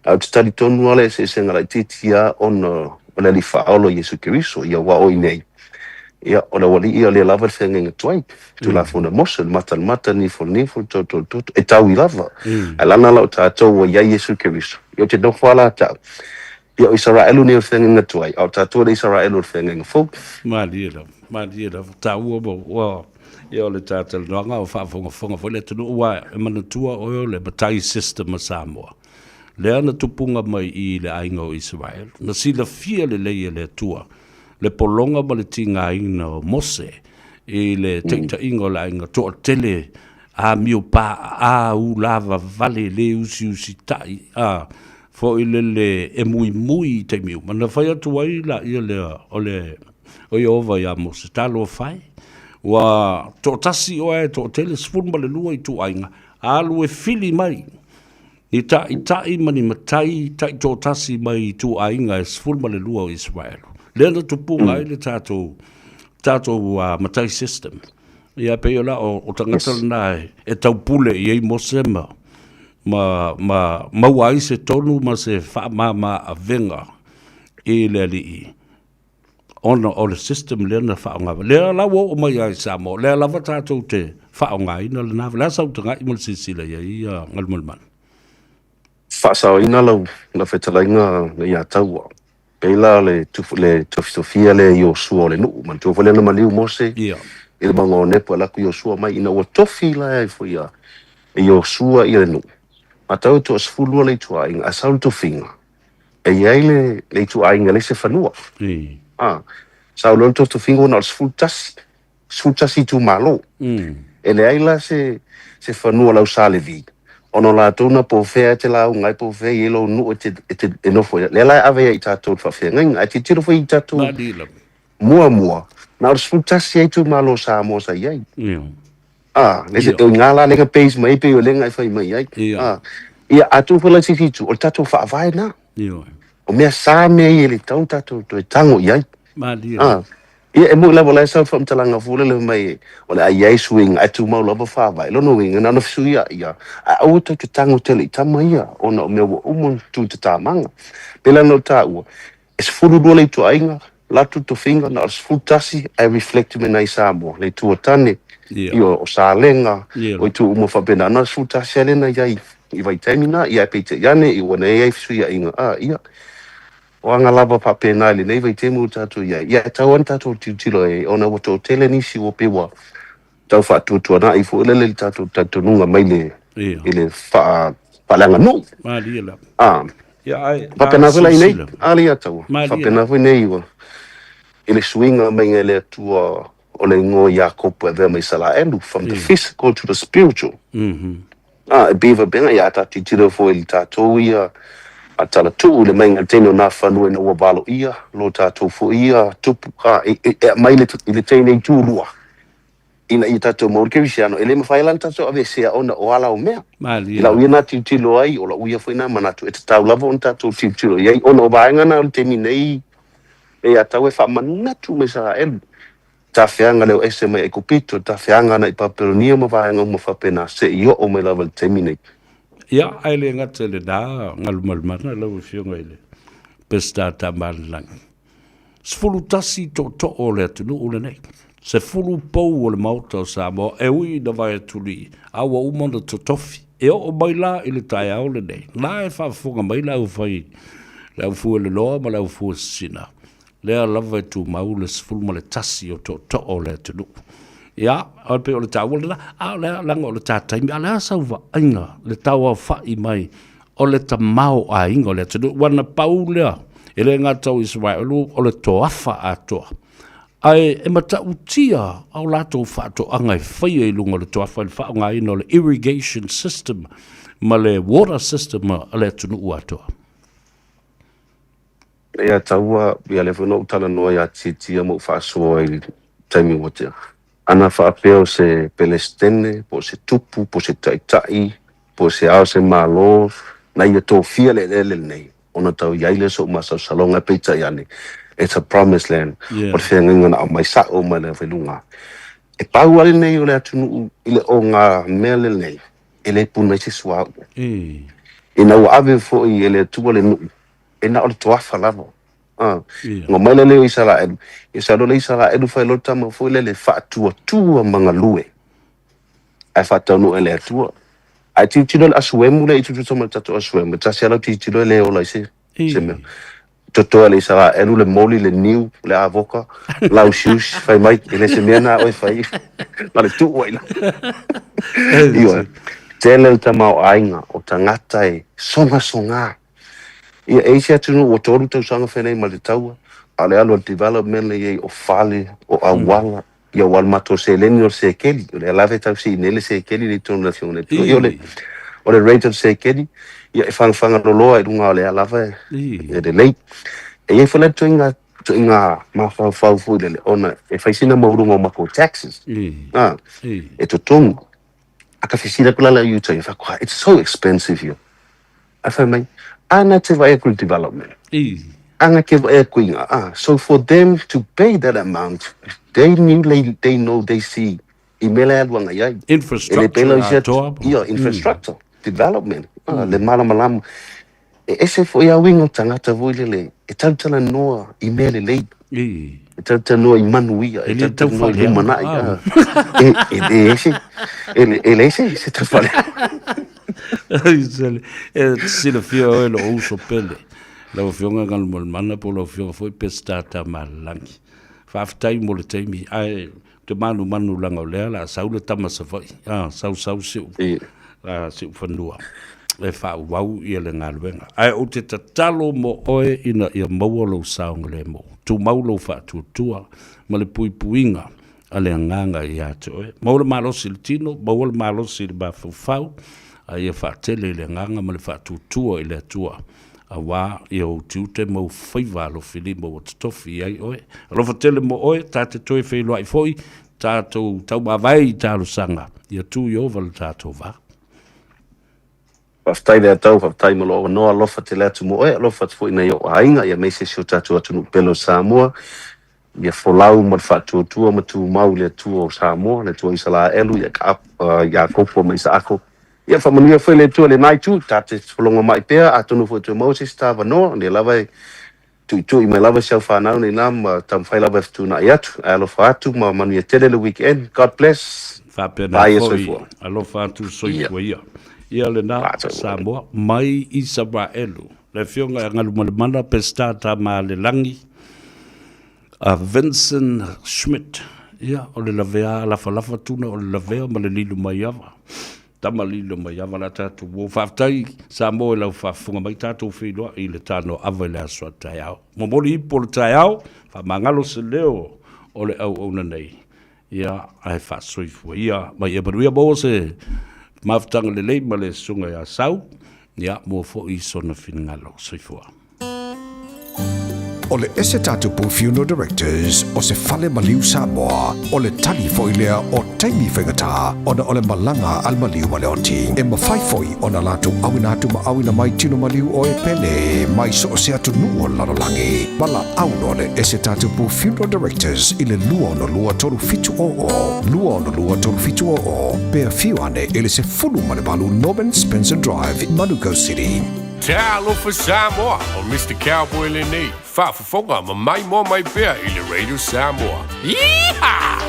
Ae ou te talitonu lava le eseesega laitiiti lava ona o le Alii Faaola o Iesu Keriso, ia aua o i nei, ia o le aualii ia o lea lava le feagaiga tuai, Tulafono a Mose, le mata i le mata, le nifo i le nifo, le toto i le toto, e tau i lava. Ae lana la o tatou ua i ai Iesu Keriso. Ia ou te nofo lava la tau, ia o Isaraelu nei o le feagaiga tuai, a o tatou le Isaraelu o le feagaiga fou. Malie lava, malie lava, taua ma ua, ia o le talatalanoaga o faafogafoga foi le atunuu, aua e manatua oe o le matai system a Samoa, lea na tupuga mai i le aiga o Isaraelu, na silafia lelei e le Atua le pologa ma le tigaina o Mose i le taitaiga o le aiga toatele amio paaa ula vavale le usiusitai a foi lele e muimui i taimi uma. Na fai atu ai laia lea o le o Ieova iā Mose, Talofa e, ua toatasi oe ae toatele 12 ituaiga, alu e fili mai ni ta'ita'i ma ni matai ta'itoatasi mai ituaiga e 12 o Iseraelu. Lea na tupuga ai le tatou tatou matai system. Ia pei o la o tagata lena e taupule i ai Mose ma ma, ma maua ai se tonu ma se faamama avega i le alii ona o le system lea na faaaoga. Lea la ua oo mai lava i Samoa, lea lava tatou te faaaogaina lena. O le a sau tagai ma le silasila i ai ia Galumalemana? Faasaoina lau lau fetalaiga ia Taua. Pei la le le tofitofia lea i Iosua o le nuu. Manatua foi lea na maliu Mose i le mauga o Nepo e alu atu Iosua mai ina ua tofi la e foi ia Iosua ia le nuu. Matau e toasefulu lua le ituaiga ae sau le tofiga e i ai le, le ituaiga e leai se fanua. A, sau loa le totofiga ua na o le 11, 11 itumalo. E leai la se, se fanua o le au Sa Levi, ona o latou na po o fea e te lauga ai po o fea e i ai lou nuu e te, e te e nofo ai. Lea la e ave ai i tatou i le faafeagaiga. Ae tilotilo foi i tatou muamua, na o le 11 lava itumalo o Samoa sa i ai. A, le se, o i ina la lea na base mai ai pei o lea na e fai mai ai. A, ia, a tuu foi la i se isi itu, o le tatou faavae lena. O mea sa mea ia e le tatau ona tatou toe tago i ai. A, ia, e moni lava o la e sau le faamatalaga foi lele fai mai o le a i ai suiga ae tumau lava faavae. Lona uiga, na ona fesuiai lava, ae aua tou te tago tele i tama ia ona o mea ua uma ona tu i tatamaga. Pei la ona ou taua, E 12 le ituaiga, latou tofiga na o le 11 ae reflect mai nai Samoa, le itu o Tane, ia o Salega, o itu uma faapena, na o le 11 lava lea na i ai i vaitaimi na, ia ae peitai ane ua na i ai fesuiaiga, a ia, o aga lava faapena i lenei vaitaimi ua tatou i ai, ia e tatau lava ona tatou tilotilo i ai ona ua toatele nisi ua pei ua tau faatuatuanai foi lele i le tatou talitonuga mai le i le faaleaganuu. Malie lava. A. Ia, ai, Faapena foi la i nei, a le Iataua. Faapena foi nei ua i le suiga mai e le Atua o le igoa Iakopo e avea ma Isaraelu, from the physical to the spiritual. A, e pei faapena, ia, a tatou tilotilo foi i le tatou ia a talatuu i le maiga i le teine o nā fanua ina ua valoia lo tatou foi ia tupu, a, e, e, e aumai le, i le teine i tulua, ina ia tatou maua le kerisiano, e le mafai la ona tatou aveesea ona o ala o mea. Malie I lau ia nā tilotilo ai, o lau ia foi nā manatu, e tatau lava ona tatou tilotilo i ai, ona o vaega na o le taimi nei, e ia tau e faamanatu mai Isaraelu, tafeaga lea o ese mai Aikupito, tafeaga ana i Papelonia ma vaega uma faapena, se i oo mai lava i le taimi nei. Ia, ae le gata i lena, Galumalemana, lau Afioga i le Peseta Tamaalelagi. 11 tootoo o le atunuu lenei, 10 pou o le Maota o Samoa e ui ina vaeatulii, a ua uma ona totofi. E oo mai la i le taeao lenei, la e faafofoga mai le aufai, le aufueloloa ma le aufuasina, lea lava e tumau le 11 o tootoo o le atunuu. Ia, e pei o le taua lena, a o le a, leaga o le ta taimi, a o le a sau vaaiga le tauaofa'i mai o le tamaoaiga o le atunuu, ua na pau lea, e le gata o Isaraelu, o le toafa atoa. Ae e matautia o latou faatoaga e faia i luga o le toafa i le faaaogaina o le irrigation system ma le water system a le atunuu atoa. Ia taua, ia lea foi na ou talanoa ia Titia ma ou faasoa i le taimi ua tea. Ana faapea o se Pelesitene, po o se tupu, po o se taitai, po o se a o se Malo, na ia tofia le eleele lenei, ona tau i ai lea o so'u masalosaloga, peitai ane, it's a promised land, o le feagaiga na aumai sa'o mai le luga. E pau lava lenei o le atunuu i le ogamea lenei, e le puna ai se suauu. Ina ua ave foi e le Atua le nuu, e na o le toafa lava. A, Nga mai la lea o Isaraelu, ia sa loa le Isaraelu fai loa le tama foi lele faatuatua ma galue, ae faataunuu e le Atua. Ae tilotilo le asuemu lea i tutusa ma le tatou asuemu, e tasi lava lau tilotilo e le ola ai se, se mea. Totoe le Isaraelu le moli, le niu, le avoka, lausiusi, fai mai, e le se mea na oe fai, na le tuu ai la. Ioe. Tele le tamaoaiga o tagata e sogasoga. Ia, e i ai se atunuu ua 3 tausaga fenei ma le taua, a o le alu a le development lea i ai o fale, o auala, ia aua o le matou seleni o le sekeli, o lea lava e tau sii nei le sekeli i totonu o le Afioga i le Atua. Ia o le, o le rate o le sekeli, ia e fagafaga loloa i luga o lea lava e lelei. E i ai foi la ituaiga, ituaiga mafaufau foi lele ona e fai sina maualuga o matou taxes, a, e totogi. A ka fesili atu la le au Utah, ia, it's so expensive here. Ae fai mai, ana te vaai atu i le development. Ana te vaai atu i ngā, ah, so for them to pay that amount, they knew, they, they know, they see, i mea la e alu ana i ai. Infrastructure atoa. Ia, infrastructure, development. Le malamalama. E ese foi a uiga o tagata foi lele e talatalanoa i mea lelei. E talatalanoa i manuia, e talatalanoa i lumanai. E, e le ese, e le, e leai se, se tau faaleaga. E silafia oe lou uso pele, lau Afioga Galumalemana po o lau Afioga foi Peseta Tamaalelagi. Faafetai mo le taimi, ae ou te manumanu leaga o lea o le a sau le tama Savaii, a, sau sau si ou, a, si ou fanua e faaauau ia le galuega. Ae ou te tatalo mo oe ina ia maua lou saogalemu, tumau lou faatuatua ma le puipuiga a le Agaga ia te oe. Maua le malosi i le tino, maua le malosi i le mafaufau, a ia faatele i le Agaga ma le faatuatua i le Atua, aua ia ou tiute ma ou faiva alofilima ua totofi i ai oe. Alofa tele mo oe, ta te toe feiloai foi, tatou taumavae i talosaga, ia tu Ieova le tatou va. Faafetai le Atau, faafetai mo lou avanoa, alofa tele atu mo oe, alofa atu foi i nai ou aiga, ia aemaise si o tatou atunuu pele o Samoa, ia folau ma le faatuatua ma tumau i le Atua o Samoa, le Atua o Isalaelu, ia Iakopo ma Isaako. Ia faamanuia foi le Atua i lena itu, ta te fologomai pea, atonu foi e toe maua se isi ta avanoa, o lea lava e tuitui mai lava si au fanau nei na ma taumafai lava e fetuunai atu. Ae alofa atu ma manuia tele le weekend. God bless. Faapena Bye foi, soifua. Alofa atu soifua ia. Ia lena Samoa mai Isaraelu. Le afioga ia Galumalemana Peseta Tamaalelagi a Vincent Schmidt. Ia, o le lavea lafalafa tuna o le lavea ma le lilu mai ava. Tama lilo mai ava la tatou uo. Faafetai Samoa i lau faafofoga mai tatou feiloai i le tano ava i le aso a taeao. Momoli ipu o le taeao, faamagalo se leo o le auauna nei. Ia, ae faasoifua ia mai ia manuia maua se mafutaga lelei ma le susuga ia Sau, ia, mua foi sona finagalo. Soifua. O le Esetatapu Funeral Directors o se fale maliu Samoa, o le tali foi lea o taimi faigata ona o le malaga a le maliu ma le oti. E mafai foi ona latou auina atu ma auina mai tino maliu o e pele mai so o se atunuu o le lalolagi. Valaau loa le Esetatapu Funeral Directors i le 262 3700, 262 3700, pe afio ane i le 18 Norman Spencer Drive, Manukau City. Talofa Samoa, o Mister Cowboy lenei, faafofoga ma maimoa mai pea i le Radio Samoa. Yeehaw!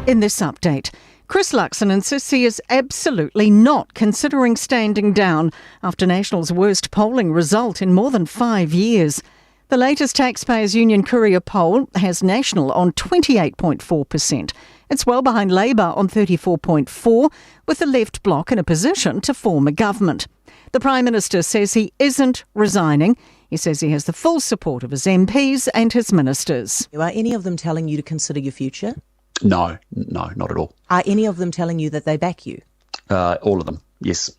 In this update, Chris Luxon insists he is absolutely not considering standing down after National's worst polling result in more than 5 years. The latest Taxpayers Union Courier poll has National on 28.4%. It's well behind Labour on 34.4, with the left bloc in a position to form a government. The Prime Minister says he isn't resigning. He says he has the full support of his MPs and his ministers. Are any of them telling you to consider your future? No, no, not at all. Are any of them telling you that they back you? All of them, yes.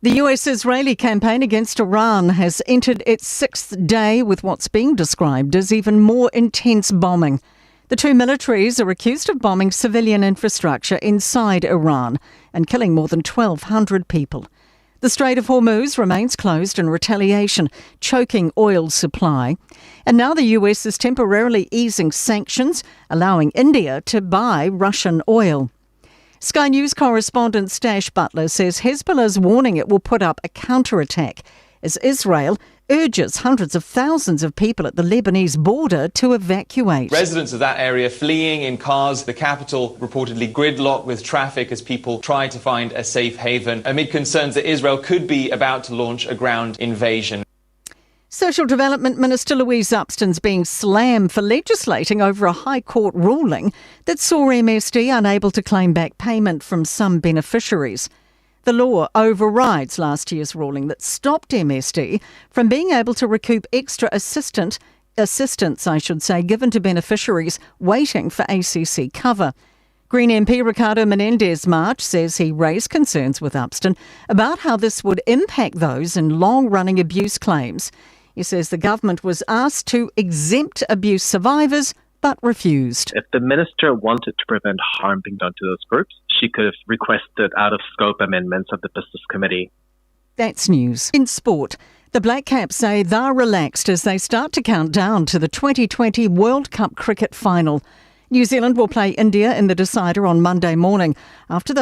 The US-Israeli campaign against Iran has entered its sixth day with what's being described as even more intense bombing. The two militaries are accused of bombing civilian infrastructure inside Iran and killing more than 1,200 people. The Strait of Hormuz remains closed in retaliation, choking oil supply. And now the US is temporarily easing sanctions, allowing India to buy Russian oil. Sky News correspondent Stash Butler says Hezbollah's warning it will put up a counterattack as Israel urges hundreds of thousands of people at the Lebanese border to evacuate. Residents of that area fleeing in cars, the capital reportedly gridlocked with traffic as people try to find a safe haven amid concerns that Israel could be about to launch a ground invasion. Social Development Minister Louise Upston's being slammed for legislating over a High Court ruling that saw MSD unable to claim back payment from some beneficiaries. The law overrides last year's ruling that stopped MSD from being able to recoup extra assistance, I should say, given to beneficiaries waiting for ACC cover. Green MP Ricardo Menendez March says he raised concerns with Upston about how this would impact those in long-running abuse claims. He says the government was asked to exempt abuse survivors but refused. If the minister wanted to prevent harm being done to those groups, she could have requested out of scope amendments of the business committee. That's news. In sport, the Black Caps say they're relaxed as they start to count down to the 2020 World Cup cricket final. New Zealand will play India in the decider on Monday morning after the